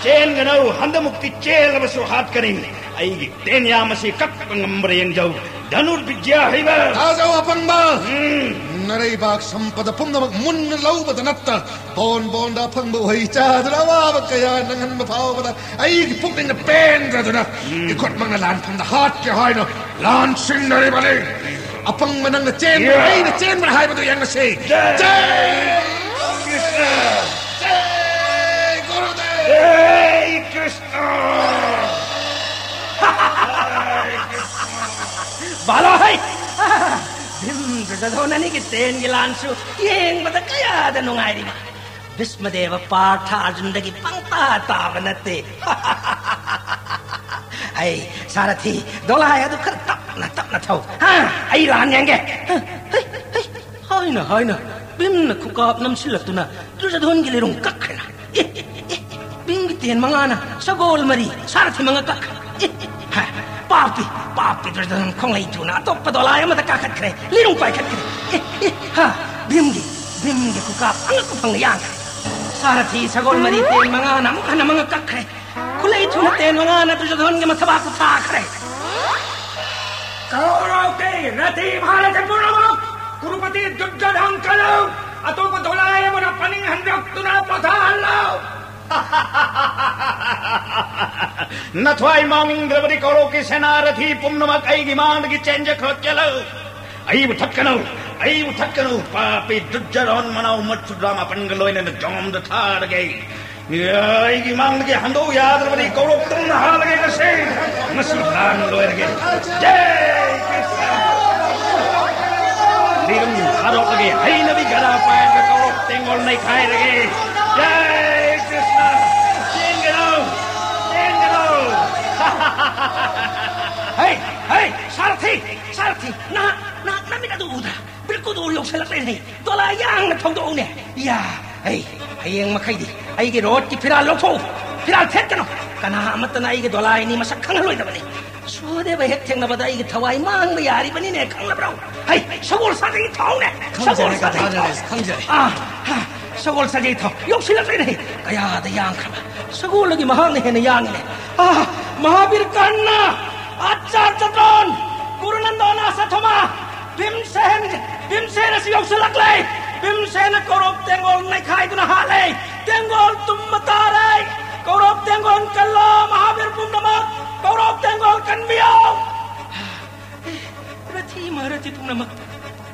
ꯆꯦꯟꯒꯅꯨ, ꯍꯟꯗꯃꯨꯛꯇꯤ ꯆꯦꯜꯂꯕꯁꯨ ꯍꯥꯠꯀꯅꯤ꯫ ꯑꯩꯒꯤ ꯇꯦꯟꯌꯥꯝ ꯑꯁꯤ ꯀꯛꯄ ꯉꯝꯕ꯭ꯔꯥ ꯌꯦꯡꯖꯧ, ꯙꯅꯨꯔꯕꯤꯗ꯭ꯌꯥ ꯍꯩꯕ꯫ ꯇꯥꯖꯧ ꯑꯄꯪꯕ! ꯅꯔꯩꯕꯥꯛ ꯁꯝꯄꯗ ꯄꯨꯝꯅꯃꯛ ꯃꯨꯟꯅ ꯂꯧꯕꯗ ꯅꯠꯇ ꯕꯣꯟ ꯕꯣꯟꯗ ꯑꯐꯪꯕ ꯎꯍꯩ ꯆꯥꯗꯨꯅ ꯑꯋꯥꯕ ꯀꯌꯥ ꯅꯪꯍꯟꯕ ꯐꯥꯎꯕꯗ ꯑꯩꯒꯤ ꯄꯨꯛꯅꯤꯡꯅ ꯄꯦꯟꯗ꯭ꯔꯗꯨꯅ ꯏꯈꯨꯠꯃꯛꯅ ꯂꯥꯟꯐꯝꯗ ꯍꯥꯠꯀꯦ ꯍꯥꯏꯅ ꯂꯥꯟꯁꯤꯟꯅꯔꯤꯕꯅꯤ꯫ ꯑꯄꯪꯕ ꯅꯪꯅ ꯆꯦꯟꯕ꯭ꯔꯥ ꯑꯩꯅ ꯆꯦꯟꯕ꯭ꯔꯥ ꯍꯥꯏꯕꯗꯨ ꯌꯦꯡꯉꯁꯤ꯫ ꯖꯩ ꯀ꯭ꯔꯤꯁꯅ! ꯖꯩ ꯒꯨꯔꯨꯗꯦꯕ! ꯆꯗꯣꯟ ꯑꯅꯤꯒꯤ ꯇꯦꯟꯒꯤ ꯂꯥꯟꯁꯨ ꯌꯦꯡꯕꯗ ꯀꯌꯥꯗ ꯅꯨꯡꯉꯥꯏꯔꯤꯕ! ꯚꯤꯁꯃꯗꯦꯕ ꯄꯥꯔꯊ ꯑꯔꯖꯨꯟꯗꯒꯤ ꯄꯪꯇꯥ ꯇꯥꯕ ꯅꯠꯇꯦ꯫ ꯑꯩ, ꯁꯥꯔꯊꯤ, ꯗꯣꯂꯥꯏ ꯑꯗꯨ ꯈꯔ ꯇꯞꯅ ꯇꯞꯅ ꯊꯧ꯫ ꯍꯥ, ꯑꯩ ꯂꯥꯟ ꯌꯦꯡꯒꯦ꯫ ꯍꯩ, ꯍꯩ, ꯍꯥꯏꯅ ꯍꯥꯏꯅ ꯚꯤꯝꯅ ꯈꯨꯀꯥꯞ ꯅꯝꯁꯤꯜꯂꯛꯇꯨꯅ ꯗꯨꯔꯖꯙꯣꯟꯒꯤ ꯂꯤꯔꯨꯡ ꯀꯛꯈ꯭ꯔꯦꯅ꯫ ꯑꯦ, ꯑꯦ, ꯚꯤꯝꯒꯤ ꯇꯦꯟ ꯃꯉꯥꯅ ꯁꯒꯣꯜ ꯃꯔꯤ, ꯁꯥꯔꯊꯤ ꯃꯉꯥ ꯀꯛꯈ꯭ꯔꯦ꯫ ꯑꯦ, ꯍꯥ, ꯄꯥꯞꯄꯤ, ꯄꯥꯞꯄꯤ ꯗꯨꯔꯖꯙꯣꯟ ꯈꯣꯡꯂꯩ ꯊꯨꯅ ꯑꯇꯣꯞꯄ ꯗꯣꯂꯥꯏ ꯑꯃꯗ ꯀꯥꯈꯠꯈ꯭ꯔꯦ, ꯂꯤꯔꯨꯡ ꯄꯥꯏꯈꯠꯈ꯭ꯔꯦ꯫ ꯑꯦ, ꯑꯦ, ꯍꯥ, ꯚꯤꯝꯒꯤ, ꯚꯤꯝꯒꯤ ꯈꯨꯀꯥꯞ ꯑꯉꯛꯄ ꯐꯪꯅ ꯌꯥꯡꯈ꯭ꯔꯦ꯫ ꯁꯥꯔꯊꯤ ꯁꯒꯣꯜ ꯃꯔꯤ ꯇꯦꯟ ꯃꯉꯥꯅ ꯑꯃꯨꯛ ꯍꯟꯅ ꯃꯉꯥ ꯀꯛꯈ꯭ꯔꯦ꯫ ꯈꯨꯠꯂꯩ ꯊꯨꯅ ꯇꯦꯟ ꯃꯉꯥꯅ ꯗꯨꯔꯖꯣꯙꯣꯟꯒꯤ ꯃꯊꯕꯥꯛꯄꯨ ꯊꯥꯈ꯭ꯔꯦ꯫ ꯀꯧꯔꯧꯀꯤ ꯔꯊꯤ ꯃꯍꯥꯔꯊꯤ ꯄꯨꯝꯅꯃꯛ ꯀꯨꯔꯨꯄꯇꯤ ꯗꯨꯔꯖꯣꯙꯣꯟ ꯀꯜꯂꯨ꯫ ꯑꯇꯣꯞꯄ ꯗꯣꯂꯥꯏ ꯑꯃꯅ ꯄꯅꯤꯡ ꯍꯟꯗꯣꯛꯇꯨꯅ ꯄꯣꯊꯥꯍꯜꯂꯨ꯫ ꯅꯊ꯭ꯋꯥꯏ ꯃꯥꯡꯅꯤꯡꯗ꯭ꯔꯕꯗꯤ ꯀꯧꯔꯧꯀꯤ ꯁꯦꯅꯥꯔꯊꯤ ꯄꯨꯝꯅꯃꯛ ꯑꯩꯒꯤ ꯃꯥꯡꯗꯒꯤ ꯆꯦꯟꯖꯈ꯭ꯔꯣ, ꯆꯦꯜꯂꯨ꯫ ꯑꯩꯕꯨ ꯊꯠꯀꯅꯨ, ꯑꯩꯕꯨ ꯊꯠꯀꯅꯨ, ꯄꯥꯄꯤ ꯗꯨꯔꯖꯣꯙꯣꯟ ꯃꯅꯥꯎ ꯃꯆꯨꯗ꯭ꯔꯥ ꯃꯥꯄꯟꯒ ꯂꯣꯏꯅꯅ ꯖꯣꯝꯗ ꯊꯥꯔꯒꯦ꯫ ꯑꯩꯒꯤ ꯃꯥꯡꯗꯒꯤ ꯍꯟꯗꯣꯛ ꯌꯥꯗ꯭ꯔꯕꯗꯤ ꯀꯧꯔꯧ ꯇꯨꯝꯅ ꯍꯥꯜꯂꯒꯦ ꯉꯁꯤ꯫ ꯉꯁꯤ ꯂꯥꯟ ꯂꯣꯏꯔꯒꯦ꯫ ꯖꯩ ꯀ꯭ꯔꯤꯁꯅ! ꯂꯤꯔꯨꯝ ꯊꯥꯗꯣꯛꯂꯒꯦ, ꯍꯩꯅꯕꯤ ꯒꯗꯥ ꯄꯥꯏꯔꯒ ꯀꯧꯔꯧ ꯇꯦꯡꯒꯣꯜ ꯅꯩꯈꯥꯏꯔꯒꯦ꯫ ꯖꯩ ꯀ꯭ꯔꯤꯁꯅ! ꯆꯦꯟꯒꯅꯨ! ꯆꯦꯟꯒꯅꯨ! ꯍꯩ! ꯍꯩ! ꯁꯥꯔꯊꯤ! ꯁꯥꯔꯊꯤ! ꯅꯍꯥꯛ, ꯅꯍꯥꯛ ꯅꯃꯤꯠ ꯑꯗꯨ ꯎꯗ꯭ꯔꯥ? ꯕ꯭ꯔꯤꯀꯨꯗꯣꯔ ꯌꯧꯁꯤꯜꯂꯛꯂꯦꯅꯦ꯫ ꯗꯣꯂꯥꯏ ꯌꯥꯡꯅ ꯊꯧꯗꯣꯛꯎꯅꯦ꯫ ꯌꯥ! ꯑꯩ, ꯍꯌꯦꯡ ꯃꯈꯩꯗꯤ ꯑꯩꯒꯤ ꯔꯣꯠꯀꯤ ꯐꯤꯔꯥꯜ ꯂꯧꯊꯣꯛꯎ꯫ ꯐꯤꯔꯥꯜ ꯊꯦꯠꯀꯅꯨ꯫ ꯀꯅꯥ ꯑꯃꯠꯇꯅ ꯑꯩꯒꯤ ꯗꯣꯂꯥꯏ ꯑꯅꯤ ꯃꯁꯛ ꯈꯪꯍꯜꯂꯣꯏꯗꯕꯅꯤ꯫ ꯁꯨꯍꯗꯦꯕ ꯍꯦꯛ ꯊꯦꯡꯅꯕꯗ ꯑꯩꯒꯤ ꯊꯋꯥꯏ ꯃꯥꯡꯕ ꯌꯥꯔꯤꯕꯅꯤꯅꯦ, ꯈꯪꯂꯕ꯭ꯔꯣ? ꯍꯩ, ꯁꯒꯣꯜ ꯁꯥꯖꯩ ꯊꯧꯅꯦ꯫ ꯁꯒꯣꯜ ꯈꯪꯖꯔꯦ, ꯁꯥꯖꯩ ꯊꯧ꯫ ꯒꯗꯥꯙꯔ, ꯈꯪꯖꯔꯦ꯫ ꯑꯥ, ꯍꯥ, ꯁꯒꯣꯜ ꯁꯥꯖꯩ ꯊꯧ꯫ ꯌꯧꯁꯤꯜꯂꯛꯂꯦꯅꯦ꯫ ꯀꯌꯥꯗ ꯌꯥꯡꯈ꯭ꯔꯕ! ꯁꯒꯣꯜꯗꯒꯤ ꯃꯍꯥꯛꯅ ꯍꯦꯟꯅ ꯌꯥꯡꯉꯤꯅꯦ꯫ ꯑꯥ, ꯃꯍꯥꯕꯤꯔ ꯀꯔꯅ, ꯑꯆꯥꯔ ꯆꯇꯣꯟ, ꯀꯨꯔꯨꯅꯟꯗꯣꯟ ꯑꯁꯊꯃꯥ, ꯚꯤꯝꯁꯦꯟ, ꯚꯤꯝꯁꯦꯟ ꯑꯁꯤ ꯌꯧꯁꯤꯜꯂꯛꯂꯦ꯫ ꯚꯤꯝꯁꯦꯟꯅ ꯀꯧꯔꯧ ꯇꯦꯡꯒꯣꯜ ꯅꯩꯈꯥꯏꯗꯨꯅ ꯍꯥꯠꯂꯦ꯫ ꯇꯦꯡꯒꯣꯜ ꯇꯨꯝꯕ ꯇꯥꯔꯦ꯫ ꯀꯧꯔꯧ ꯇꯦꯡꯒꯣꯜ ꯀꯜꯂꯣ, ꯃꯍꯥꯕꯤꯔ ꯄꯨꯝꯅꯃꯛ꯫ ꯀꯧꯔꯧ ꯇꯦꯡꯒꯣꯜ ꯀꯟꯕꯤꯌꯣ꯫ ꯔꯊꯤ ꯃꯍꯥꯔꯊꯤ ꯄꯨꯝꯅꯃꯛ꯫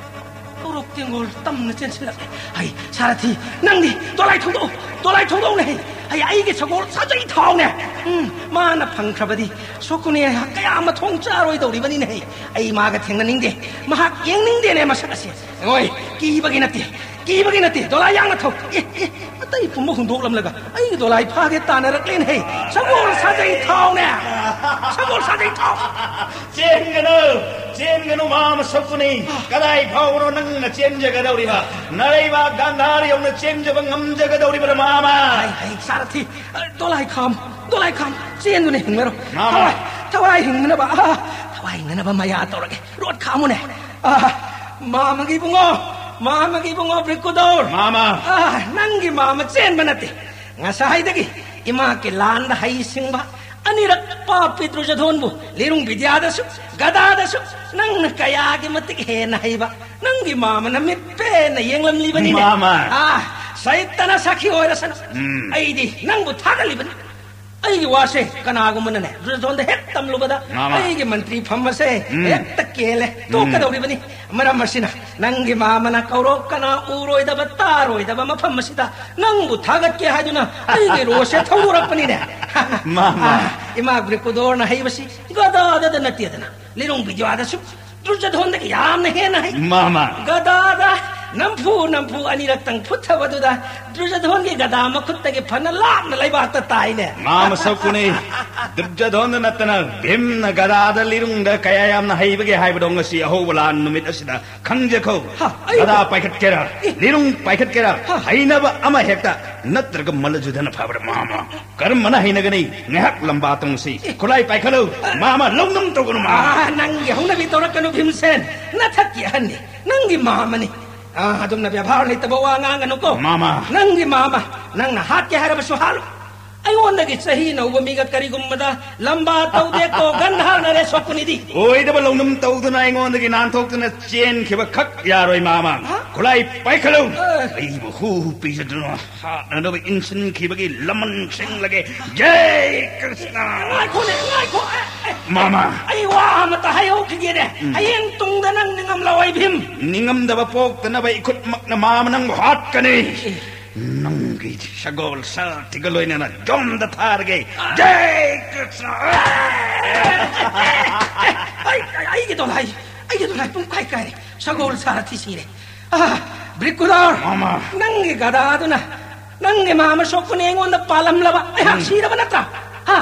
ꯀꯧꯔꯧ ꯇꯦꯡꯒꯣꯜ ꯇꯝꯅ ꯆꯦꯟꯁꯤꯜꯂꯛꯂꯦ꯫ ꯍꯩ, ꯁꯥꯔꯊꯤ, ꯅꯪꯗꯤ ꯗꯣꯂꯥꯏ ꯊꯧꯗꯣꯛꯎ, ꯗꯣꯂꯥꯏ ꯊꯧꯗꯣꯛꯎꯅꯦ꯫ ꯑꯩ ꯑꯩꯒꯤ ꯁꯒꯣꯜ ꯁꯥꯖꯩ ꯊꯥꯎꯅꯦ꯫ ꯎꯝ, ꯃꯥꯅ ꯐꯪꯈ꯭ꯔꯕꯗꯤ ꯁꯣꯀꯨꯅꯦ ꯀꯌꯥ ꯃꯊꯣꯡ ꯆꯥꯔꯣꯏꯗꯧꯔꯤꯕꯅꯤꯅꯦ꯫ ꯑꯩ ꯃꯥꯒ ꯊꯦꯡꯅꯅꯤꯡꯗꯦ꯫ ꯃꯍꯥꯛ ꯌꯦꯡꯅꯤꯡꯗꯦꯅꯦ ꯃꯁꯛ ꯑꯁꯦ꯫ ꯍꯣꯏ, ꯀꯤꯕꯒꯤ ꯅꯠꯇꯦ, ꯀꯤꯕꯒꯤ ꯅꯠꯇꯦ꯫ ꯗꯣꯂꯥꯏ ꯌꯥꯡꯅ ꯊꯧ꯫ ꯑꯦ, ꯑꯦ, ꯑꯇꯩ ꯄꯨꯝꯕ ꯍꯨꯟꯗꯣꯛꯂꯝꯂꯒ ꯑꯩꯒꯤ ꯗꯣꯂꯥꯏ ꯐꯥꯒꯦ ꯇꯥꯟꯅꯔꯛꯂꯦꯅꯦ꯫ ꯁꯒꯣꯜ ꯁꯥꯖꯩ ꯊꯥꯎꯅꯦ꯫ ꯁꯒꯣꯜ ꯁꯥꯖꯩ ꯊꯥꯎ꯫ ꯆꯦꯟꯒꯅꯨ, ꯆꯦꯟꯒꯅꯨ, ꯃꯥꯃ ꯁꯛꯄꯅꯤ꯫ ꯀꯗꯥꯏ ꯐꯥꯎꯕꯅꯣ ꯅꯪꯅ ꯆꯦꯟꯖꯒꯗꯧꯔꯤꯕ? ꯅꯔꯩꯕꯥꯛ ꯒꯥꯟꯙꯥꯔ ꯌꯧꯅ ꯆꯦꯟꯖꯕ ꯉꯝꯖꯒꯗꯧꯔꯤꯕ꯭ꯔꯥ, ꯃꯥꯃ? ꯍꯩ, ꯍꯩ, ꯁꯥꯔꯊꯤ, ꯗꯣꯂꯥꯏ ꯈꯥꯝ, ꯗꯣꯂꯥꯏ ꯈꯥꯝ, ꯆꯦꯟꯗꯨꯅ ꯍꯤꯡꯅꯔꯣ꯫ ꯃꯥꯃ꯫ ꯊꯋꯥꯏ, ꯊꯋꯥꯏ ꯍꯤꯡꯅꯅꯕ, ꯑꯥ, ꯊꯋꯥꯏ ꯍꯤꯡꯅꯅꯕ ꯃꯌꯥ ꯇꯧꯔꯒꯦ꯫ ꯔꯣꯠ ꯈꯥꯝꯃꯨꯅꯦ꯫ ꯑꯥ, ꯃꯥꯃꯒꯤ ꯏꯕꯨꯡꯉꯣ, ꯃꯥꯃꯒꯤ ꯏꯕꯨꯡꯉꯣ ꯕ꯭ꯔꯤꯀꯨꯗꯧꯔ꯫ ꯃꯥꯃ꯫ ꯑꯥ, ꯅꯪꯒꯤ ꯃꯥꯃ ꯆꯦꯟꯕ ꯅꯠꯇꯦ꯫ ꯉꯁꯥꯏꯗꯒꯤ ꯏꯃꯥꯀꯤ ꯂꯥꯟꯗ ꯍꯩꯁꯤꯡꯕ, ꯑꯅꯤꯔꯛ ꯄꯥꯞꯄꯤ ꯗꯨꯔꯖꯣꯙꯣꯟꯕꯨ ꯂꯤꯔꯨꯡ ꯕꯤꯗ꯭ꯌꯥꯗꯁꯨ, ꯒꯗꯥꯗꯁꯨ ꯅꯪꯅ ꯀꯌꯥꯒꯤ ꯃꯇꯤꯛ ꯍꯦꯟꯅ ꯍꯩꯕ, ꯅꯪꯒꯤ ꯃꯥꯃꯅ ꯃꯤꯠ ꯄꯦꯟꯅ ꯌꯦꯡꯂꯝꯂꯤꯕꯅꯤꯅꯦ꯫ ꯃꯥꯃ꯫ ꯑꯥ, ꯁꯩꯇꯅ ꯁꯥꯈꯤ ꯑꯣꯏꯔꯁꯅꯨ꯫ ꯎꯝ꯫ ꯑꯩꯗꯤ ꯅꯪꯕꯨ ꯊꯥꯒꯠꯂꯤꯕꯅꯤ꯫ ꯑꯩꯒꯤ ꯋꯥꯁꯦ ꯀꯅꯥꯒꯨꯝꯕꯅꯅꯦ ꯗꯨꯔꯖꯣꯙꯣꯟꯗ ꯍꯦꯛ ꯇꯝꯂꯨꯕꯗ ꯃꯥꯃ꯫ ꯑꯩꯒꯤ ꯃꯟꯇ꯭ꯔꯤ ꯐꯝ ꯑꯁꯦ ꯎꯝ꯫ ꯍꯦꯛꯇ ꯀꯦꯜꯂꯦ, ꯎꯝ꯫ ꯇꯣꯛꯀꯗꯧꯔꯤꯕꯅꯤ꯫ ꯃꯔꯝ ꯑꯁꯤꯅ ꯅꯪꯒꯤ ꯃꯥꯃꯅ ꯀꯧꯔꯣꯛ ꯀꯅꯥ ꯎꯔꯣꯏꯗꯕ ꯇꯥꯔꯣꯏꯗꯕ ꯃꯐꯝ ꯑꯁꯤꯗ ꯅꯪꯕꯨ ꯊꯥꯒꯠꯀꯦ ꯍꯥꯏꯗꯨꯅ ꯑꯩꯒꯤ ꯔꯣꯁꯁꯦ ꯊꯧꯗꯣꯔꯛꯄꯅꯤꯅꯦ꯫ ꯃꯥꯃ꯫ ꯑꯥ, ꯏꯃꯥ ꯕ꯭ꯔꯤꯀꯨꯗꯣꯔꯅ ꯍꯩꯕꯁꯤ ꯒꯗꯥꯗꯗ ꯅꯠꯇꯦꯗꯅ, ꯂꯤꯔꯨꯡ ꯕꯤꯗ꯭ꯌꯥꯗꯁꯨ ꯗꯨꯔꯖꯣꯙꯣꯟꯗꯒꯤ ꯌꯥꯝꯅ ꯍꯦꯟꯅ ꯍꯩ꯫ ꯃꯥꯃ꯫ ꯒꯗꯥꯗ ꯅꯝꯐꯨ ꯅꯝꯐꯨ ꯑꯅꯤꯔꯛꯇꯪ ꯐꯨꯊꯕꯗꯨꯗ ꯗꯨꯔꯖꯣꯙꯣꯟꯒꯤ ꯒꯗꯥ ꯃꯈꯨꯠꯇꯒꯤ ꯐꯅ ꯂꯥꯞꯅ ꯂꯩꯕꯥꯛꯇ ꯇꯥꯏꯅꯦ꯫ ꯃꯥꯃ ꯁꯛꯄꯅꯤ꯫ ꯗꯨꯔꯖꯣꯙꯣꯟꯗ ꯅꯠꯇꯅ ꯚꯤꯝꯅ ꯒꯗꯥꯗ ꯂꯤꯔꯨꯡꯗ ꯀꯌꯥ ꯌꯥꯝꯅ ꯍꯩꯕꯒꯦ ꯍꯥꯏꯕꯗꯣ ꯉꯁꯤ ꯑꯍꯧꯕ ꯂꯥꯟ ꯅꯨꯃꯤꯠ ꯑꯁꯤꯗ ꯈꯪꯖꯈꯣ꯫ ꯍꯥ, ꯑꯩ ꯒꯗꯥ ꯄꯥꯏꯈꯠꯀꯦꯔꯥ, ꯑꯦ꯫ ꯂꯤꯔꯨꯡ ꯄꯥꯏꯈꯠꯀꯦꯔꯥ, ꯍꯥ꯫ ꯍꯩꯅꯕ ꯑꯃ ꯍꯦꯛꯇ, ꯅꯠꯇ꯭ꯔꯒ ꯃꯜꯂꯖꯨꯗꯅ ꯐꯕ꯭ꯔꯥ, ꯃꯥꯃ? ꯀꯔꯝꯕꯅ ꯍꯩꯅꯒꯅꯤ? ꯉꯥꯏꯍꯥꯛ ꯂꯝꯕꯥ ꯇꯣꯡꯁꯤ꯫ ꯑꯦ꯫ ꯈꯨꯠꯂꯥꯏ ꯄꯥꯏꯈꯠꯂꯨ꯫ ꯑ꯫ ꯃꯥꯃ, ꯂꯧꯅꯝ ꯇꯧꯒꯅꯨ, ꯃꯥꯃ꯫ ꯑꯥ, ꯅꯪꯒꯤ ꯍꯧꯅꯕꯤ ꯇꯧꯔꯛꯀꯅꯨ, ꯚꯤꯝꯁꯦꯟ꯫ ꯅꯊꯛꯀꯤ ꯑꯍꯟꯅꯤ꯫ ꯅꯪꯒꯤ ꯃꯥꯃꯅꯤ꯫ ꯑꯥ, ꯑꯗꯨꯝꯅ ꯕꯦꯕꯥꯔ ꯂꯩꯇꯕ ꯋꯥ ꯉꯥꯡꯒꯅꯨꯀꯣ꯫ ꯃꯥꯃ꯫ ꯅꯪꯒꯤ ꯃꯥꯃ꯫ ꯅꯪꯅ ꯍꯥꯠꯀꯦ ꯍꯥꯏꯔꯕꯁꯨ ꯍꯥꯠꯂꯨ꯫ ꯑꯩꯉꯣꯟꯗꯒꯤ ꯆꯍꯤ ꯅꯧꯕ ꯃꯤꯒ ꯀꯔꯤꯒꯨꯝꯕꯗ ꯂꯝꯕꯥ ꯇꯧꯗꯦꯀꯣ, ꯒꯟꯙꯥꯔ ꯅꯔꯦꯁ ꯁꯣꯀꯨꯅꯤꯗꯤ꯫ ꯑꯣꯏꯗꯕ ꯂꯧꯅꯝ ꯇꯧꯗꯨꯅ ꯑꯩꯉꯣꯟꯗꯒꯤ ꯅꯥꯟꯊꯣꯛꯇꯨꯅ ꯆꯦꯟꯈꯤꯕ ꯈꯛ ꯌꯥꯔꯣꯏ, ꯃꯥꯃ꯫ ꯍꯥ? ꯈꯨꯠꯂꯥꯏ ꯄꯥꯏꯈꯠꯂꯨ꯫ ꯑ꯫ ꯑꯩꯕꯨ ꯍꯨ ꯍꯨ ꯄꯤꯖꯗꯨꯅ ꯍꯥꯠꯅꯅꯕ ꯏꯟꯁꯤꯟꯈꯤꯕꯒꯤ ꯂꯃꯟ ꯁꯤꯡꯂꯒꯦ꯫ ꯖꯩ ꯀ꯭ꯔꯤꯁꯅ! ꯉꯥꯏꯈꯣꯅꯦ, ꯉꯥꯏꯈꯣ꯫ ꯑꯦ, ꯑꯦ, ꯃꯥꯃ꯫ ꯑꯩ ꯋꯥ ꯑꯃꯇ ꯍꯥꯏꯍꯧꯈꯤꯒꯦꯅꯦ꯫ ꯎꯝ꯫ ꯍꯌꯦꯡ ꯇꯨꯡꯗ ꯅꯪ ꯅꯤꯡꯉꯝꯂꯛꯑꯣꯏ, ꯚꯤꯝ꯫ ꯅꯤꯡꯉꯝꯗꯕ ꯄꯣꯛꯇꯅꯕ ꯏꯈꯨꯠꯃꯛꯅ ꯃꯥꯃ ꯅꯪꯕꯨ ꯍꯥꯠꯀꯅꯤ꯫ ꯑꯦ꯫ ꯅꯪꯒꯤ ꯁꯒꯣꯜ ꯁꯥꯊꯤꯒ ꯂꯣꯏꯅꯅ ꯌꯣꯝꯗ ꯊꯥꯔꯒꯦ꯫ ꯖꯥꯏ ꯀ꯭ꯔꯤꯁꯅ! ꯑꯩ, ꯑꯩ, ꯑꯩꯒꯤ ꯗꯣꯂꯥꯏ, ꯑꯩꯒꯤ ꯗꯣꯂꯥꯏ ꯄꯨꯡ ꯀꯥꯏ ꯀꯥꯏꯔꯦ꯫ ꯁꯒꯣꯜ ꯁꯥꯔꯊꯤ ꯁꯤꯔꯦ꯫ ꯑꯥ, ꯕ꯭ꯔꯤꯀꯨꯗꯣꯔ, ꯃꯥꯃ꯫ ꯅꯪꯒꯤ ꯒꯙꯥꯗꯨꯅ ꯅꯪꯒꯤ ꯃꯥꯃ ꯁꯣꯀꯨꯅ ꯑꯩꯉꯣꯟꯗ ꯄꯥꯜꯂꯝꯂꯕ ꯑꯩꯍꯥꯛ ꯎꯝ꯫ ꯁꯤꯔꯕ ꯅꯠꯇ꯭ꯔꯥ? ꯍꯥ?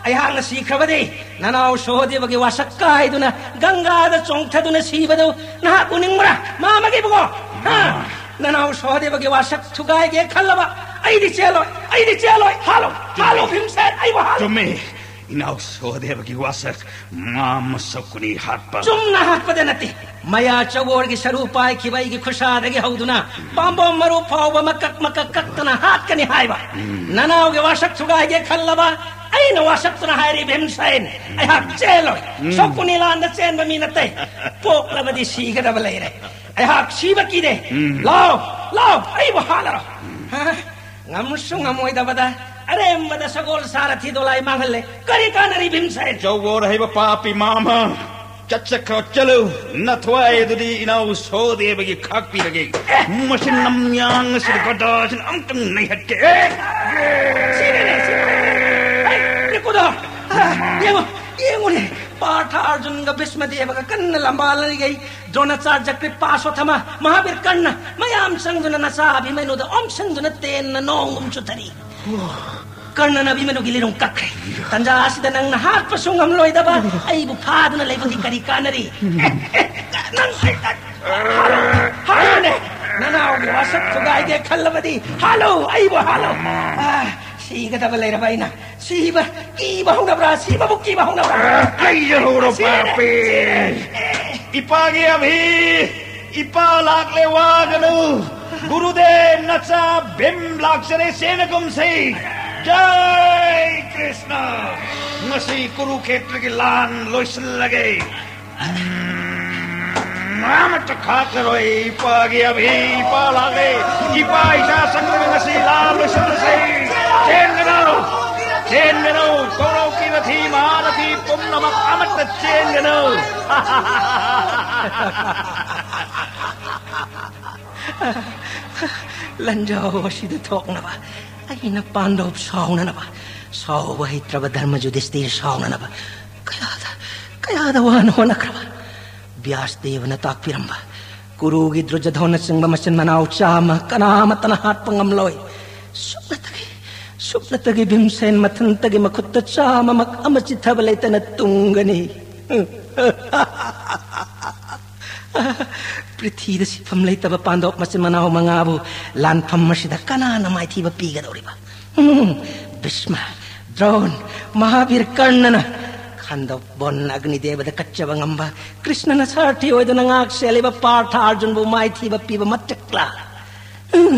ꯑꯩꯍꯥꯛꯅ ꯁꯤꯈ꯭ꯔꯕꯗꯤ ꯅꯅꯥꯎ ꯁꯣꯍꯗꯦꯕꯒꯤ ꯋꯥꯁꯛ ꯀꯥꯏꯗꯨꯅ ꯒꯪꯒꯥꯗ ꯆꯣꯡꯊꯗꯨꯅ ꯁꯤꯕꯗꯨ ꯅꯍꯥꯛ ꯎꯅꯤꯡꯕ꯭ꯔꯥ? ꯃꯥꯃꯒꯤꯕꯨ? ꯍꯥ? ꯃꯥꯃ꯫ ꯅꯅꯥꯎ ꯁꯣꯍꯗꯦꯕꯒꯤ ꯋꯥꯁꯛ ꯊꯨꯒꯥꯏꯒꯦ ꯈꯜꯂꯕ ꯑꯩꯗꯤ ꯆꯦꯜꯂꯣꯏ, ꯑꯩꯗꯤ ꯆꯦꯜꯂꯣꯏ꯫ ꯍꯥꯠꯂꯣ, ꯍꯥꯠꯂꯣ, ꯆꯨꯝꯃꯦ꯫ ꯚꯤꯝꯁꯦꯟ, ꯑꯩꯕꯨ ꯍꯥꯠꯂꯣ꯫ ꯆꯨꯝꯃꯦ꯫ ꯏꯅꯥꯎ ꯁꯣꯍꯗꯦꯕꯒꯤ ꯋꯥꯁꯛ ꯃꯥꯃ ꯁꯣꯀꯨꯅꯤ ꯍꯥꯠꯄ꯫ ꯆꯨꯝꯅ ꯍꯥꯠꯄꯗ ꯅꯠꯇꯦ, ꯃꯌꯥ ꯆꯧꯋꯣꯔꯒꯤ ꯁꯔꯨ ꯄꯥꯏꯈꯤꯕ ꯑꯩꯒꯤ ꯈꯨꯠꯁꯥꯗꯒꯤ ꯍꯧꯗꯨꯅ ꯄꯥꯝꯕꯣꯝ ꯃꯔꯨ ꯐꯥꯎꯕ ꯃꯀꯛ ꯃꯀꯛ ꯀꯛꯇꯅ ꯍꯥꯠꯀꯅꯤ ꯍꯥꯏꯕ꯫ ꯎꯝ꯫ ꯅꯅꯥꯎꯒꯤ ꯋꯥꯁꯛ ꯊꯨꯒꯥꯏꯒꯦ ꯈꯜꯂꯕ ꯑꯩꯅ ꯋꯥꯁꯛꯇꯨꯅ ꯍꯥꯏꯔꯤ, ꯚꯤꯝꯁꯦꯟ꯫ ꯑꯩꯍꯥꯛ ꯆꯦꯜꯂꯣꯏ꯫ ꯎꯝ꯫ ꯁꯣꯀꯨꯅꯤ ꯂꯥꯟꯗ ꯆꯦꯟꯕ ꯃꯤ ꯅꯠꯇꯦ꯫ ꯄꯣꯛꯂꯕꯗꯤ ꯁꯤꯒꯗꯕ ꯂꯩꯔꯦ꯫ ꯑꯩꯍꯥꯛ ꯁꯤꯕ ꯀꯤꯗꯦ꯫ ꯎꯝ꯫ ꯂꯥꯎ, ꯂꯥꯎ, ꯑꯩꯕꯨ ꯍꯥꯠꯂꯔꯣ꯫ ꯍꯥ? ꯉꯝꯁꯨ ꯉꯝꯃꯣꯏꯗꯕꯗ ꯑꯔꯦꯝꯕꯗ ꯁꯒꯣꯜ ꯁꯥꯔꯊꯤ ꯗꯣꯂꯥꯏ ꯃꯥꯡꯍꯜꯂꯦ꯫ ꯀꯔꯤ ꯀꯥꯟꯅꯔꯤ, ꯚꯤꯝꯁꯦꯟ? ꯆꯧꯋꯣꯔ ꯍꯥꯏꯕ ꯄꯥꯄꯤ ꯃꯥꯃ, ꯆꯠꯆꯈ꯭ꯔꯣ, ꯆꯠꯂꯨ꯫ ꯅꯊ꯭ꯋꯥꯏ ꯑꯗꯨꯗꯤ ꯏꯅꯥꯎ ꯁꯣꯍꯗꯦꯕꯒꯤ ꯈꯥꯛꯄꯤꯔꯒꯦ꯫ ꯑꯦ! ꯃꯁꯤ ꯅꯝꯌꯥꯡ ꯑꯁꯤꯗ ꯒꯗꯥꯁꯤꯅ ꯑꯃꯨꯛꯇꯪ ꯅꯩꯍꯠꯀꯦ꯫ ꯑꯦ! ꯁꯤꯔꯦꯅꯦ, ꯁꯤꯔꯦ꯫ ꯑꯩ, ꯕ꯭ꯔꯤꯀꯨꯗꯣꯔ, ꯑ, ꯌꯦꯡꯉꯨ, ꯌꯦꯡꯉꯨꯅꯦ꯫ ꯄꯥꯔꯊ ꯑꯔꯖꯨꯟꯒ ꯚꯤꯁꯃꯗꯦꯕꯒ ꯀꯟꯅ ꯂꯝꯕꯥ ꯂꯩꯒꯩ ꯗ꯭ꯔꯣꯅꯥꯆꯥꯔ, ꯖꯀ꯭ꯔꯤꯄꯥ, ꯑꯁꯣꯊꯃ, ꯃꯍꯥꯕꯤꯔ ꯀꯔꯅ ꯃꯌꯥꯝ ꯆꯪꯗꯨꯅ ꯅꯆꯥ ꯑꯚꯤꯃꯅꯨꯗ ꯑꯣꯝꯁꯤꯟꯗꯨꯅ ꯇꯦꯟꯅ ꯅꯣꯡꯒꯨꯝ ꯆꯨꯊꯔꯤ꯫ ꯀꯔꯅꯅ ꯑꯚꯤꯃꯅꯨꯒꯤ ꯂꯤꯔꯨꯡ ꯀꯛꯈ꯭ꯔꯦ꯫ ꯇꯟꯖꯥ ꯑꯁꯤꯗ ꯅꯪꯅ ꯍꯥꯠꯄꯁꯨ ꯉꯝꯂꯣꯏꯗꯕ ꯑꯩꯕꯨ ꯐꯥꯗꯨꯅ ꯂꯩꯕꯒꯤ ꯀꯔꯤ ꯀꯥꯟꯅꯔꯤ? ꯑꯦ, ꯑꯦ, ꯅꯪ, ꯑꯩ, ꯑꯩ, ꯍꯥꯠꯂꯨꯅꯦ! ꯅꯅꯥꯎꯒꯤ ꯋꯥꯁꯛ ꯊꯨꯒꯥꯏꯒꯦ ꯈꯜꯂꯕꯗꯤ ꯍꯥꯠꯂꯨ, ꯑꯩꯕꯨ ꯍꯥꯠꯂꯨ! ꯑꯥ, ꯁꯤꯒꯗꯕ ꯂꯩꯔꯕ ꯑꯩꯅ ꯁꯤꯕ ꯀꯤꯕ ꯍꯧꯅꯕ꯭ꯔꯥ? ꯁꯤꯕꯕꯨ ꯀꯤꯕ ꯍꯧꯅꯕ꯭ꯔꯥ? ꯀꯩꯗ ꯍꯧꯔꯣ, ꯁꯤꯔꯦ, ꯄꯥꯄꯤ! ꯁꯤꯔꯦ꯫ ꯏꯄꯥꯒꯤ ꯑꯚꯤ, ꯏꯄꯥ ꯂꯥꯛꯂꯦ, ꯋꯥꯒꯅꯨ꯫ ꯒꯨꯔꯨꯗꯦꯕ ꯅꯆꯥ ꯚꯤꯝ ꯂꯥꯛꯆꯔꯦ, ꯆꯦꯟꯅꯒꯨꯝꯁꯤ꯫ ꯖꯥꯏ ꯀ꯭ꯔꯤꯁꯅ! ꯉꯁꯤ ꯀꯨꯔꯨꯈꯦꯇ꯭ꯔꯒꯤ ꯂꯥꯟ ꯂꯣꯏꯁꯤꯜꯂꯒꯦ꯫ ꯎꯝ, ꯑꯃꯠꯇ ꯈꯥꯛꯂꯔꯣꯏ꯫ ꯏꯄꯥꯒꯤ ꯑꯚꯤ, ꯏꯄꯥ ꯂꯥꯛꯂꯦ꯫ ꯏꯄꯥ ꯏꯆꯥ ꯆꯪꯂꯒ ꯉꯁꯤ ꯂꯥꯟ ꯂꯣꯏꯁꯤꯜꯂꯁꯤ꯫ ꯆꯦꯟꯒꯅꯨ! ꯆꯦꯟꯒꯅꯨ! ꯀꯧꯔꯧꯀꯤ ꯔꯊꯤ, ꯃꯍꯥꯔꯊꯤ ꯄꯨꯝꯅꯃꯛ ꯑꯃꯠꯇ ꯆꯦꯟꯒꯅꯨ! ꯂꯥꯟꯖꯥꯎ ꯑꯁꯤꯗ ꯊꯣꯛꯅꯕ ꯑꯩꯅ ꯄꯥꯟꯗꯣꯞ ꯁꯥꯎꯅꯅꯕ, ꯁꯥꯎꯕ ꯍꯩꯇ꯭ꯔꯕ ꯙꯔꯃ ꯌꯨꯙꯤꯁꯇꯤꯔ ꯁꯥꯎꯅꯅꯕ ꯀꯌꯥꯗ, ꯀꯌꯥꯗ ꯋꯥꯅ ꯍꯣꯠꯅꯈ꯭ꯔꯕ꯫ ꯕ꯭ꯌꯥꯁ ꯗꯦꯕꯅ ꯇꯥꯛꯄꯤꯔꯝꯕ ꯀꯨꯔꯨꯒꯤ ꯗ꯭ꯔꯨꯖꯙꯣꯟꯅꯆꯤꯡꯕ ꯃꯆꯤꯟ ꯃꯅꯥꯎ ꯆꯥꯝꯃ ꯀꯅꯥ ꯑꯃꯠꯇꯅ ꯍꯥꯠꯄ ꯉꯝꯂꯣꯏ꯫ ꯁꯨꯞꯅꯇꯒꯤ, ꯁꯨꯞꯅꯇꯒꯤ ꯚꯤꯝꯁꯦꯟ ꯃꯊꯟꯇꯒꯤ ꯃꯈꯨꯠꯇ ꯆꯥꯝꯃꯃꯛ ꯑꯃ ꯆꯤꯠꯊꯕ ꯂꯩꯇꯅ ꯇꯨꯡꯒꯅꯤ꯫ ꯄ꯭ꯔꯤꯊꯤꯗ ꯁꯤꯐꯝ ꯂꯩꯇꯕ ꯄꯥꯟꯗꯣꯞ ꯃꯆꯤꯟ ꯃꯅꯥꯎ ꯃꯉꯥꯕꯨ ꯂꯥꯟꯐꯝ ꯑꯁꯤꯗ ꯀꯅꯥꯅ ꯃꯥꯏꯊꯤꯕ ꯄꯤꯒꯗꯧꯔꯤꯕ? ꯎꯝ, ꯚꯤꯁꯃ, ꯗ꯭ꯔꯣꯟ, ꯃꯍꯥꯕꯤꯔ ꯀꯔꯅꯅ ꯈꯟꯗꯣꯛ ꯕꯣꯟ ꯑꯒꯅꯤꯗꯦꯕꯗ ꯀꯠꯆꯕ ꯉꯝꯕ ꯀ꯭ꯔꯤꯁꯅꯅ ꯁꯥꯔꯊꯤ ꯑꯣꯏꯗꯨꯅ ꯉꯥꯛ ꯁꯦꯜꯂꯤꯕ ꯄꯥꯔꯊ ꯑꯔꯖꯨꯟꯕꯨ ꯃꯥꯏꯊꯤꯕ ꯄꯤꯕ ꯃꯇꯤꯛꯂꯥ? ꯎꯝ,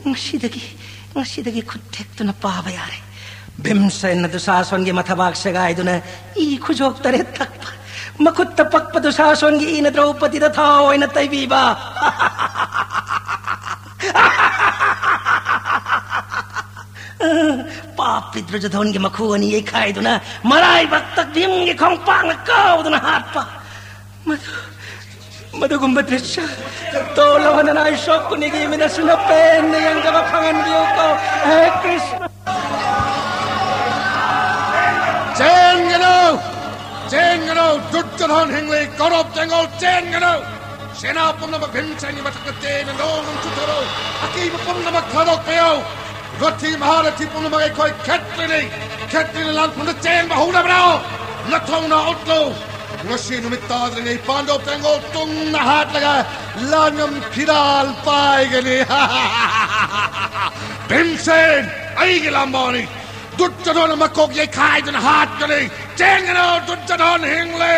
ꯉꯁꯤꯗꯒꯤ, ꯉꯁꯤꯗꯒꯤ ꯈꯨꯠ ꯊꯦꯛꯇꯨꯅ ꯄꯥꯕ ꯌꯥꯔꯦ꯫ ꯚꯤꯝꯁꯦꯟꯅ ꯗꯨꯁꯥꯁꯣꯟꯒꯤ ꯃꯊꯕꯥꯛ ꯁꯦꯒꯥꯏꯗꯨꯅ ꯏ ꯈꯨꯖꯣꯛ ꯇꯔꯦꯠ ꯊꯛꯄ, ꯃꯈꯨꯠꯇ ꯄꯛꯄ ꯗꯨꯁꯥꯁꯣꯟꯒꯤ ꯏꯅ ꯗ꯭ꯔꯧꯄꯗꯤꯗ ꯊꯥꯎ ꯑꯣꯏꯅ ꯇꯩꯕꯤꯕ꯫ ꯄꯥꯞ ꯄꯤꯗ꯭ꯔꯖꯙꯣꯟꯒꯤ ꯃꯈꯨ ꯑꯅꯤ ꯌꯩꯈꯥꯏꯗꯨꯅ ꯃꯔꯥꯏꯕꯛꯇ ꯚꯤꯝꯒꯤ ꯈꯣꯡꯄꯥꯛꯅ ꯀꯥꯎꯗꯨꯅ ꯍꯥꯠꯄ꯫ ꯃꯗꯨ, ꯃꯗꯨꯒꯨꯝꯕ ꯗ꯭ꯔꯤꯁ꯭ꯌ ꯇꯣꯜꯂꯕ ꯅꯅꯥꯏ ꯁꯣꯛꯄꯅꯤꯒꯤ ꯃꯤꯅꯁꯨ ꯅꯄꯦꯟꯅ ꯌꯦꯡꯖꯕ ꯐꯪꯍꯟꯕꯤꯌꯨꯀꯣ꯫ ꯍꯦ ꯀ꯭ꯔꯤꯁꯅ꯫ ꯆꯦꯟꯒꯅꯨ! ꯆꯦꯟꯒꯅꯨ! ꯗꯨꯔꯖꯣꯙꯟ ꯍꯤꯡꯂꯤ! ꯀꯧꯔꯕ ꯇꯦꯡꯒꯣꯜ ꯆꯦꯟꯒꯅꯨ! ꯁꯦꯅꯥ ꯄꯨꯝꯅꯃꯛ ꯚꯤꯝꯁꯦꯟꯒꯤ ꯃꯊꯛꯇ ꯇꯦꯟꯅ ꯅꯣꯡ ꯆꯨꯊꯔꯣ! ꯑꯀꯤꯕ ꯄꯨꯝꯅꯃꯛ ꯊꯥꯗꯣꯛꯄꯤꯌꯨ! ꯔꯊꯤ ꯃꯍꯥꯔꯊꯤ ꯄꯨꯝꯅꯃꯛ ꯑꯩꯈꯣꯏ ꯈꯦꯇ꯭ꯔꯤꯅꯤ! ꯈꯦꯇ꯭ꯔꯤꯅ ꯂꯥꯟꯐꯝꯗ ꯆꯦꯟꯕ ꯍꯧꯅꯕ꯭ꯔꯣ? ꯅꯊꯧꯅꯥ ꯎꯠꯂꯨ! ꯉꯁꯤ ꯅꯨꯃꯤꯠ ꯇꯥꯗ꯭ꯔꯤꯉꯩ ꯄꯥꯟꯗꯣꯞ ꯇꯦꯡꯒꯣꯜ ꯇꯨꯡꯅ ꯍꯥꯠꯂꯒ ꯂꯥꯟꯉꯝ ꯐꯤꯔꯥꯜ ꯄꯥꯏꯒꯅꯤ! ꯚꯤꯝꯁꯦꯟ, ꯑꯩꯒꯤ ꯂꯥꯝꯕꯥꯅꯤ! ꯗꯨꯠꯇꯗꯣꯟꯅ ꯃꯀꯣꯛ ꯌꯩꯈꯥꯏꯗꯨꯅ ꯍꯥꯠꯀꯅꯤ! ꯆꯦꯟꯒꯅꯨ, ꯗꯨꯠꯇꯗꯣꯟ ꯍꯤꯡꯂꯤ!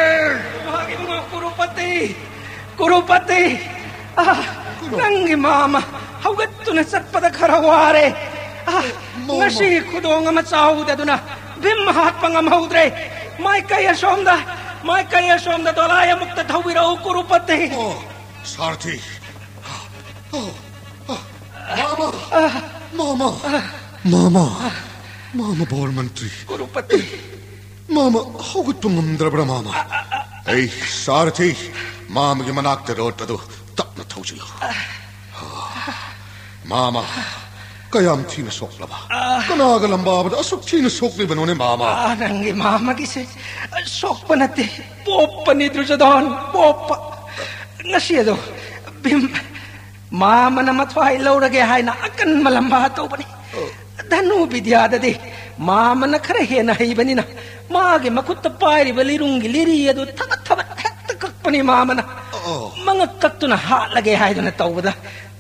ꯏꯃꯥ, ꯏꯃꯥ, ꯀꯨꯔꯨꯄꯇꯤ! ꯀꯨꯔꯨꯄꯇꯤ! ꯑꯥ, ꯀꯨꯔꯨ꯫ ꯅꯪꯒꯤ ꯃꯥꯃ ꯍꯧꯒꯠꯇꯨꯅ ꯆꯠꯄꯗ ꯈꯔ ꯋꯥꯔꯦ꯫ ꯑꯥ, ꯃꯥꯃ꯫ ꯉꯁꯤ ꯈꯨꯗꯣꯡ ꯑꯃ ꯆꯥꯍꯧꯗꯗꯨꯅ ꯚꯤꯝ ꯍꯥꯠꯄ ꯉꯝꯍꯧꯗ꯭ꯔꯦ꯫ ꯃꯥꯏꯀꯩ ꯑꯁꯣꯝꯗ, ꯃꯥꯏꯀꯩ ꯑꯁꯣꯝꯗ ꯗꯣꯂꯥꯏ ꯑꯃꯨꯛꯇ ꯊꯧꯕꯤꯔꯛꯎ, ꯀꯨꯔꯨꯄꯇꯤ꯫ ꯑꯣ, ꯁꯥꯔꯊꯤ꯫ ꯑꯣ, ꯑꯣ, ꯃꯥꯃ! ꯃꯥꯃ! ꯃꯥꯃ! ꯃꯥꯃ ꯕꯣꯔ ꯃꯟꯇ꯭ꯔꯤ! ꯀꯨꯔꯨꯄꯇꯤ! ꯃꯥꯃ ꯍꯧꯒꯠꯄ ꯉꯝꯗ꯭ꯔꯕ꯭ꯔꯥ, ꯃꯥꯃ? ꯑꯩ ꯁꯥꯔꯊꯤ, ꯃꯥꯃꯒꯤ ꯃꯅꯥꯛꯇ ꯔꯣꯠ ꯑꯗꯨ ꯇꯞꯅ ꯊꯧꯖꯤꯜꯂꯨ꯫ ꯃꯥꯃ, ꯀꯌꯥꯝ ꯊꯤꯅ ꯁꯣꯛꯂꯕ? ꯑꯥ꯫ ꯀꯅꯥꯒ ꯂꯝꯕꯥꯕꯗ ꯑꯁꯨꯛ ꯊꯤꯅ ꯁꯣꯛꯂꯤꯕꯅꯣꯅꯦ, ꯃꯥꯃ? ꯑꯥ, ꯅꯪꯒꯤ ꯃꯥꯃꯒꯤꯁꯦ, ꯑ, ꯁꯣꯛꯄ ꯅꯠꯇꯦ, ꯄꯣꯞꯄꯅꯤ, ꯗꯨꯔꯖꯣꯙꯣꯟ, ꯄꯣꯞꯄ꯫ ꯉꯁꯤ ꯑꯗꯣ ꯚꯤꯝ, ꯃꯥꯃꯅ ꯃꯊ꯭ꯋꯥꯏ ꯂꯧꯔꯒꯦ ꯍꯥꯏꯅ ꯑꯀꯟꯕ ꯂꯝꯕꯥ ꯇꯧꯕꯅꯤ꯫ ꯑꯣ꯫ ꯙꯅꯨ ꯕꯤꯗ꯭ꯌꯥꯗꯗꯤ ꯃꯥꯃꯅ ꯈꯔ ꯍꯦꯟꯅ ꯍꯩꯕꯅꯤꯅ, ꯃꯥꯒꯤ ꯃꯈꯨꯠꯇ ꯄꯥꯏꯔꯤꯕ ꯂꯤꯔꯨꯡꯒꯤ ꯂꯤꯔꯤ ꯑꯗꯨ ꯊꯕꯠ ꯊꯕꯠ ꯍꯦꯛꯇ ꯀꯛꯄꯅꯤ ꯃꯥꯃꯅ꯫ ꯑꯣ꯫ ꯃꯉꯛ ꯀꯛꯇꯨꯅ ꯍꯥꯠꯂꯒꯦ ꯍꯥꯏꯗꯨꯅ ꯇꯧꯕꯗ,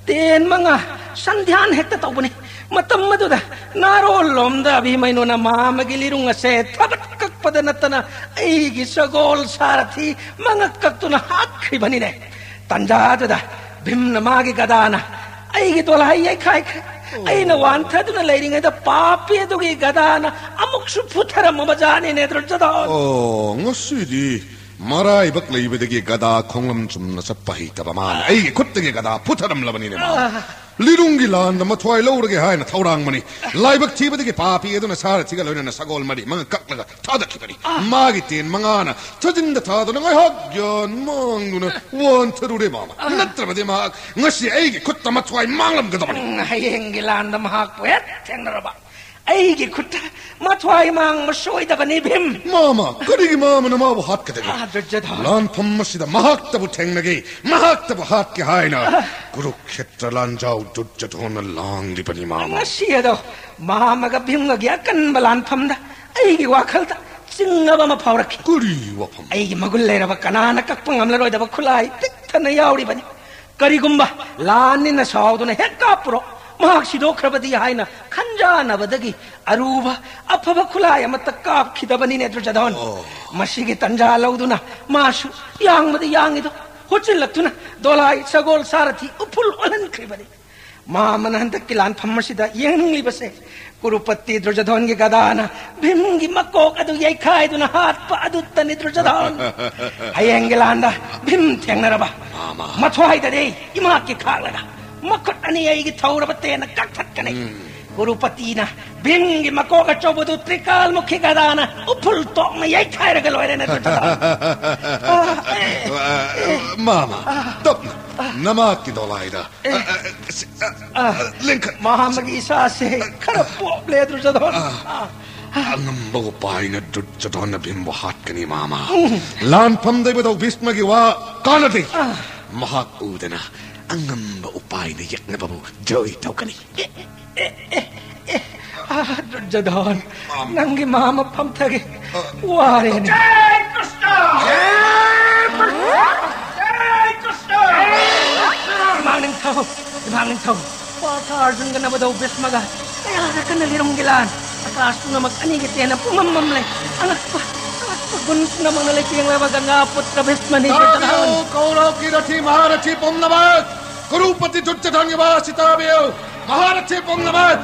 ꯇꯦꯟ ꯃꯉꯥ ꯁꯟꯙ꯭ꯌꯥꯟ ꯍꯦꯛꯇ ꯇꯧꯕꯅꯤ꯫ ꯃꯇꯝ ꯑꯗꯨꯗ ꯅꯥꯔꯣꯜꯂꯣꯝꯗ ꯑꯚꯤꯃꯩꯅꯨꯅ ꯃꯥꯃꯒꯤ ꯂꯤꯔꯨꯡ ꯑꯁꯦ ꯊꯕꯠ ꯀꯛꯄꯗ ꯅꯠꯇꯅ, ꯑꯩꯒꯤ ꯁꯒꯣꯜ ꯁꯥꯔꯊꯤ ꯃꯉꯛ ꯀꯛꯇꯨꯅ ꯍꯥꯠꯈ꯭ꯔꯤꯕꯅꯤꯅꯦ꯫ ꯇꯟꯖꯥꯗꯨꯗ ꯚꯤꯝꯅ ꯃꯥꯒꯤ ꯒꯗꯥꯅ ꯑꯩꯒꯤ ꯗꯣꯂꯥꯏ ꯌꯩꯈꯥꯏꯈ꯭ꯔꯦ꯫ ꯑꯩꯅ ꯋꯥꯟꯊꯗꯨꯅ ꯂꯩꯔꯤꯉꯩꯗ ꯄꯥꯄꯤ ꯑꯗꯨꯒꯤ ꯒꯗꯥꯅ ꯑꯃꯨꯛꯁꯨ ꯐꯨꯊꯔꯝꯃꯕ ꯖꯥꯠꯅꯤꯅꯦ, ꯗꯨꯔꯖꯣꯙꯣꯟ꯫ ꯑꯣ, ꯉꯁꯤꯗꯤ ꯃꯔꯥꯏꯕꯛ ꯂꯩꯕꯗꯒꯤ ꯒꯗꯥ ꯈꯣꯡꯂꯝ ꯆꯨꯝꯅ ꯆꯠꯄ ꯍꯩꯇꯕ ꯃꯥꯅ ꯑꯩꯒꯤ ꯈꯨꯠꯇꯒꯤ ꯒꯗꯥ ꯐꯨꯊꯔꯝꯂꯕꯅꯤꯅꯦ, ꯃꯥ꯫ ꯑꯥ꯫ ꯂꯤꯔꯨꯡꯒꯤ ꯂꯥꯟꯗ ꯃꯊ꯭ꯋꯥꯏ ꯂꯧꯔꯒꯦ ꯍꯥꯏꯅ ꯊꯧꯔꯥꯡꯕꯅꯤ꯫ ꯂꯥꯏꯕꯛ ꯊꯤꯕꯗꯒꯤ ꯄꯥꯄꯤ ꯑꯗꯨꯅ ꯁꯥꯔꯊꯤꯒ ꯂꯣꯏꯅꯅ ꯁꯒꯣꯜ ꯃꯔꯤ ꯃꯉꯛ ꯀꯛꯂꯒ ꯊꯥꯗꯈꯤꯕꯅꯤ꯫ ꯑꯥ꯫ ꯃꯥꯒꯤ ꯇꯦꯟ ꯃꯉꯥꯅ ꯊꯥꯖꯤꯟꯗ ꯊꯥꯗꯨꯅ ꯉꯥꯏꯍꯥꯛ ꯒ꯭ꯌꯥꯟ ꯃꯥꯡꯗꯨꯅ ꯋꯥꯟꯊꯔꯨꯔꯦ, ꯃꯥꯃ꯫ ꯑꯥ꯫ ꯅꯠꯇ꯭ꯔꯕꯗꯤ ꯃꯍꯥꯛ ꯉꯁꯤ ꯑꯩꯒꯤ ꯈꯨꯠꯇ ꯃꯊ꯭ꯋꯥꯏ ꯃꯥꯡꯂꯝꯒꯗꯕꯅꯤ꯫ ꯎꯝ, ꯍꯌꯦꯡꯒꯤ ꯂꯥꯟꯗ ꯃꯍꯥꯛꯄꯨ ꯍꯦꯛ ꯊꯦꯡꯅꯔꯕ, ꯑꯩꯒꯤ ꯈꯨꯠꯇ ꯃꯊ꯭ꯋꯥꯏ ꯃꯥꯡꯕ ꯁꯣꯏꯗꯕꯅꯤ, ꯚꯤꯝ꯫ ꯃꯥꯃ, ꯀꯔꯤꯒꯤ ꯃꯥꯃꯅ ꯃꯥꯕꯨ ꯍꯥꯠꯀꯗꯒꯦ? ꯑꯥ, ꯗꯨꯔꯖꯣꯙꯣꯟ꯫ ꯂꯥꯟꯐꯝ ꯑꯁꯤꯗ ꯃꯍꯥꯛꯇꯕꯨ ꯊꯦꯡꯅꯒꯦ, ꯃꯍꯥꯛꯇꯕꯨ ꯍꯥꯠꯀꯦ ꯍꯥꯏꯅ ꯑꯥ꯫ ꯀꯨꯔꯨꯛ ꯈꯦꯇ꯭ꯔ ꯂꯥꯟꯖꯥꯎ ꯗꯨꯔꯖꯣꯙꯣꯟꯅ ꯂꯥꯡꯂꯤꯕꯅꯤ, ꯃꯥꯃ꯫ ꯉꯁꯤ ꯑꯗꯣ ꯃꯥꯃꯒ ꯚꯤꯝꯒꯒꯤ ꯑꯀꯟꯕ ꯂꯥꯟꯐꯝꯗ ꯑꯩꯒꯤ ꯋꯥꯈꯜꯗ ꯆꯤꯡꯅꯕ ꯑꯃ ꯐꯥꯎꯔꯛꯈꯤ꯫ ꯀꯔꯤ ꯋꯥꯐꯝ? ꯑꯩꯒꯤ ꯃꯒꯨꯟ ꯂꯩꯔꯕ ꯀꯅꯥꯅ ꯀꯛꯄ ꯉꯝꯂꯔꯣꯏꯗꯕ ꯈꯨꯠꯂꯥꯏ ꯄꯤꯛ ꯊꯟꯅ ꯌꯥꯎꯔꯤꯕꯅꯤ꯫ ꯀꯔꯤꯒꯨꯝꯕ ꯂꯥꯟꯅꯤꯅ ꯁꯥꯎꯗꯨꯅ ꯍꯦꯛ ꯀꯥꯞꯄꯨꯔꯣ, ꯃꯍꯥꯛ ꯁꯤꯗꯣꯛꯈ꯭ꯔꯕꯗꯤ ꯍꯥꯏꯅ ꯈꯟꯖꯥꯟꯅꯕꯗꯒꯤ ꯑꯔꯨꯕ ꯑꯐꯕ ꯈꯨꯠꯂꯥꯏ ꯑꯃꯠꯇ ꯀꯥꯞꯈꯤꯗꯕꯅꯤꯅꯦ, ꯗꯨꯔꯖꯣꯙꯣꯟ꯫ ꯑꯣ꯫ ꯃꯁꯤꯒꯤ ꯇꯟꯖꯥ ꯂꯧꯗꯨꯅ ꯃꯥꯁꯨ ꯌꯥꯡꯕꯗꯤ ꯌꯥꯡꯉꯤꯗꯣ, ꯍꯨꯠꯆꯤꯜꯂꯛꯇꯨꯅ ꯗꯣꯂꯥꯏ ꯁꯒꯣꯜ ꯁꯥꯔꯊꯤ ꯎꯐꯨꯜ ꯑꯣꯜꯍꯟꯈ꯭ꯔꯤꯕꯅꯤ꯫ ꯃꯥꯃꯅ ꯍꯟꯗꯛꯀꯤ ꯂꯥꯟꯐꯝ ꯑꯁꯤꯗ ꯌꯦꯡꯅꯤꯡꯂꯤꯕꯁꯦ, ꯀꯨꯔꯨꯄꯇꯤ ꯗꯨꯔꯖꯣꯙꯣꯟꯒꯤ ꯒꯗꯥꯅ ꯚꯤꯝꯒꯤ ꯃꯀꯣꯛ ꯑꯗꯨ ꯌꯩꯈꯥꯏꯗꯨꯅ ꯍꯥꯠꯄ ꯑꯗꯨꯇꯅꯤ, ꯗꯨꯔꯖꯣꯙꯣꯟ꯫ ꯍꯌꯦꯡꯒꯤ ꯂꯥꯟꯗ ꯚꯤꯝ ꯊꯦꯡꯅꯔꯕ ꯃꯥꯃ꯫ ꯃꯊ꯭ꯋꯥꯏꯗꯗꯤ ꯏꯃꯥꯛꯀꯤ ꯈꯥꯛꯂꯒ ꯃꯈꯨꯠ ꯑꯅꯤ ꯑꯩꯒꯤ ꯊꯧꯔꯕ ꯇꯦꯟꯅ ꯀꯛꯊꯠꯀꯅꯤ꯫ ꯎꯝ꯫ ꯀꯨꯔꯨꯄꯇꯤꯅ ꯚꯤꯝꯒꯤ ꯃꯀꯣꯛ ꯑꯆꯧꯕꯗꯨ ꯇ꯭ꯔꯤꯀꯥꯜꯃꯨꯈꯤ ꯒꯗꯥꯅ ꯎꯐꯨꯜ ꯇꯣꯛꯅ ꯌꯩꯈꯥꯏꯔꯒ ꯂꯣꯏꯔꯦꯅꯦ, ꯗꯨꯔꯖꯣꯙꯟ꯫ ꯑ, ꯑꯦ, ꯑ, ꯃꯥꯃ, ꯇꯞꯅ, ꯅꯃꯥꯛꯀꯤ ꯗꯣꯂꯥꯏꯗ꯫ ꯑ, ꯑ, ꯁꯤ, ꯑ, ꯑ, ꯑ, ꯂꯦꯡꯈꯠ-, ꯃꯥꯃꯒꯤ ꯏꯁꯥꯁꯦ ꯈꯔ ꯄꯣꯞꯂꯦ, ꯗꯨꯔꯖꯣꯙꯟ꯫ ꯑ, ꯑ, ꯑꯉꯝꯕ ꯎꯄꯥꯏꯅ ꯗꯨꯔꯖꯣꯙꯟꯅ ꯚꯤꯝꯕꯨ ꯍꯥꯠꯀꯅꯤ, ꯃꯥꯃ꯫ ꯎꯝ꯫ ꯂꯥꯟꯐꯝꯗ ꯏꯕꯨꯙꯧ ꯚꯤꯁꯃꯒꯤ ꯋꯥ ꯀꯥꯟꯅꯗꯦ꯫ ꯑ꯫ ꯃꯍꯥꯛ ꯎꯗꯅ ꯑꯉꯝꯕ ꯎꯄꯥꯏꯅ ꯌꯦꯛꯅꯕꯕꯨ ꯖꯣꯏ ꯇꯧꯒꯅꯤ꯫ ꯑꯦ, ꯑꯦ, ꯑꯦ, ꯑꯦ, ꯑꯥ, ꯗꯨꯔꯖꯣꯙꯟ, ꯅꯪꯒꯤ ꯃꯥꯃ ꯐꯝꯊꯒꯦ꯫ ꯋꯥꯔꯦꯅꯦ꯫ ꯖꯥꯏ ꯀ꯭ꯔꯤꯁꯅ! ꯖꯥꯏ ꯀ꯭ꯔꯤꯁꯅ! ꯖꯥꯏ ꯀ꯭ꯔꯤꯁꯅ! ꯏꯃꯥ ꯅꯤꯡꯊꯧ, ꯏꯃꯥ ꯅꯤꯡꯊꯧ, ꯄꯥꯔꯊ ꯑꯔꯖꯨꯟꯒ ꯅꯕꯙꯧ ꯚꯤꯁꯃꯒ ꯀꯌꯥꯗ ꯀꯟꯅ ꯂꯤꯔꯨꯝꯒꯤ ꯂꯥꯟ꯫ ꯑꯀꯥꯁ ꯄꯨꯝꯅꯃꯛ ꯑꯅꯤꯒꯤ ꯇꯦꯟꯅ ꯄꯨꯝꯃꯝ ꯃꯝꯂꯦ꯫ ꯑꯉꯛꯄ, ꯑꯉꯛꯄ ꯒꯨꯟ ꯄꯨꯝꯅꯃꯛꯅ ꯂꯩꯇꯦꯡꯂꯕ ꯒꯪꯒꯥ ꯄꯨꯠꯇ꯭ꯔ ꯚꯤꯁꯃꯅꯤ꯫ ꯇꯥꯕꯤꯌꯨ, ꯀꯧꯔꯧꯒꯤ ꯔꯊꯤ ꯃꯍꯥꯔꯊꯤ ꯄꯨꯝꯅꯃꯛ! ꯀꯨꯔꯨꯄꯇꯤ ꯗꯨꯔꯖꯣꯙꯟꯒꯤ ꯋꯥꯁꯤ ꯇꯥꯕꯤꯌꯨ! ꯃꯍꯥꯔꯊꯤ ꯄꯨꯝꯅꯃꯛ!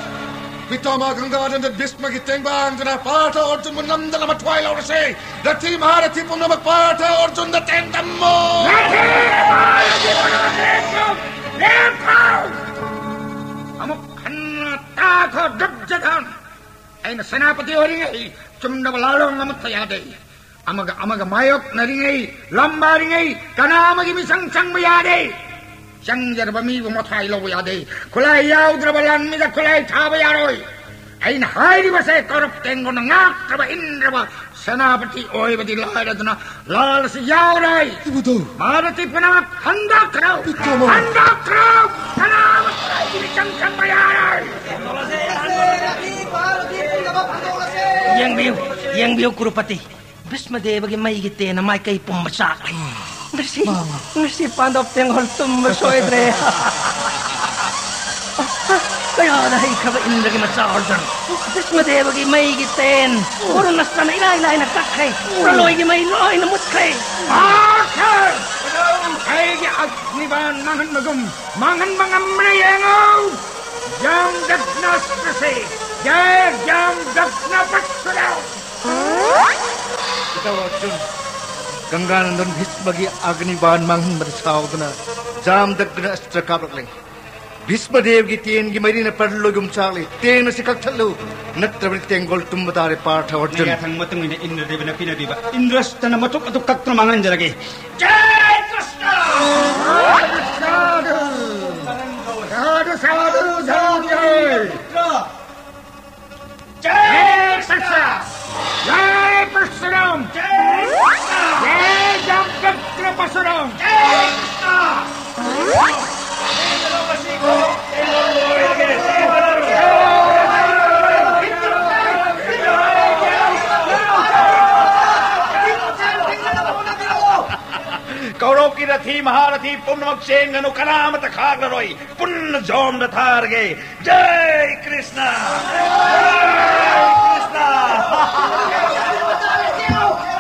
ꯄꯤꯇꯥꯃꯍ ꯒꯪꯒꯥꯅꯟꯗꯟ ꯚꯤꯁꯃꯒꯤ ꯇꯦꯡꯕꯥꯡꯗꯨꯅ ꯄꯥꯔꯊ ꯑꯔꯖꯨꯟꯕꯨ ꯅꯝꯗꯅ ꯃꯊ꯭ꯋꯥꯏ ꯂꯧꯔꯁꯤ! ꯔꯊꯤ ꯃꯍꯥꯔꯊꯤ ꯄꯨꯝꯅꯃꯛ ꯄꯥꯔꯊ ꯑꯔꯖꯨꯟꯗ ꯇꯦꯟꯗꯝꯃꯨ! ꯔꯊꯤ ꯃꯍꯥꯔꯊꯤ ꯄꯨꯝꯅꯃꯛ ꯂꯦꯞꯈꯣ! ꯂꯦꯞꯈꯣ! ꯑꯃꯨꯛ ꯍꯟꯅ ꯇꯥꯈꯣ, ꯗꯨꯔꯖꯣꯙꯟ! ꯑꯩꯅ ꯁꯦꯅꯥꯄꯇꯤ ꯑꯣꯏꯔꯤꯉꯩ ꯆꯨꯝꯗꯕ ꯂꯥꯜꯂꯣꯡ ꯑꯃꯠꯇ ꯌꯥꯗꯦ꯫ ꯑꯃꯒ ꯑꯃꯒ ꯃꯥꯌꯣꯛꯅꯔꯤꯉꯩ, ꯂꯝꯕꯥꯔꯤꯉꯩ ꯀꯅꯥ ꯑꯃꯒꯤ ꯃꯤꯆꯪ ꯆꯪꯕ ꯌꯥꯗꯦ꯫ ꯆꯪꯖꯔꯕ ꯃꯤꯕꯨ ꯃꯊ꯭ꯋꯥꯏ ꯂꯧꯕ ꯌꯥꯗꯦ꯫ ꯈꯨꯠꯂꯥꯏ ꯌꯥꯎꯗ꯭ꯔꯕ ꯂꯥꯟꯃꯤꯗ ꯈꯨꯠꯂꯥꯏ ꯊꯥꯕ ꯌꯥꯔꯣꯏ꯫ ꯑꯩꯅ ꯍꯥꯏꯔꯤꯕꯁꯦ ꯀꯧꯔꯕ ꯇꯦꯡꯒꯣꯟꯅ ꯉꯥꯛꯇ꯭ꯔꯕ ꯏꯟꯗ꯭ꯔꯕ ꯁꯦꯅꯥꯄꯇꯤ ꯑꯣꯏꯕꯗꯤ ꯂꯥꯏꯔꯗꯅ ꯂꯥꯜ ꯑꯁꯤ ꯌꯥꯎꯔꯣꯏ꯫ ꯏꯕꯨꯙꯧ! ꯃꯍꯥꯔꯊꯤ ꯄꯨꯝꯅꯃꯛ ꯍꯟꯗꯣꯛꯈ꯭ꯔꯣ! ꯄꯤꯇꯥꯃꯍ! ꯍꯟꯗꯣꯛꯈ꯭ꯔꯣ! ꯀꯅꯥ ꯑꯃꯠꯇ ꯑꯩꯒꯤ ꯃꯤꯆꯪ ꯆꯪꯕ ꯌꯥꯔꯣꯏ! ꯌꯦꯡꯕꯤꯌꯨ, ꯌꯦꯡꯕꯤꯌꯨ, ꯀꯨꯔꯨꯄꯇꯤ꯫ ꯚꯤꯁꯃꯗꯦꯕꯒꯤ ꯃꯩꯒꯤ ꯇꯦꯟꯅ ꯃꯥꯏꯀꯩ ꯄꯨꯝꯕ ꯆꯥꯛꯂꯦ꯫ ꯉꯁꯤ, ꯃꯥꯃ꯫ ꯉꯁꯤ ꯄꯥꯟꯗꯕ ꯇꯦꯡꯒꯣꯜ ꯇꯨꯝꯕ ꯁꯣꯏꯗ꯭ꯔꯦ꯫ ꯀꯌꯥꯗ ꯍꯩꯈ꯭ꯔꯕ ꯏꯟꯗ꯭ꯔꯒꯤ ꯃꯆꯥ ꯑꯔꯖꯨꯟ! ꯚꯤꯁꯃꯗꯦꯕꯒꯤ ꯃꯩꯒꯤ ꯇꯦꯟ ꯋꯔꯨꯅꯥꯁꯇꯅ ꯏꯂꯥꯏ ꯂꯥꯏꯅ ꯀꯛꯈ꯭ꯔꯦ꯫ ꯄ꯭ꯔꯂꯣꯏꯒꯤ ꯃꯩ ꯂꯣꯏꯅ ꯃꯨꯠꯈ꯭ꯔꯦ꯫ ꯑꯥꯔꯊꯔ! ꯑꯩꯒꯤ ꯑꯒꯅꯤꯕꯥꯟ ꯃꯥꯡꯍꯟꯕꯒꯨꯝ ꯃꯥꯡꯍꯟꯕ ꯉꯝꯕ꯭ꯔꯥ ꯌꯦꯡꯉꯨ! ꯌꯥꯝ ꯗꯛꯅ ꯆꯠꯂꯁꯦ! ꯌꯥ-, ꯌꯥꯝ ꯗꯛꯅ ꯄꯠꯁꯤꯜꯂꯣ! ꯏꯇꯥꯎ ꯑꯔꯖꯨꯟ, ꯒꯪꯒꯥꯅꯟꯗꯟ ꯚꯤꯁꯃꯒꯤ ꯑꯒꯅꯤꯕꯥꯟ ꯃꯥꯡꯍꯟꯕꯗ ꯁꯥꯎꯗꯨꯅ ꯖꯥꯝꯗꯛꯅ ꯑꯁꯇ꯭ꯔ ꯀꯥꯞꯂꯛꯂꯦ꯫ ꯚꯤꯁꯃꯗꯦꯕꯒꯤ ꯇꯦꯟꯒꯤ ꯃꯔꯤꯅ ꯄꯔꯂꯣꯏꯒꯨꯝ ꯆꯥꯛꯂꯤ꯫ ꯇꯦꯟ ꯑꯁꯤ ꯀꯛꯊꯠꯂꯨ, ꯅꯠꯇ꯭ꯔꯕꯗꯤ ꯇꯦꯡꯒꯣꯜ ꯇꯨꯝꯕ ꯇꯥꯔꯦ, ꯄꯥꯔꯊ ꯑꯔꯖꯨꯟ꯫ ꯃꯌꯥꯊꯪ ꯃꯇꯨꯡ ꯏꯟꯅ ꯏꯟꯗ꯭ꯔꯗꯦꯕꯅ ꯄꯤꯅꯕꯤꯕ ꯏꯟꯗ꯭ꯔꯁꯇꯅ ꯃꯇꯨꯞ ꯑꯗꯨ ꯀꯛꯇꯨꯅ ꯃꯥꯡꯍꯟꯖꯔꯒꯦ꯫ ꯖꯥꯏ ꯀ꯭ꯔꯤꯁꯅ! ꯁꯥꯙꯨ, ꯁꯥꯙꯨ, ꯁꯥꯙꯨ, ꯁꯥꯙꯨ, ꯖꯥꯏ꯫ ꯖꯥꯏ ꯀ꯭ꯔꯤꯁꯅ! ꯖꯥꯏ ꯄꯔꯁꯨꯔꯥꯝ! ꯖꯥꯏ ꯀ꯭ꯔꯤꯁꯅ! ꯖꯥꯏ ꯖꯝꯕꯨꯗ꯭ꯔ ꯄꯔꯁꯨꯔꯥꯝ! ꯖꯥꯏ ꯀ꯭ꯔꯤꯁꯅ! ꯀꯧꯔꯧꯀꯤ ꯔꯊꯤ ꯃꯍꯥꯔꯊꯤ ꯄꯨꯝꯅꯃꯛ ꯆꯦꯟꯒꯅꯨ, ꯀꯅꯥ ꯑꯃꯠꯇ ꯈꯥꯛꯂꯔꯣꯏ, ꯄꯨꯟꯅ ꯖꯣꯝꯗ ꯊꯥꯔꯒꯦ꯫ ꯖꯥꯏ ꯀ꯭ꯔꯤꯁꯅ! ꯖꯥꯏ ꯀ꯭ꯔꯤꯁꯅ!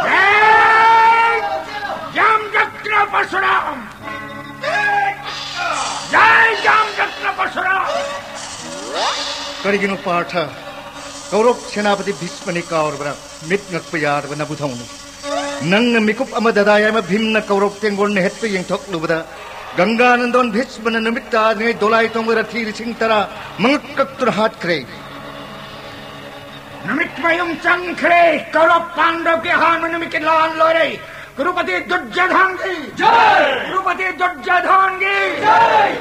ꯖꯥꯏ ꯖꯝꯕꯨꯗ꯭ꯔ ꯄꯔꯁꯨꯔꯥꯝ! ꯖꯥꯏ ꯖꯝꯕꯨꯗ꯭ꯔ ꯄꯔꯁꯨꯔꯥꯝ! ꯀꯔꯤꯒꯤꯅꯣ ꯄꯥꯔꯊ? ꯀꯧꯔꯧ ꯁꯦꯅꯥꯄꯇꯤ ꯚꯤꯁꯃꯅꯤ ꯀꯥꯎꯔꯕ꯭ꯔꯥ? ꯃꯤꯠ ꯉꯛꯄ ꯌꯥꯗꯕ ꯅꯕꯨꯙꯧꯅ꯫ ꯅꯪꯅ ꯃꯤꯀꯨꯞ ꯑꯃ ꯗꯗꯥ ꯌꯥꯏꯃ ꯚꯤꯝꯅ ꯀꯧꯔꯧ ꯇꯦꯡꯒꯣꯜꯅ ꯍꯦꯠꯄ ꯌꯦꯡꯊꯣꯛꯂꯨꯕꯗ, ꯒꯪꯒꯥꯅꯟꯗꯣꯟ ꯚꯤꯁꯃꯅ ꯅꯨꯃꯤꯠ ꯇꯥꯗ꯭ꯔꯤꯉꯩ ꯗꯣꯂꯥꯏ ꯇꯣꯡꯕ ꯔꯊꯤ ꯂꯤꯁꯤꯡ ꯇꯔꯥ ꯃꯉꯛ ꯀꯛꯇꯨꯅ ꯍꯥꯠꯈ꯭ꯔꯦ꯫ ꯅꯨꯃꯤꯠ ꯃꯌꯨꯝ ꯆꯪꯈ꯭ꯔꯦ꯫ ꯀꯧꯔꯧ ꯄꯥꯟꯗꯕꯒꯤ ꯑꯍꯥꯟꯕ ꯅꯨꯃꯤꯠꯀꯤ ꯂꯥꯟ ꯂꯣꯏꯔꯦ꯫ ꯀꯨꯔꯨꯄꯇꯤ ꯗꯨꯔꯖꯣꯙꯟꯒꯤ ꯖꯥꯏ! ꯀꯨꯔꯨꯄꯇꯤ ꯗꯨꯔꯖꯣꯙꯟꯒꯤ ꯖꯥꯏ!